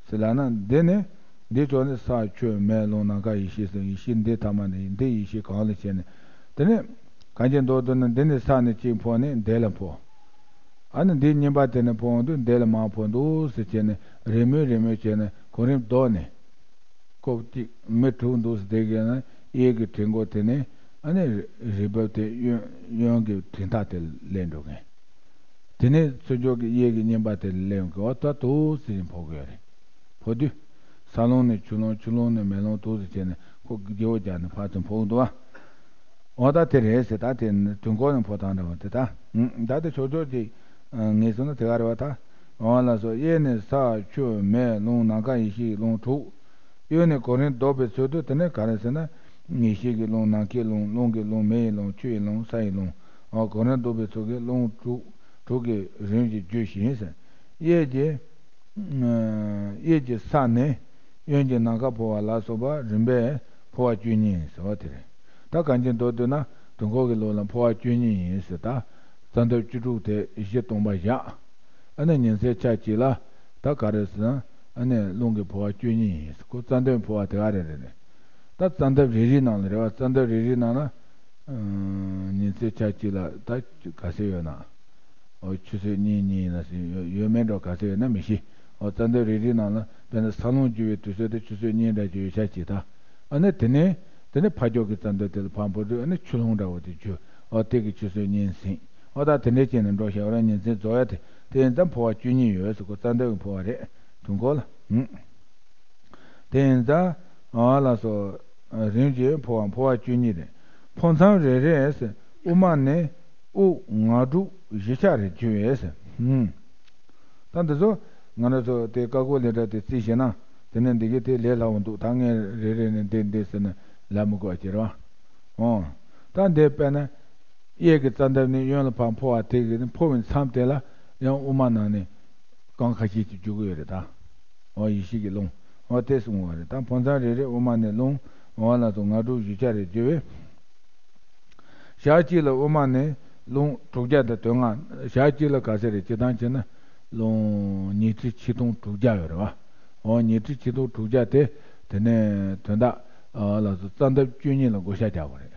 ཟེར་ལབ་ན། འདི་ནས་འདི་ཕྱོགས་ནས་ས་ཆུ་མེ་རླུང་ནམ་མཁའ་ཡེ་ཤེས་ཟེར། ཡེ་ཤེས་འདི་ཐ་མ་ནས་འདི་ཡེ་ཤེས་གང་ལ་བྱས་ནས། དེ་ནས་གང་ཅི་མདོར་བསྡུ་ན་འདི་ནས་ས་ནས་གཅིག་ཕོག་ནས་འདི་ལ་ཕོག་ཨ་ནི་འདིའི་གཉིས་པ་དེ་ནས་ཕོག་འོང་དུས་འདི་ལ་མར་ཕོག་འདུག་ཟེར་བྱས་ནས་རེས་མོས་རེས་མོས་བྱས་ནས་གོ་རིམ་ལྡོག་ནས། ཁོ་གཅིག་མི་དྲུག་འདུག་ཟེར་དེ་གས་ན། གཡས་ཀྱི་གྲི་མགོ་དེ་ནས་ཨ་ནི་རི་བབ་དེ་གཡོན་གཡོན་གྱི་གྲི་མཐའ་དེ་ལ་སླེབས་འགྲོ་མཁན། དེ་ནས་ཚུར་ཕྱོགས་ཀྱི་གཡས་ཀྱི་གཉིས་པ་དེ་ལ་སླེབས་འགྲོ་བ། ད་འདུག་ཟེར་ཕོག་གི་ཡོད་རེད། ཕོག་དུས། ས་རླུང་ནས་ཆུ་རླུང་ཆུ་རླུང་ནས་མེ་རླུང་འདུག་ཟེར་བྱས་ནས་ཁོ་བརྗེ་བོ་རྒྱག་ནས་ཕར་ཚུར་ཕོག་འདུག་བ། འོ་ད་དེ་རེད་ཟེར། ད་དེ་ནི་དུས་འཁོར་ནས་ཕོག་སྟངས་འདྲ་བ་དེ་ད། ད་དེ་ཕྱོགས་ཕྱོགས་ཀྱི་ངེས་སོང་ན་དེ་ག་རེད་བ་ད། འོ་ལགས་སོ། གཡས་ནས་ས་ཆུ་མེ་རླུང་ནམ་མཁའ་ཡེ་ཤེས་རླུང་དྲུག་གཡོན་ནས་གོ་རིམ་ལྡོག་པའི་ཚུལ་དུ། དེ་ནས་ག་རེ་ཟེར་ན། ཡེ་ཤེས་ཀྱི་རླུང་། ནམ་མཁའི་རླུང་། རླུང་གི་རླུང་། མེ་ཡི་རླུང་། ཆུ་ཡི་རླུང་། ས་ཡི་རླུང་། འོ་གོ་རིམ་རྡོག་པའི་ཚུལ་གྱིས་རླུང་དྲུག་དྲུག་གི་རིམ་གྱིས་རྒྱུ་ཞིང་ཟེར། གཡས་ཀྱི་གཡས་ཀྱི་ས་ནས་གཡོན་གྱི་ནམ་མཁར་འཕོ་བ་ལ་སོགས་པ་རིམ་པས་འཕོ་བ་བཅུ་གཉིས་ཟེར་བ་དེ་རེད། ད་གང་ཅི་མདོར་བསྡུ་ན་དུས་འཁོར་གྱི་ལུགས་ལ་འཕོ་བ་བཅུ་གཉིས་ཡིན་ཟེར། ད་རྩ་འདབ་བཅུ་དྲུག་དེ་གཞི་སྟོང་པ་བཞག་ཨ་ནི་ཉི་ཚེ་ཆ་གཅིག་ལ་ད་ག་རེ་ཟེར་ན་ཨ་ནི་རླུང་གི་འཕོ་བ་བཅུ་གཉིས་ཡིན་ཟེར། ཁོ་རྩ་འདབ་འཕོ་བ་དེ་ག་རེ་རེད་རེད། ད་རྩ་འདབ་རེ་རེའི་ནང་ལ་རེད་བ། རྩ་འདབ་རེ་རེའི་ནང་ལ་ཉི་ཚེ་ཆ་གཅིག་ལ་ད་ག་ཚོད་ཡོད་ན། འོ་ཆུ་ཚོད་གཉིས་གཉིས་ཡིན་ན་ཟེར་ཡོད་ཡོད་མེད་འགྲོ་ག་ཚོད་ཡོད་ན་མི་ཤེས། འོ་རྩ་འདབ་རེ་རེའི་ནང་ལ་དཔེར་ན་ས་རླུང་རྒྱུ་བའི་དུས་ཚོད་དེ་ཆུ་ཚོད་གཉིས་འདྲ་ཅིག་ཡོད་ཤག་ཅིག་ད། ཨ་ནི་དེ་ནས་དེ་ནས་ཕ་ཁྱོག་གི་རྩ་འདབ་དེ་ལ་ཕར་འཕོ་དུས་ཨ་ནི་ཆུ་རླུང་འདྲ་བོ་དེ་རྒྱུ། འོ་དེ་གི་ཆུ་ཚོད་གཉིས་ཟིན། འོ་ད་དེ་འདྲས་བྱས་ནས་འགྲོ་ཤག་འོ་ར་ཉིན་མཚན་རྫོགས་ཡ་དེ་དེ་ཡིན་ཙང་འཕོ་བ་བཅུ་གཉིས་ཡོད་ཟེར། ཁོ་རྩ་འདབ་ཀྱི་འཕོ་བ་རེད་དུས་འཁོར་ལ། ཨུ། དེ་ཡིན་ཙང་། ཨ་ལ་སོ། རིམ་གྱིས་འཕོ་བ་འཕོ་བ་བཅུ་གཉིས་རེད། འཕོ་མཚམས་རེ་རེས་དབུ་མ་ནས་དབུགས་ང་དྲུག་བཞི་ཆ་རེ་རྒྱུ་བས། ཨུམ། ད་འདི་ཚོ་ང་རང་ཚོ་དེ་ཀ་ཀོ་ལེ་ཊར་དེ་རྩིས་བྱས་ན་དེ་ནས་འདི་གའི་དེ་ལས་སླ་བོ་འདུག་ད་ངས་རེ་རེ་ནས་འདི་འདི་ཟེར་ནས་ལབ་མི་དགོས་པ་བྱེད་རོགས། ཨོ། ད་འདི་དཔེར་ན། གཡས་ཀྱི་རྩ་འདབ་ནས་གཡོན་ལ་ཕར་འཕོ་བ་དེ་གི་འཕོ་བའི་མཚམས་དེ་ལ་ཡང་དབུ་མ་ནང་ནས་རྐང་ཁ་ཤས་ཅིག་རྒྱུ་གི་ཡོད་རེད་ད། འོ་ཡེ་ཤེས་ཀྱི་རླུང་། འོ་དེ་གསུངས་པ་རེད་ད། འཕོ་མཚམས་རེ་རེ་དབུ་མ་ནས་རླུང་། འོ་ལ་སོགས་ང་དྲུག་བཞི་ཆ་རེ་རྒྱུ་བས། ཞག་གཅིག་ལ་དབུ་མ་ནས་རླུང་དྲུག་བརྒྱ་དང་དོན་ལྔ། ཞག་གཅིག་ལ་ག་ཚད་རེད་སྤྱིར་བཏང་བྱས་ན། རླུང་ཉི་ཁྲི་ཆིག་སྟོང་དྲུག་བརྒྱ་ཡོད་རེད་བ། འོ་ཉི་ཁྲི་ཆིག་སྟོང་དྲུག་བརྒྱ་དེ་དེ་ནས་དོན་དག་ཨ་ལ་སོགས་རྩ་འདབ་བཅུ་གཉིས་ལ་བགོ་བཤའ་རྒྱག་པ་རེད།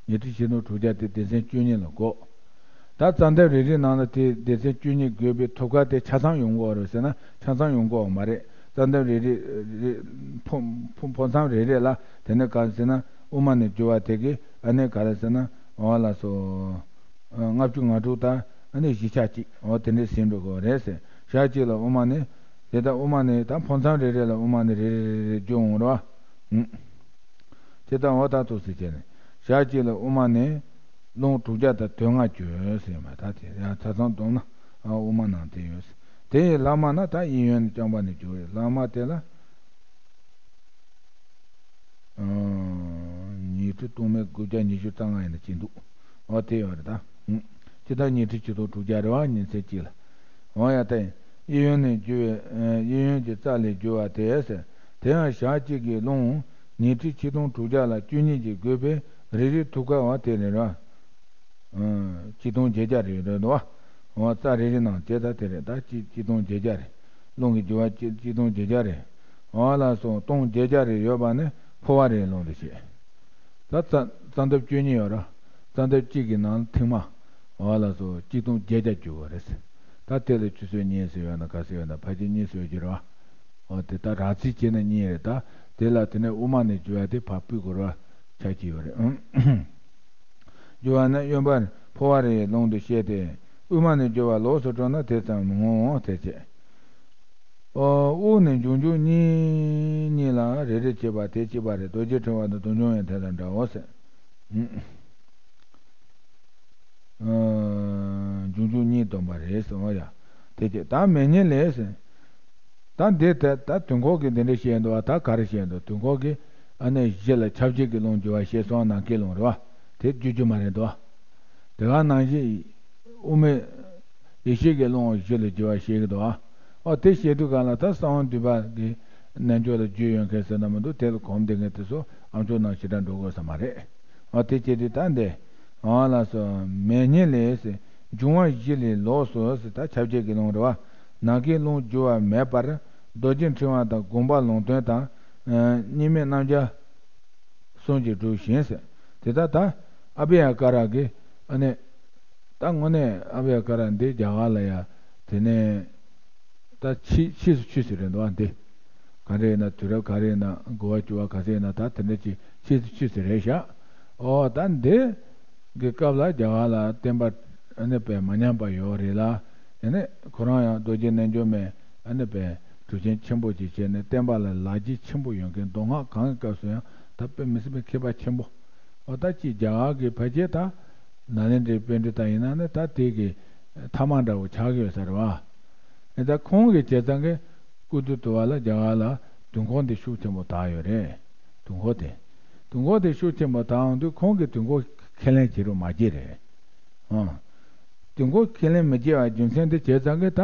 ཉི་ཁྲི་ཆིག་སྟོང་དྲུག་བརྒྱ་དེ་སྡེ་ཚན་བཅུ་གཉིས་ལ་བགོ། ད་རྩ་འདབ་རེ་རེའི་ནང་ལ་དེ་སྡེ་ཚན་བཅུ་གཉིས་བགོས་པའི་ཐུབ་ཁ་དེ་ཆ་ཚང་ཡོང་གི་ཡོད་རེད་ཟེར་ན་ཆ་ཚང་ཡོང་གི་ཡོད་མ་རེད། རྩ་འདབ་རེ་རེ་རེ་འཕོ་འཕོ་འཕོ་མཚམས་རེ་རེ་ལ་དེ་ནས་ག་ཟེར་ན་དབུ་མ་ནས་རྒྱུ་བ་དེ་གི་ཨ་ནི་ག་རེ་ཟེར་ན་འོ་ལ་སོ། ལྔ་བཅུ་ང་དྲུག་དང་ཨ་ནི་བཞི་ཆ་གཅིག་འོ་དེ་འདྲས་ཟིན་འགྲོ་གི་རེད་ཟེར། ཞག་གཅིག་ལ་དབུ་མ་ནས་དེ་ལྟར་དབུ་མ་ནས་ད་འཕོ་མཚམས་རེ་རེ་ལ་དབུ་མ་ནས་རེ་རེ་རེ་རེ་རྒྱུ་འོང་རོགས། ཨུམ། དེ་ལྟར་འོ་ད་ཐུགས་སུ་བྱས་ནས་ཞག་གཅིག་ལ་དབུ་མ་ནས་རླུང་དྲུག་བརྒྱ་དང་དོན་ལྔ་རྒྱུ་ཟེར་མ་ད་དེ་ཡང་ཆ་ཚང་བསྡོམས་ན་ཨ་དབུ་མ་ནང་དེ་ཡོད་ཟེར། དེ་ཡི་ལྷག་མ་ན་ད་གཡས་གཡོན་ནས་རྐྱང་པ་ནས་རྒྱུ་བས་ལྷག་མ་དེ་ལ། ཉི་ཁྲི་སྟོང་མེད་དགུ་བརྒྱ་ཉི་ཤུ་རྩ་ལྔ་ཡིན་ན་ཅི་འདུག་འོ་དེ་ཡོད་རེད་ད། ཅི་ལྟར་ཉི་ཁྲི་ཆིག་སྟོང་དྲུག་བརྒྱ་རེད་བ་ཉིན་མཚན་གཅིག་ལ། འོ་ཡ་ད་གཡས་གཡོན་ནས་རྒྱུ་བའི་གཡས་གཡོན་གྱི་རྩ་ལས་རྒྱུ་བ་དེ་ཟེར། དེ་ཡང་ཞག་གཅིག་གི་རླུང་ཉི་ཁྲི་ཆིག་སྟོང་དྲུག་བརྒྱ་ལ་བཅུ་གཉིས་ཀྱིས་བགོས་པའི་རེ་རེའི་ཐུབ་ཁ་བ་དེ་རེད་ར། ཆིག་སྟོང་བརྒྱད་བརྒྱ་རེ་ཡོད་རེད་དོ། འོ་རྩ་རེ་རེ་ནང་བྱས་ད་དེ་རེད་ད་ཆིག་ཆིག་སྟོང་བརྒྱད་བརྒྱ་རེད། རླུང་གི་རྒྱུ་བ་ཆིག་ཆིག་སྟོང་བརྒྱད་བརྒྱ་རེད། འོ་ལ་སོ་སྟོང་བརྒྱད་བརྒྱ་རེ་ཡོད་པ་ནི་འཕོ་བ་རེའི་རླུང་དུ་བཤད། ད་རྩ་རྩ་འདབ་བཅུ་གཉིས་ཡོད་ར། རྩ་འདབ་གཅིག་གི་ནང་ཐེངས་མ། འོ་ལ་སོ་ཆིག་སྟོང་བརྒྱད་བརྒྱ་རྒྱུ་བ་རེད། ད་དེ་ལ་ཆུ་ཚོད་གཉིས་ཟེར་ཡོད་ན་ག་ཟེར་ཡོད་ན་ཕལ་ཆེར་གཉིས་ཟེར་རྒྱུ་རེད་བ། འོ་དེ་ད་རགས་རྩིས་བྱས་ན་གཉིས་རེད་ད། དེ་ལ་དེ་ནས་དབུ་མ་ནས་རྒྱུ་བ་དེ་ཕར་སྤུས་དགོས་ར་ཆ་གཅིག་ཡོད་རེད། རྒྱུ་བ་ནི་གཡོན་པར་འཕོ་བ་རེའི་རླུང་དུ་བཤད་དེ། དབུས་མ་ནས་རྒྱུ་བ་ལོགས་སུ་འགྲོ་ན་དེ་ཙམ་མི་འོང་དེ་བྱས། དབུགས་ནི་འབྱུང་འཇུག་གཉིས་གཉིས་ལ་རེ་རེ་བྱེད་པ་དེ་གཅིག་པ་རེད། རྡོ་རྗེ་ཕྲེང་བ་དང་རྡོ་རྗེ་ཡང་དེ་དང་འདྲའོ་ཟེར། འབྱུང་འཇུག་གཉིས་སྡོམ་པ་རེད་ཟེར་བ་ཡ། དེ་བྱས་ད་མེ་ཉིད་ལས་ཟེར། ད་འདི་ལྟར་ད་དུས་འཁོར་གྱི་འདི་འདྲ་བཤད་འདུག་བ། ད་ག་རེ་བཤད་འདུག་དུས་འཁོར་གྱི་ཨ་ནི་གཞི་ལ་ཁྱབ་བྱེད་ཀྱི་རླུང་རྒྱུ་བ་བཤད་སོང་ནམ་མཁའི་རླུང་རེད་བ། དེ་རྒྱུ་རྒྱུ་མ་རེད་འདུག་བ། དེ་ག་ནང་བཞིན་དབུ་མའི་ཡེ་ཤེས་ཀྱི་རླུང་གཞི་ལ་རྒྱུ་བ་བཤད་ཀྱི་འདུག་བ། ཨོ་དེ་བཤད་དུས་ག་ལ་ད་གསང་བ་འདུས་པ་གི་རྣལ་འབྱོར་ལ་རྒྱུས་ཡོད་མཁན་ཟེར་ན་མི་འདུག་དེ་ལ་གོམས་བསྡད་མཁན་དེ་ཚོ་ཨ་མཆོག་ནང་ཞེ་དྲག་འགྲོ་དགོས་ས་མ་རེད། ཨོ་དེ་བྱེད་དུས་ད་འདི། ཨ་ལ་སོ། མེ་ཉིད་ལས་ཟེར། འབྱུང་བ་བཞི་ལས་ལོགས་སུ་ཟེར་ད་ཁྱབ་བྱེད་ཀྱི་རླུང་རེད་བ། ནམ་མཁའི་རླུང་རྒྱུ་བ་མེད་པར་རྡོ་རྗེ་ཕྲེང་བ་དང་དགོངས་པ་ལུང་སྟོན་དང་། གཉིས་མེད་རྣམ་བཞག་གསུམ་གྱིས་སྒྲུབ་ཤིང་ཟེར། དེ་ལྟར་ད་ཨ་བྷི་ཡ་ཀ་ར་གི་ཨ་ནི། ད་དངོས་གནས་ཨ་བྷི་ཡ་ཀ་ར་འདི་རྒྱ་གར་ལ་ཡ་དེ་ནས། ད་ཕྱིས་ཕྱིས་སུ་ཆུད་ཟོས་རེད་འདུག་བ་འདི། ག་རེ་ཡིན་ན་དུས་རབས་ག་རེ་ཡིན་ན་དགུ་བ་བཅུ་བ་ག་ཚད་ཡིན་ན་ད་དེ་འདྲ་ཅིག་ཕྱིས་སུ་ཆུད་ཟོས་རེད་ཤག་ཨོ་ད་འདི་གི་སྐབས་ལ་རྒྱ་གར་ལ་བསྟན་པ་ཨ་ནི་པའི་མ་ཉམས་པ་ཡོད་རེད་ལ། ཡིན་ནའི་ཁོ་རང་ཡང་རྡོ་རྗེ་རྣལ་འབྱོར་མའི་ཨ་ནི་པའི་གྲུབ་ཆེན་ཆེན་པོ་ཅིག་བྱས་ནས་བསྟན་པ་ལ་ལག་རྗེས་ཆེན་པོ་ཡོད་མཁན་མདོ་སྔགས་གང་གི་སྐབས་སུ་ཡང་ད་དཔེ་མི་སྲིད་པའི་མཁས་པ་ཆེན་པོ། ཨོ་ད་ཅིག་རྒྱ་གར་གི་ཕལ་ཆེར་ད་ནཱ་ལེནྡྲའི་པཎྜི་ཏ་ཡིན་ན་ནི་ད་དེ་གི་ཐ་མ་འདྲ་བོ་ཆགས་ཀྱི་ཡོད་ས་རེད་བ། ཨེ་ད་ཁོང་གི་བྱས་ཙང་གི་སྐུ་དུས་དུ་བ་ལ་རྒྱ་གར་ལ་དུས་འཁོར་འདི་ཤུགས་ཆེན་པོ་དར་ཡོད་རེད། དུས་འཁོར་དེ། དུས་འཁོར་དེ་ཤུགས་ཆེན་པོ་དར་འོང་དུས་ཁོང་གིས་དུས་འཁོར་ཁས་ལེན་བྱེད་རོགས་མ་བྱེད་རེད། ཨང་། དུས་འཁོར་ཁས་ལེན་མི་བྱེད་པའི་རྒྱུ་མཚན་དེ་བྱས་ཙང་གི་ད་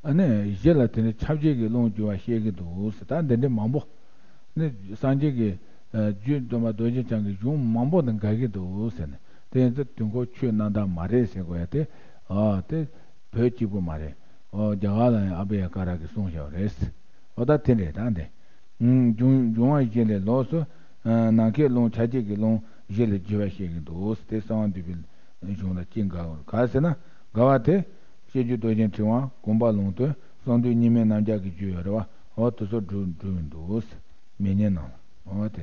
ཨ་ནི་གཞི་ལ་དེ་ནི་ཁྱབ་བྱེད་ཀྱི་ལུང་བསྒྱུར་བ་བཤད་ཀྱི་འདུག་ཟེར། ད་འདི་འདྲའི་མང་པོ་ནི་སངས་རྒྱས་ཀྱི་རྒྱུད་སྡོམ་པ་རྡོ་རྗེ་འཆང་གི་གཞུང་མང་པོ་དང་འགལ་གྱི་འདུག་ཟེར་ནས། དེ་ཡིན་ཙང་དུས་འཁོར་ཆོས་རྣམ་དག་མ་རེད་ཟེར་དགོས་ཡ་དེ། ཨ་དེ་བོད་གཅིག་པུ་མ་རེད། ཨོ་རྒྱ་གར་ལ་ཡང་ཨ་བྷི་ཡ་ཀ་ར་གིས་གསུངས་བཞག་པ་རེད། ཨོ་ད་དེ་འདྲས་ད་འདི། འབྱུང་འབྱུང་བ་བཞི་ལས་ལོགས་སུ་ནམ་མཁའི་ལུང་ཁྱབ་བྱེད་ཀྱི་ལུང་བཞི་ལ་བསྒྱུར་བ་བཤད་ཀྱི་འདུག། དེ་གསང་བ་འདུས་པའི་གཞུང་ལ་ཅི་འགལ་བར། ག་ཟེར་ན། འགལ་བ་དེ། སྤྱོད་བརྒྱུད་རྡོ་རྗེ་འཕྲེང་བ་དགོངས་པ་ལུང་སྟོན་གསང་འདུས་གཉིས་མེད་རྣམ་བརྒྱད་ཀྱི་རྒྱུད་ཡོད་རེད་བ། འོ་དེ་ཚོ་སྒྲུབ་སྒྲུབ་འདུག། མི་སྙན་ནང་ལ་འོ་དེ།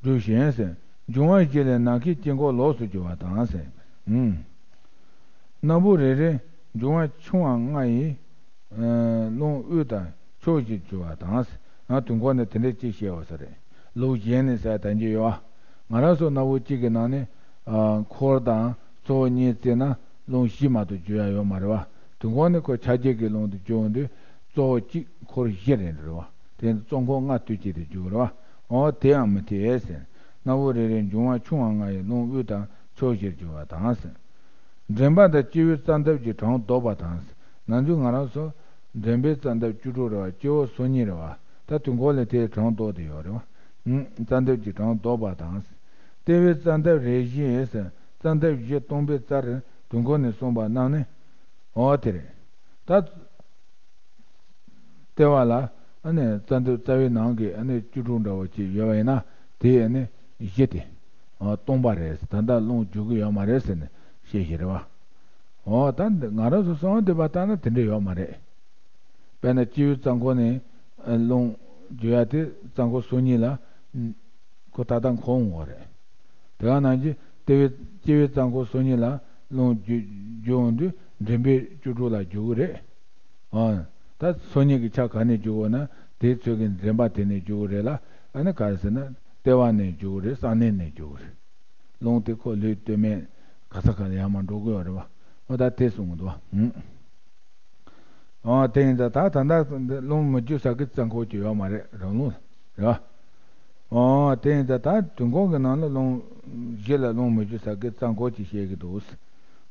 སྒྲུབ་བཞིན་ཟེར། འབྱུང་བ་བཞི་ལས་ནམ་མཁའི་དཀྱིལ་འཁོར་ལོགས་སུ་བསྒྱུར་བ་དང་ཟེར། སྣ་བུག་རེ་རེ་འབྱུང་བ་ཆུང་བ་ལྔ་ཡི་ལུང་དབུས་དང་ཕྱོགས་བཞིར་བསྒྱུར་བ་དང་། ཡང་དུས་འཁོར་ནས་དེ་འདྲའི་ཅིག་བཤད་པ་ས་རེད། ལུགས་གཞན་ནས་ཟེར་དང་གི་ཡོད་པ། ང་རང་ཚོ་སྣ་བུག་གཅིག་གི་ནང་ནས་འཁོར་དང་གཙོ་བོ་གཉིས་བརྩིས་ན་ལུང་བཞི་མ་གཏོགས་བསྒྱུར་ཡ་ཡོད་མ་རེད་པ། དུས་འཁོར་ནས་ཁོ་ཁྱབ་བྱེད་ཀྱི་ལུང་དུ་བསྒྱུར་དུས་གཙོ་བོ་གཅིག་འཁོར་བཞི་རེད་འདུག་རེད་པ། དེ་གཙོ་འཁོར་ལྔ་བསྡུས་བྱས་ཏེ་བསྒྱུར་རེད་པ། འོ་དེའང་མི་འཐད་ཟེར། སྣ་བུག་རེ་རེ་འབྱུང་བ་ཆུང་བ་ལྔ་ཡི་ལུང་དབུས་དང་ཕྱོགས་བཞིར་བསྒྱུར་བ་དང་ཟེར། འདྲེན་པ་དང་སྤྱི་བོའི་རྩ་འདབ་ཀྱི་གྲངས་བཟློག་པ་དང་ཟེར། ན་ཚོད་ང་རང་ཚོ་འདྲེན་པའི་རྩ་འདབ་བཅུ་དྲུག་རེད་པ། སྤྱི་བོ་སོ་གཉིས་རེད་པ། ད་དུས་འཁོར་ལས་དེའི་གྲངས་བཟློག་དེ་ཡོད་རེད་པ། རྩ་འདབ་ཀྱི་གྲངས་བཟློག་པ་དང་ཟེར། ལྟེ་བའི་རྩ་འདབ་རེ་བཞི་ཟེར། རྩ་འདབ་བཞི་སྟོང་པའི་རྩ་རེད། དུས་འཁོར་ནས་གསུངས་པ་རྣམས་ནི། འོ་དེ་རེད། ད། ལྟེ་བ་ལ་ཨ་ནི་རྩ་འདབ་རྩ་བའི་ནང་གི་ཨ་ནི་བཅུ་དྲུག་འདྲ་བོ་ཅིག་ཡོད་པ་ཡིན་ན། དེ་ཨ་ནི་བཞི་སྟེ། ཨ་སྟོང་པ་རེད། ད་ལྟ་ལུང་བསྒྱུར་གྱི་ཡོད་མ་རེད་ཟེར་ནས་བཤད་བཞིན་རེད་པ། འོ་ད་འདི་ང་རང་ཚོ་གསང་བ་འདུས་པ་ལྟར་ན་དེ་འདྲ་ཡོད་མ་རེད། དཔེར་ན་སྤྱི་བོའི་རྩ་འཁོར་ནས་ཨ་ལུང་བསྒྱུར་ཡ་དེ་རྩ་འཁོར་སོ་གཉིས་ལ་ཁོ་ད་ལྟ་འཁོར་འོང་བ་རེད། དེ་ག་ནང་བཞིན་ལྟེ་བའི་སྤྱི་བོའི་རྩ་འཁོར་སོ་གཉིས་ལ་ལུང་བསྒྱུར་བསྒྱུར་འོང་དུས་འདྲེན་པའི་བཅུ་དྲུག་ལ་འགྱུར་གྱི་རེད། ཨ། ད་སོ་གཉིས་ཀྱི་ཆ་ག་ནས་འགྱུར་དགོས་ན་དེའི་ཚོད་ཀྱི་འདྲེན་པ་དེ་ནས་འགྱུར་གྱི་རེད་ལ། ཨ་ནི་ག་རེ་ཟེར་ན་ལྟེ་བ་ནས་འགྱུར་གྱི་རེད། གསང་གནས་ནས་འགྱུར་གྱི་རེད། ལུང་དེ་ཁོ་ལུས་སྟོད་སྨད་ག་ས་ག་ལ་ཡར་མར་འགྲོ་གི་ཡོད་རེད་བ། འོ་ད་དེ་གསུང་གི་འདུག་བ། ཨ་དེ་ཡིན་ཙང་ད་ད་ལྟ་ལུང་མི་བསྒྱུར་ས་གི་རྩ་འཁོར་གྱི་ཡོད་མ་རེད། རང་ལུགས་རེད་བ། ཨོ་དེ་ཡིན་ཙང་ད་དུས་འཁོར་གྱི་ནང་ལ་ལུང་བཞི་ལ་ལུང་མི་བསྒྱུར་ས་གི་རྩ་འཁོར་གྱི་བཤད་ཀྱི་འདུག།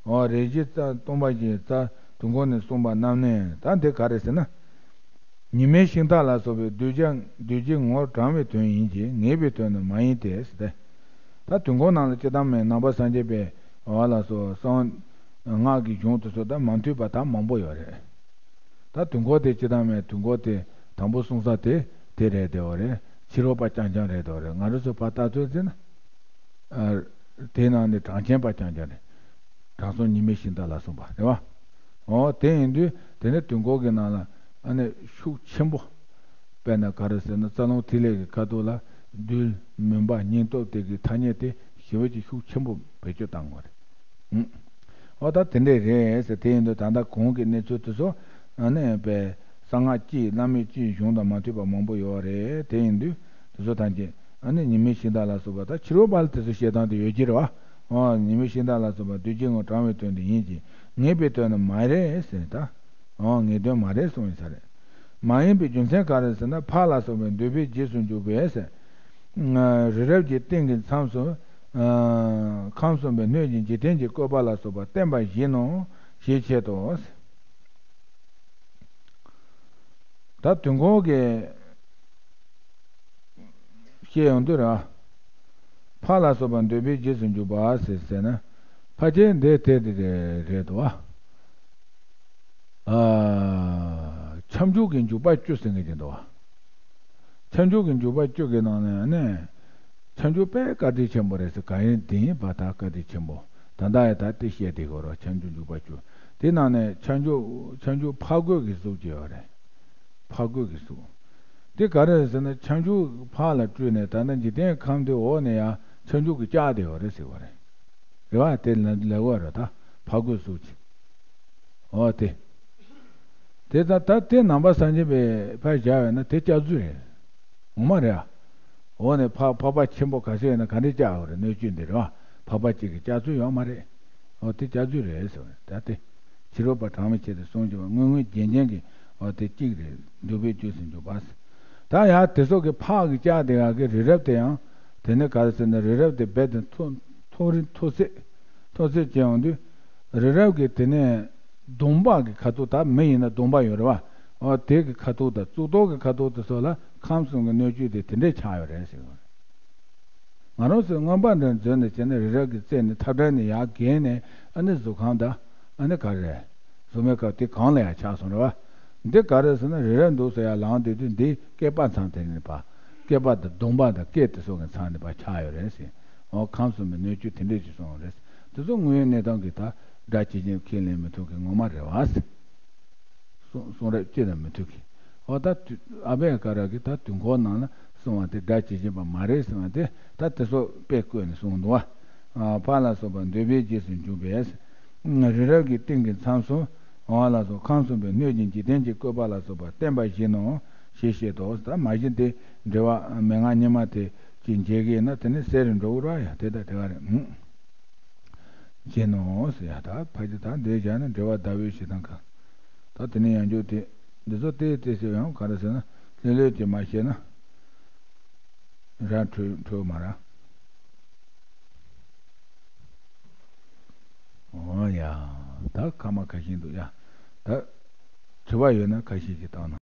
ཨོ་རེ་བཞི་རྩ་སྟོང་པ་བཞིའི་རྩ་དུས་འཁོར་ནས་གསུངས་པ་རྣམས་ནི་ད་འདི་ག་རེ་ཟེར་ན། ཉི་མའི་ཤིང་རྟ་ལ་སོགས་པའི་གདུལ་བྱ་གདུལ་བྱའི་ངོར་དྲང་བའི་དོན་ཡིན་གྱི་ངེས་པའི་དོན་ནི་མ་ཡིན་ཏེ་ཟེར་ཏེ། ད་དུས་འཁོར་ནང་ལ་སྤྱིར་བཏང་མའི་ནང་པ་སངས་རྒྱས་པའི་འོ་ལ་སོགས་གསང་སྔགས་ཀྱི་གཞུང་དེ་ཚོ་དང་མ་མཐུན་པ་ད་མང་པོ་ཡོད་རེད། ད་དུས་འཁོར་དེ་སྤྱིར་བཏང་མའི་དུས་འཁོར་དེ་དང་པོ་གསུང་ས་དེ་དེ་རེད་བསྡད་པ་རེད། ཕྱི་རོལ་པ་རྐྱང་རྐྱང་རེད་བསྡད་པ་རེད། ང་རང་ཚོ་ཕར་ལྟ་ཚོད་བྱས་ན། ཨ། དེའི་ནང་ནས་གྲངས་ཅན་པ་རྐྱང་རྐྱང་རེད། དྲང་སྲོང་ཉི་མའི་ཤིང་རྟ་ལ་སོགས་པ་རེད་བ། འོ་དེ་ཡིན་དུས་དེ་ནས་དུས་འཁོར་གྱི་ནང་ལ་ཨ་ནི་ཤུགས་ཆེན་པོ། དཔེར་ན་ག་རེ་ཟེར་ན་རྩ་རླུང་ཐིག་ལེ་གི་ཁ་ཐུག་ལ་རྡུལ་མུན་པ་སྙིང་སྟོབས་དེ་གི་ཐ་སྙད་དེ་ཞེ་པོ་ཅིག་ཤུགས་ཆེན་པོ་བེད་སྤྱོད་བཏང་དགོས་རེད། ཨུ། ཨོ་ད་དེ་འདྲས་རེད་ཟེར། དེ་ཡིན་དུས་ད་ལྟ་གོང་གི་གནས་ཚུལ་དེ་ཚོ་ཨ་ནི་པའི་གསང་སྔགས་སྤྱིའི་བླ་མེད་སྤྱིའི་གཞུང་དང་མ་མཐུན་པ་མང་པོ་ཡོད་རེད། དེ་ཡིན་དུས་དེ་ཚོ་ཐམས་ཅད་ཨ་ནི་ཉི་མའི་ཤིང་རྟ་ལ་སོགས་པ་ད་ཕྱི་རོལ་པ་ལ་དེ་ཚོ་བཤད་སྟངས་དེ་ཡོད་ཀྱི་རེད་བ། ཨོ་ཉི་མའི་ཤིང་རྟ་ལ་སོགས་པ་གདུལ་བྱའི་ངོར་དྲང་བའི་དོན་དེ་ཡིན་གྱི་ངེས་པའི་དོན་ནི་མ་རེད་ཟེར་ད། ཨོ་ངེས་དོན་མ་རེད་གསུངས་ཡིན་ས་རེད། མ་ཡིན་པའི་རྒྱུ་མཚན་ག་རེ་ཟེར་ན་ཕ་ལ་སོགས་པའི་འདོད་པའི་རྗེས་སུ་འཇུག་པས་ཟེར། རི་རབ་ཀྱི་སྟེང་གི་མཚམས་སུ། ཁམས་གསུམ་པའི་སྣོད་ཀྱི་འཇིག་རྟེན་གྱི་བཀོད་པ་ལ་སོགས་པ་བསྟན་པ་བཞིན་ནོ། ཞེས་འཆད་དོ། ད་དུས་འཁོར་གྱི་བཤད་ཡོང་དུས་ར། ཕ་ལ་སོགས་པ་འདོད་པའི་རྗེས་སུ་འཇུག་པ་ཟེར་ཟེར་ན། ཕ་ཆེན་འདི་དེ་དེ་རེད་དོ། ཨ། ཁྱབ་འཇུག་གི་འཇུག་པ་བཅུ་ཟེར་མཁན་ཅིག་འདུག་བ། ཁྱབ་འཇུག་གི་འཇུག་པ་བཅུ་གི་ནང་ནས་ནི། ཁྱབ་འཇུག་དཔེ་བཀའ་དྲིན་ཆེན་པོ་རེད་ཟེར། གང་ཡིན་དེ་ཡིན་པ་ད་བཀའ་དྲིན་ཆེན་པོ། ད་ལྟ་ཡང་ད་དེ་བཤད་བསྡད་དགོས་རོགས། ཁྱབ་འཇུག་འཇུག་པ་བཅུ། དེ་ནང་ནས་ཁྱབ་འཇུག་ཁྱབ་འཇུག་ཕ་རྒོད་ཀྱི་གཟུགས་ཅིག་ཡོད་རེད། ཕ་རྒོད་ཀྱི་གཟུགས། དེ་ག་རེ་རེད་ཟེར་ན་ཁྱབ་འཇུག་ཕ་ལ་སྤྲུལ་ནས་ད་ལྟ་འཇིག་རྟེན་ཁམས་འདི་འོག་ནས་ཡང་ཁྱབ་འཇུག་གི་ལྕགས་དེ་ཡོད་རེད་ཟེར་བ་རེད། རེད་བ། དེ་ལ་ལ་བ་རེད་ད། ཕ་རྒོད་གཟུགས་ཅིག། འོ་དེ། དེ་ད་ད་དེ་ནང་པ་སངས་རྒྱས་པའི་ཕར་བཞག་ཡོད་ན་དེ་སྐྱག་རྫུན་རེད། ངོ་མ་རེད་ཨ། འོ་ནས་འཕགས་འཕགས་པ་ཆེན་པོ་ག་ཚོད་ཡོད་ན་ག་འདྲས་སྐྱག་ཡོད་རེད། སྣོད་བཅུད་འདི་རེད་བ། འཕགས་པ་གཅིག་གི་སྐྱག་རྫུན་ཡོད་མ་རེད། འོ་དེ་སྐྱག་རྫུན་རེད་ཟེར་བ་རེད། ད་དེ་ཕྱི་རོལ་པ་གྲངས་མེད་ཆེ་དེ་གསུངས་ཀྱི་བ། དངོས་དངོས་རྒྱན་ཅན་གྱི་འོ་དེ་གཅིག་རེད། འདོད་པའི་རྗེས་སུ་འཇུག་པ་ཟེར། ད་ཡང་དེ་སོགས་ཀྱི་ཕག་གི་ལྕགས་དེ་ཡང་གི་རི་རབ་དེ་ཡང་དེ་ནས་ག་རེ་ཟེར་ན། རི་རབ་དེ་རྦད་དེ་མཐོ་མཐོ་རིང་མཐོ་ཚད་མཐོ་ཚད་ཅན་ཡོང་དུས། རི་རབ་ཀྱི་དེ་ནས་གདོང་པ་གི་ཁ་དོག་ད་མི་ཡིན་ན་གདོང་པ་ཡོད་རེད་བ། འོ་དེ་གི་ཁ་དོག་དང་གཙུག་ཏོར་གྱི་ཁ་དོག་དེ་སོགས་ལ་ཁམས་གསུམ་གྱི་སྣོད་བཅུད་དེ་དེ་འདྲས་ཆགས་ཡོད་རེད་ཟེར་གྱི་ཡོད་རེད། ང་རང་ཚོས་མངོན་པ་འདི་འཛོལ་ནས་བྱས་ན། རི་རབ་ཀྱི་རྩེ་ནས་ཐག་སྦྲེལ་ནས་ཡར་བརྒལ་ནས། ཨ་ནི་གཟུགས་ཁམས་དང་ཨ་ནི་ག་རེ། གཟུགས་མེད་ཁམས་དེ་གང་ལ་ཡང་ཆགས་སོང་རེད་བ། འདི་ག་རེ་ཟེར་ན། རི་རབ་འདུག་ཟེར་ཡར་ལངས་བསྡད་དུས། འདི་སྐེད་པ་མཚམས་དེ་ནས་ཕར། སྐེད་པ་དང་གདོང་པ་དང་སྐེ་དེ་སོགས་ཀྱི་མཚམས་ནས་ཕར་ཆགས་ཡོད་རེད་ཟེར། འོ་ཁམས་གསུམ་པའི་སྣོད་བཅུད་དེ་འདྲས་ཅིག་སོང་རེད། དེ་ཚོ་དངོས་ཡོད་གནས་སྟངས་ཀྱི་ད་སྒྲ་ཇི་བཞིན་ཁས་ལེན་མི་ཐུབ་མཁན་ངོ་མ་རེད་བ་ཟེར། གསུང་གསུང་རབ་སྤྱི་དང་མི་མཐུན་གྱི། འོ་ད་དུས་ཨ་བྷ་ཡ་ཀ་ར་གིས་ད་དུས་འཁོར་ནང་ལ་གསུངས་པ་དེ་སྒྲ་ཇི་བཞིན་པ་མ་རེད་གསུངས་པ་དེ། ད་དེ་ཚོ་དཔེ་བཀོད་ནས་གསུངས་འདུག་བ། ཕ་ལ་སོགས་པ་འདོད་པའི་རྗེས་སུ་འཇུག་པས། རི་རབ་ཀྱི་སྟེང་གི་མཚམས་སུ། འོ་ལ་སོགས་ཁམས་གསུམ་པའི་སྣོད་ཀྱི་འཇིག་རྟེན་གྱི་བཀོད་པ་ལ་སོགས་པ་བསྟན་པ་བཞིན་ནོ་ཞེས་བཤད་དོ། ད་མ་གཞི་དེ་འགྲེལ་པ་མན་ངག་རྙིང་མ་དེ་ཅིག་མཇལ་གྱི་ཡིན་ན། དེ་ནི་གསལ་རུ་འགྲོ་གི་རེད་བ། ཡ་དེ་ད་དེ་ག་རེད། བྱས་ནོ་ཟེར་ཡ། ད་ཕལ་ཆེར་ད་འདིར་སྦྱར་ན་འགྲེལ་པ་ཟླ་འོད་ཞེས་དང་གང་། ད་དེ་ནས་ཡང་འཇུག་དེ། འདི་ཚོ་ཏོག་ཙམ་ཟེར་ཡང་ག་རེ་ཟེར་ན། ལྷོད་ལྷོད་ཀྱིས་མ་བཤད་ན་ར་འཕྲོད་འཕྲོད་མ་ར། འོ་ཡ། ད་ཁ་མ་ཁ་ཤས་འདུག་ཡ། ད་དྲི་བ་ཡོད་ན་ཁ་ཤས་ཤིག་བཏང་ན།